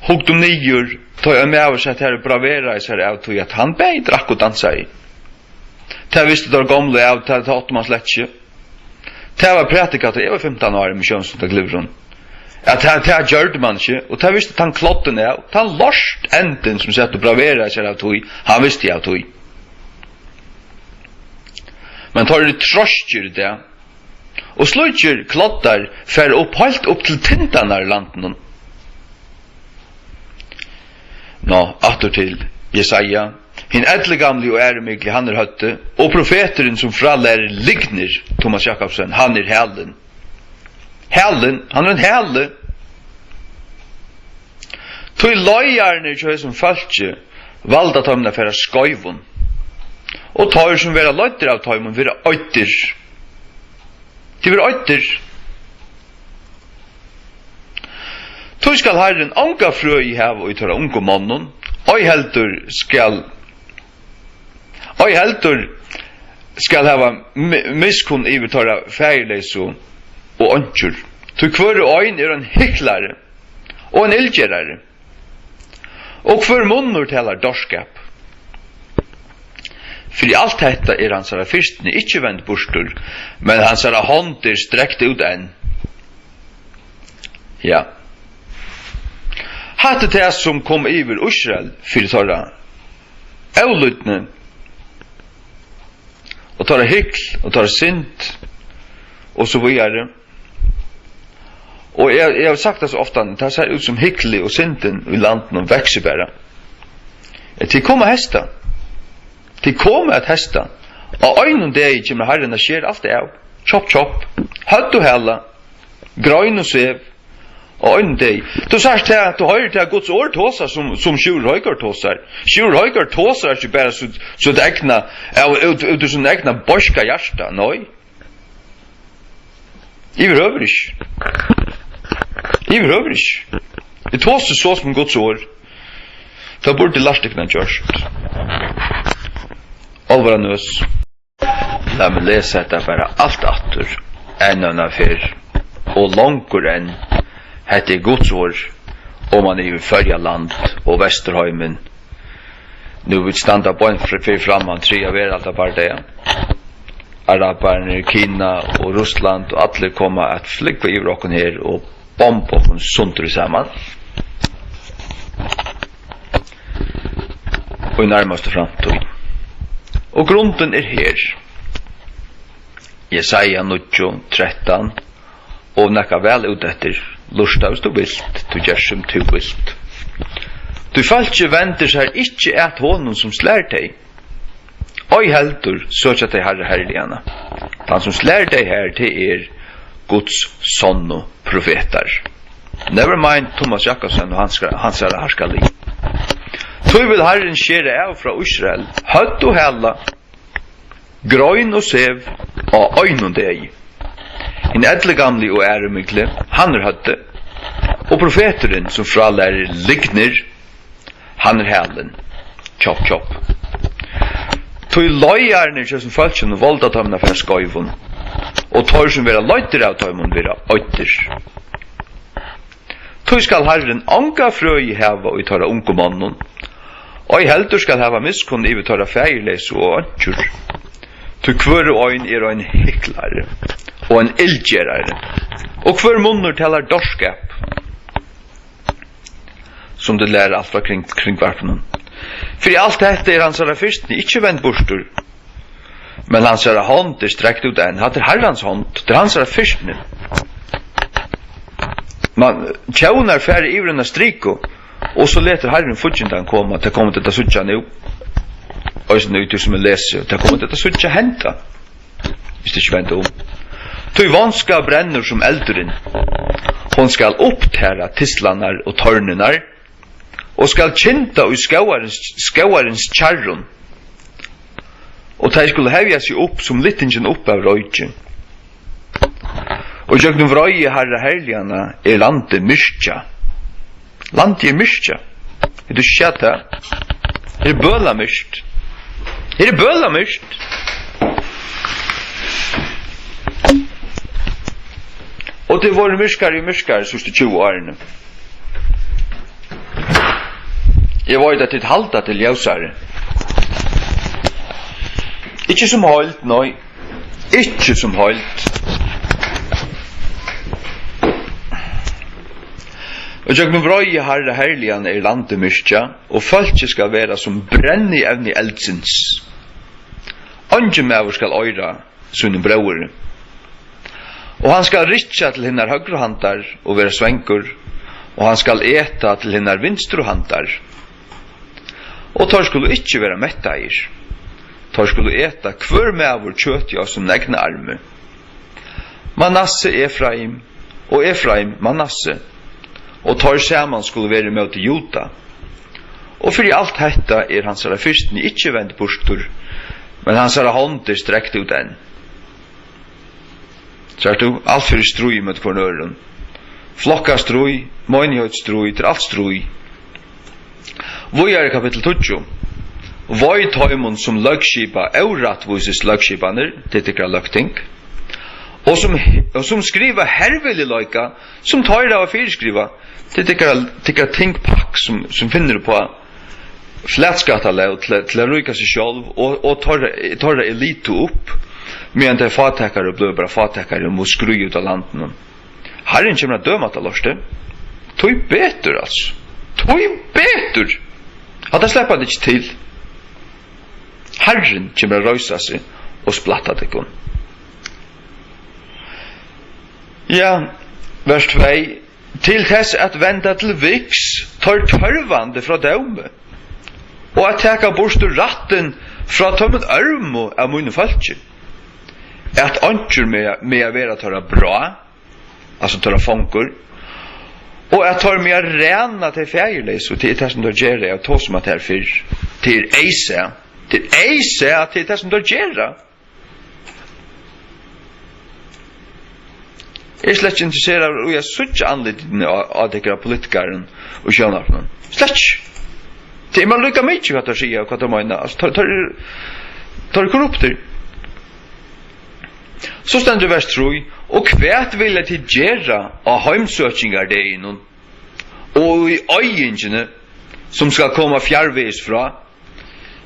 hugdu niður, tá ein maður sat har og braveraði sær av tí, at hann bæði drakk og dansaði. Tað vistu teir gomlu av, tað, tað átti mann slett ikki. Tað var prædikað, tá eg var fimtan ár í missiónshúsinum á Glyvrum. At tað, tað gjørdi mann ikki, og tað visti tann kloddin av, tann lortendin, sum sat og braveraði sær av tí, hann visti av tí. Men teir eru troskir í dag, Og slíkir kloddar fara upp, heilt upp til tindarnar í landinum. Nå, aftur til Jesaja. Hin eldgamli og ærumikli, hann er høvdið, og profeturin, sum frálærir lygnir, Thomas Jakobsen, hann er hælin. Hælin, hann er ein hæli. Tí leiðararnir hjá hesum fólki valda teimum at fara skeivum, og teir, sum verða leiddir av teimum, verða oyddir. Tit verða oyddir. Tí skal Harrin onga frøði hava í teirra ungu monnum, ei heldur skal, ei heldur skal hava mi-, miskunn yvir teirra faðirleysu og einkjur. Tí hvør og ein er ein hyklari og ein illgerari, og hvør munnur talar dárskap. Fyri alt hetta er hansara fyrstni ikki vend burtur, men hansara hond er strekt út enn. Ja. Hatta er tað, sum kom yvir Ísrael fyri teirra ólýdni og teirra hykl og teirra synd og so víðari. Og eg, eg havi sagt tað so ofta, tað sær út sum hyklið og syndin í landinum veksur bara. Ja, tit koma at heysta. Tit koma at heysta. Á einum degi kemur Harrin at skera alt av. Chop, chop. Høvd og hala. Grein og sev. Á einum degi. Tú sært tað, tú hoyrir tað Guds orð tosar sum, sum Sjúrður Højgaard tosar. Sjúrður Højgaard tosar ikki bara sítt, sítt egna, av, út, út úr sínum egna beiska hjarta, nei. Yvirhøvur ikki. Yvirhøvur ikki. Eg tosi so sum Guds orð. Tað burdi lært tykkum at gjørt. Álvara nøs. Lat meg lesa hetta bara alt aftur, enn eina ferð, og longur enn. Hetta er Guds orð, oman yvir Føroya land og Vesturheimin. Nú vit standa beint fr-, fyri framman triðja veraldarbardaga. Arabarnir, Kina og Russland og allir koma at flúgva yvir okkum her og bomba okkum sundur og saman. Og í nærmastu framtíð. Og grundin er her. Jesaja níggju trettan. Og nakað væl út eftir. Lurta, hvis tú vilt, tú gert, sum tú vilt. Tí fólkið vendir sær ikki at honum, sum slær tey. Ei heldur søkja tey Harra herlighana. Tann, sum slær tey har, tað er Guds sonnu profetar. Never mind Thomas Jakobsen og hans, hansara harkalið. Tí vil Harrin skera av frá Ísrael høvd og hala, grein og sev á einum degi. Hin eldgamli og ærumikli, hann er høvdið, og profeturin, sum frálærir lygnir, hann er hælin. Chop, chop. Tí leiðararnir hjá hesum fólkinum valda teimum at fara skeivum, og teir, sum verða leiddir av teimum, verða oyddir. Tí skal Harrin onga frøði hava í teirra ungu monnum, ei heldur skal hava miskunn yvir teirra faðirleysu og einkjur. Tí hvør og ein er ein hyklari og ein illgerari, og hvør munnur talar dárskap, sum tit læra alt frá kring, kringvarpinum. Fyri alt hetta er hansara fyrstni ikki vend burtur, men hansara hond er strekt út enn. Hatta er Harrans hond, tað er hansara fyrstni. Man, tjónar fara yvir eina striku, og so letur Harrin fíggindan koma. Tað koma tit at síggja nú. Eisini í tí sum eg lesi, tað koma tit at síggja henda, hvis tit ikki venda um. Tí vónska brennur sum eldurin. Hon skal upptara tistlarnar og tornirnar, og skal kynda í skógarins, skógarins kjarrum, og tey skulu hevja seg upp sum lyftingin upp av royki. Og gjøgnum vreiði Harra herlighana er landið myrkjað. Landið er myrkjað. Hevur tú sæð tað? Her er bølamyrkt. Her er bølamyrkt. Og tað er vorðið myrkari og myrkari síðstu tjúgu árini. Eg veit, at tit halda til ljósari. Ikki sum heild, nei. Ikki sum heild. Og gjøgnum vreiði Harra herlighana er landið myrkjað, og fólkið skal vera sum brennievni eldsins. Eingin maður skal oyra sínum bróðri. Og hann skal rykkja til hinnar høgru handar og vera svangur, og hann skal eta til hinnar vinstru handar. Og teir skulu ikki vera mettaðir. Teir skulu eta hvør maður kjøtið á sínum egna armi. Manasse Efraim, og Efraim Manasse, og teir saman skulu vera ímóti Juda. Og fyri alt hetta er hansara fyrstni ikki vend burtur, men hansara hond er strekt út enn. Sært tú, alt fyri stríð móti hvørjum øðrum. Flokkastríð, meinigheitsstríð, tað er alt stríð. Víðari, kapittul tíggju. Vei teimum, sum løgskipa órættvísis løgskipanir, tað er tykkara løgting, og sum, og sum skriva hervilligleika, sum teir hava fyriskrivað, tað er tykkara, tykkara tingpakk, sum, sum finnur upp á flatskattalóg til, til at ríka seg sjálv og, og teirra, teirra elitu upp, meðan tey fátækaru blíva bara fátækari og mugu skríða út av landinum. Harrin kemur at døma hatta lortið. Tíbetur, altso. Tíbetur! Hatta sleppa tit ikki til. Harrin kemur at reisa seg og splatta tykkum. Ja, vers tvey. Til tess at venda til viks teir tørvandi frá dómi, og at taka burtur rættin frá teimum ørmu av mínum fólki, at einkjur mega, mega vera teirra brá, altso teirra fongur, og at teir mega ræna tey faðirleysu, tað er tað, sum teir gera, eg havi tosað um hatta her fyrr. Tað er eyðsæð, tað er eyðsæð, tað er tað, sum teir gera. Eg eri slett ikki interesseraður í at síggja andlitini á, á tykkara politikarum í sjónvarpinum. Slett ikki. Tað er mær líka mikið, hvat teir siga og hvat teir meina. Altso, teir, teir eru, teir eru korruptir. So stendur í vers trý: Og hvat vilja tit gera á heimsøkingardeginum og í oyðingini, sum skal koma fjarvegis frá?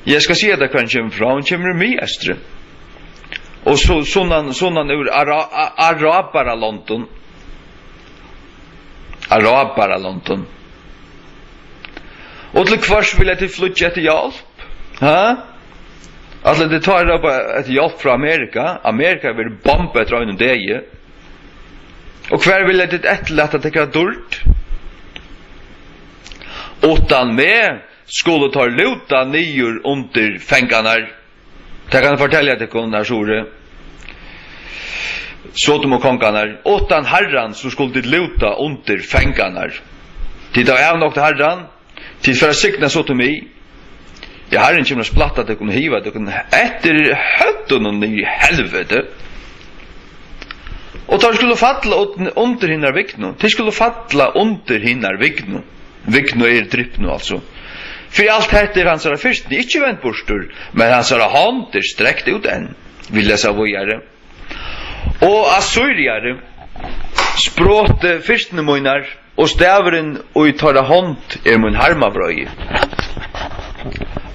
Eg skal siga tær, hvar hon kemur frá. Hon kemur úr miðeystri. Og so, sunnan, sunnan úr Ara-, A-, Arabaralondum. Arabaralondum. Og til hvørs vilja tit flýggja eftir hjálp? Ha? Ætla tit tá at rópa eftir hjálp frá Amerika? Amerika verður bombað eftir einum degi. Og hvar vilja tit eftirlata tykkara dýrd? Uttan meg skulu teir lúta niður undir fangarnar. Tað kann eg fortelja tykkum, nær suðuri. Sodom og kongarnar. Uttan Harran, so skulu tit lúta undir fangarnar. Tit hava avnoktað Harran, tit fara at signa Sodomi. Ja, Harrin kemur at splatta tykkum og hiva tykkum eftir høvdinum niður í helviti. Og teir skulu falla ut-, undir hinar vegnu. Tit skulu falla undir hinar vegnu. Vegnu er dripnu, altso. Fyri alt hetta er hansara fyrstni ikki vend burtur, men hansara hond er strekt út enn. Vit lesa víðari. Og Assýriari sproti fyrstni mínar, og stavurin í teirra hond er mín harmavreiði.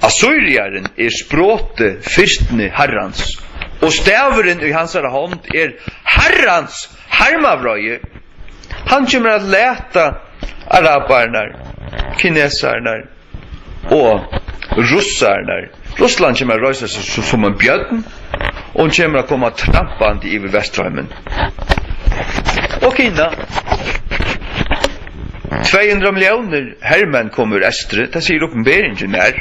Assýriarin er sproti fyrstni Harrans, og stavurin í hansara hond er Harrans harmavreiði. Hann kemur at lata arabararnar, kinesararnar og russararnar. Russland kemur at reisa seg sum, sum ein bjørn, og hon kemur at koma trampandi yvir Vesturheimin. Og Kina. Tvey hundrað milliónir hermenn koma úr eystri, tað sigur Opinberingin nær.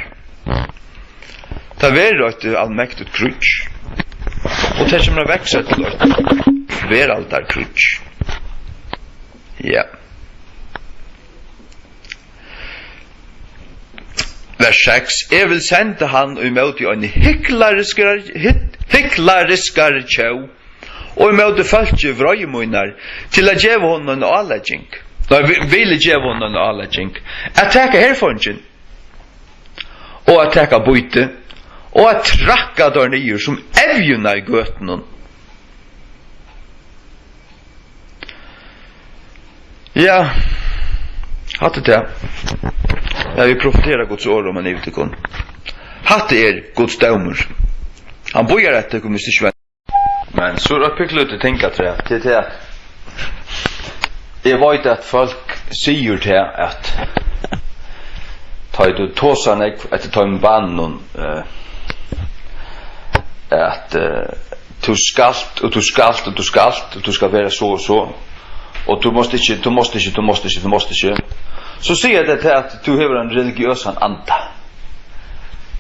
Tað verður eitt almektigt kríggj, og tað kemur at vaksa til eitt veraldarkríggj. Ja. Vers seks: Eg vil senda hann í móti eini hyklariskari, hy-, hyklariskari tjóð, og í móti fólki vreiði mínar, til at geva honum eina álegging. Nei, vi-, vil eg geva honum eina álegging. At taka herfongin, og at taka býti, og at trakka teir niður sum evjuna í gøtunum. Ja, hatta er tað. Ja, vit profetera Guds orð um hann yvir tykkum. Hatta er Guds dómur. Hann bíðar eftir tykkum, viss ikki. Men so er eitt pikkulítið ting afturat, tað er tað. Eg veit, at fólk sigur tað, at tá ið tú tosar nógv eftir teimum banunum, eh, at, eh, tú skalt, og tú skalt, og tú skalt, og tú skalt vera so og so, og tú mást ikki, tú mást ikki, tú mást ikki, tú mást ikki, so siga tey tað, at tú hevur ein religiøsan anda.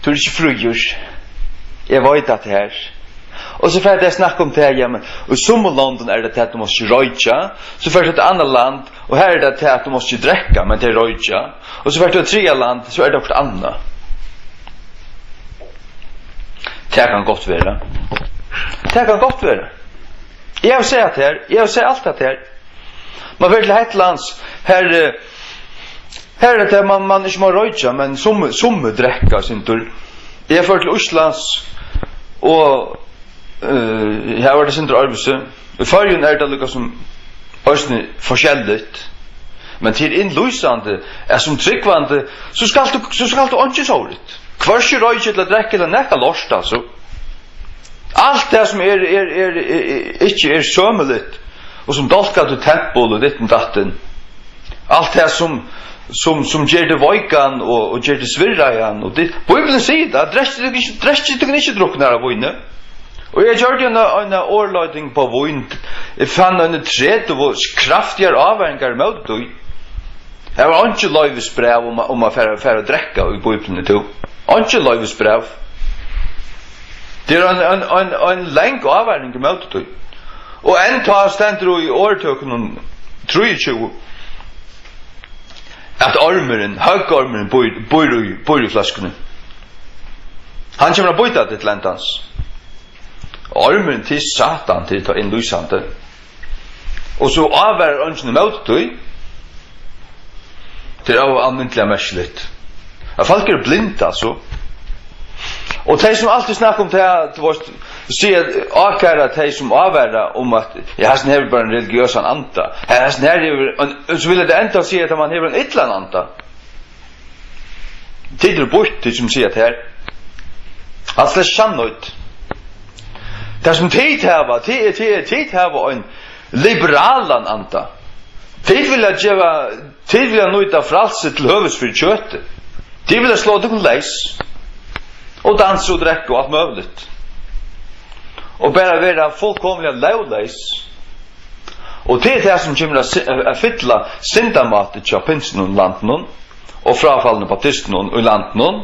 Tú ert ikki fríur. Eg veit at tað er. Og so fara tey at snakka um tað, ja, men í summum londum er tað tað, at tú mást ikki roykja. So fert tú til eitt annað land, og har er tað tað, at tú mást ikki drekka, men tey roykja. Og so fert tú til eitt triðja land, so er tað okkurt annað. Tað kann gott vera. Tað kann gott vera. Eg havi sæð tað her. Eg havi sæð alt tað her. Man fer til Hetlands, her, eh, her er tað, man, man ikki má roykja, men summi, summi drekka eitt sindur. Eg fór til Íslands, og, eh, her var tað eitt sindur øðrvísi. Í Føroyum er tað líka sum eisini forskelligt. Men tað er innlýsandi, at sum trúgvandi, so skalt tú, so skalt tú einki sovorðið. Hvørki roykja ella drekka ella nakað lort, altso. Alt tað sum er, er, er, er, er, ikki er sømiligt, og sum dálkar títt tempul og ditten datten. Alt tað sum, sum, sum ger teg veikan og, og ger teg svirðaðan og dit. Bíblian sigur tað, drekkið tykkum ikki, drekkið tykkum ikki druknar av víni. Og eg gjørdi eina, eina orðleiting upp á vín. Eg fann eini tretivu kraftigar ávaringar ímóti tí. Har var einki loyvibræv um, um at fara, fara at drekka í Bíbliuni, tú. Einki loyvibræv. Tað er ein, ein, ein, ein lang ávaring ímóti tí. Og enntá stendur í Orðtøkunum trýogtjúgu, at ormurin, høggormurin býr, býr í, býr í fløskuni. Hann kemur at bíta teg til endans. Ormurin, tað er Satan, tað er tað innlýsandi. Og so ávarar eingin ímóti tí. Tað er óalmindiliga merkiligt. At fólk eru blind, altso. Og tey sum altíð snakka um tað, tú veist, siga, ákæra tey sum ávara um at, ja, hasin hevur bara ein religiøsan anda. Ja, hasin her hevur ein, so vilja tey enntá siga at man hevur ein illan anda. Tit eru býtt, tit sum siga tað her. Alt er sannheit. Tað sum tit hava, tit, tit, tit hava ein liberalan anda. Tit vilja geva, tit vilja nýta frælsi til høvis fyri kjøtið. Tit vilja sláa tykkum leys. Og dansa og drekka og alt møguligt. Og bara vera fullkomiliga lógleys. Og tað er tað, sum kemur at si-, at fylla syndamátin hjá pinsunum í landinum, og fráfalnu baptistunum í landinum,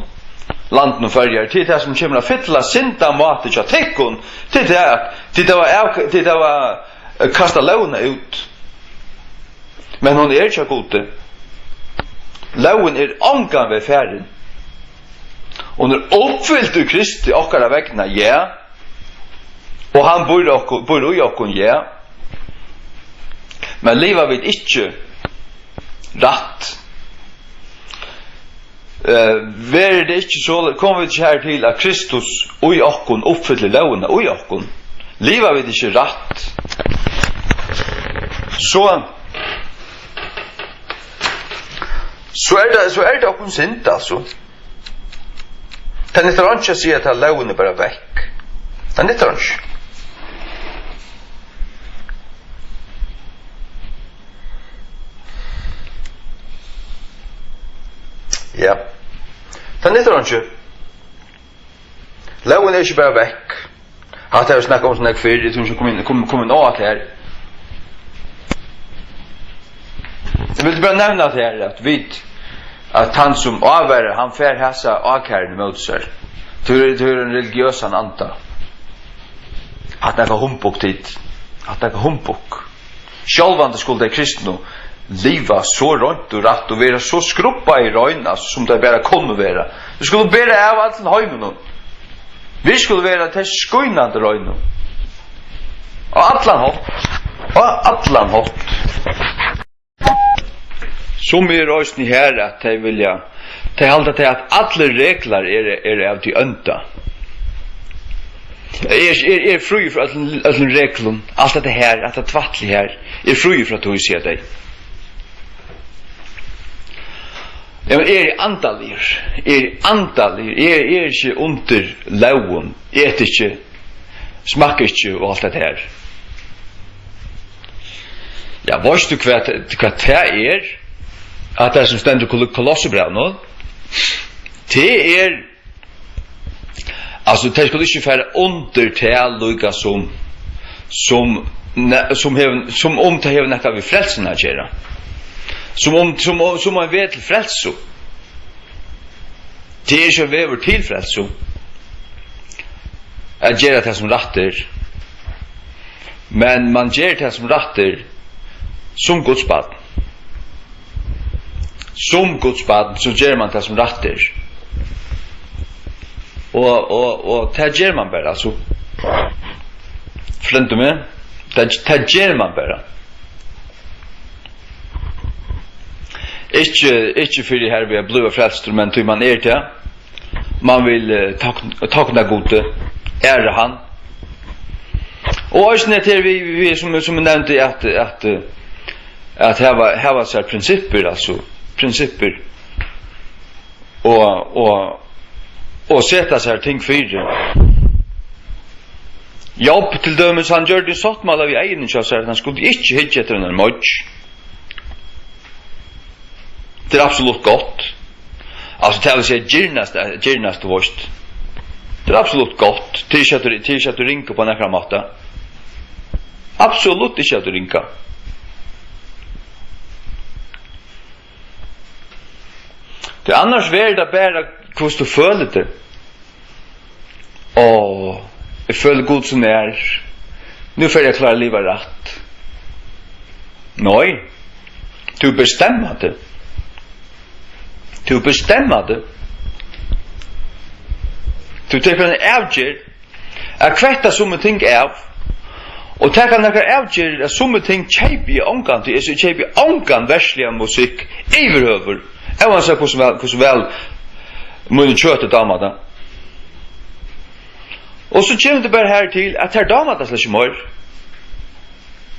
landinum Føroyar. Tað er tað, sum kemur at fylla syndamátin hjá tykkum. Tað er tað, at tit hava av-, tit hava, eh, kastað lógina út. Men hon er hjá Gudi. Lógin er ongan veg farin. Hon er uppfylt í Kristi okkara vegna, ja. Og hann býr okkum, býr í okkum, ja. Men liva vit ikki rætt, eh, verður tað ikki so, koma vit ikki har til, at Kristus í okkum uppfyllir lógina í okkum. Liva vit ikki rætt, so, so er tað, so er tað okkum synd, altso. Tað nyttar einki at siga, at lógin er bara vekk. Tað nyttar einki. Ja. Tað nyttar einki. Lógin er ikki bara vekk. Hatta hava vit snakkað um so nógv fyrr, eg tími ikki at koma inn, koma, koma inn á hatta her. Eg vildi bara nevna hatta her, at vit, at hann sum ávarar, hann fær hasa ákæruna ímóti sær. Tú hevur, tú hevur ein religiøsan anda. Hatta er nakað humbug, tit. Hatta er nakað humbug. Sjálvandi skuldu tey kristnu liva so reint og rætt og vera so skrubbað rein, altso, sum tey bara kunnu vera. Tey skuldu bera av øllum heiminum. Vit skuldu vera tey skínandi reinu. Á allan hátt. Á allan hátt. Sum eru eisini her, at tey vilja, tey halda tað, at allir reglar eru, eru av tí ónda. Eg er, er, er fríur frá øllum, øllum reglum. Alt hetta her, alt hetta tvætlið her, eg er fríur frá tí, siga tey. Ja, men eg eri andaligur, eg eri andaligur, eg, eg eri ikki undir lógum, eg eti ikki, smakki ikki og alt hetta her. Ja, veitst tú hvat, hvat tað er? At tað sum stendur í Kol-, Kolossebrævinum, tað er Altso, tey skulu ikki fara undir tað líka sum, sum, ne-, sum hevur, sum um tað hevur nakað við frelsuna at gera. Sum um, sum, sum ein veg til frelsu. Tað er ikki ein vegur til frelsu at gera tað sum rætt er, men mann ger tað sum rætt er sum Guds barn. Sum Guds barn, so ger mann tað sum rætt er. Og, og, og tað ger mann bara, altso. Forstår tú meg? Tað, tað ger mann bara. Ikki, ikki fyri hervið at blíva frelstur, men tí mann er tað. Mann vil, eh, tokn-, tokna Gudi, æra hann. Og eisini hetta her við, við, sum, sum eg nevndi, at, at, eh, at hava, hava sær prinsippir, altso, prinsippir. Og, og, og seta sær ting fyri. Job, til dømis, hann gjørdi ein sáttmála við eyguni hjá sær, at hann skuldi ikki hyggja eftir einari moyggj. Tað er absolutt gott. Altso, tað vil siga, girnast, girnast, tú veist. Tað er absolutt gott. Tað er ikki at, tað er ikki at ringa upp á nakran máta. Absolutt ikki at ringa. Tí annars verður tað bara, hvussu tú følir teg. Áh, eg føli Gud so nær. Nú fari eg at klára at liva rætt. Nei, tú bestemmar teg. Tú bestemmar teg. Tú tekur eina avgerð at kveikja summi ting av, og taka nakrar avgerðir, at summi ting keypi eg ongantíð, eg sigi, eg keypi ongan verðsligan musikk yvirhøvur, óansæð hvussu væl, hvussu væl mínum kjøti dámar tað. Og so kemur tað bara har til, at tær dámar tað slett ikki meir.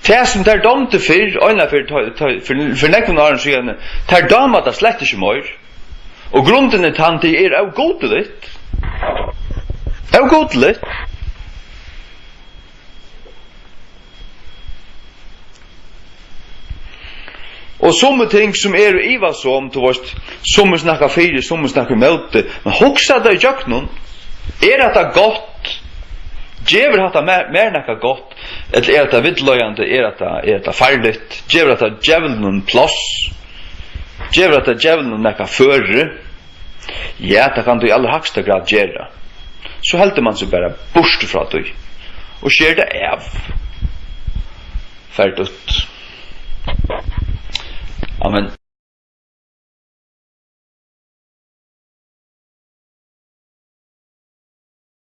Tað, sum tær dámdi fyrr, einaferð, tá, tá, fyri, fyri nógvum árum síðani, tær dámar tað slett ikki meir. Og grundin er tann, tað er ógudiligt. Ógudiligt. Og summi ting, sum eru ivasom, tú veist, summi snakka fyri, summi snakka ímóti, men hugsa tað ígjøgnum. Er hatta gott? Gevur hatta mær, mær nakað gott? Ella er hatta villleiðandi? Er hatta, er hatta farligt? Gevur hatta djevlinum pláss? Gevur hatta djevlinum nakað føri? Ja, tað kann tú í allarhægsta grad gera. So heldur mann seg bara burtur frá tí og sker tað av. Ferdigt. Amen.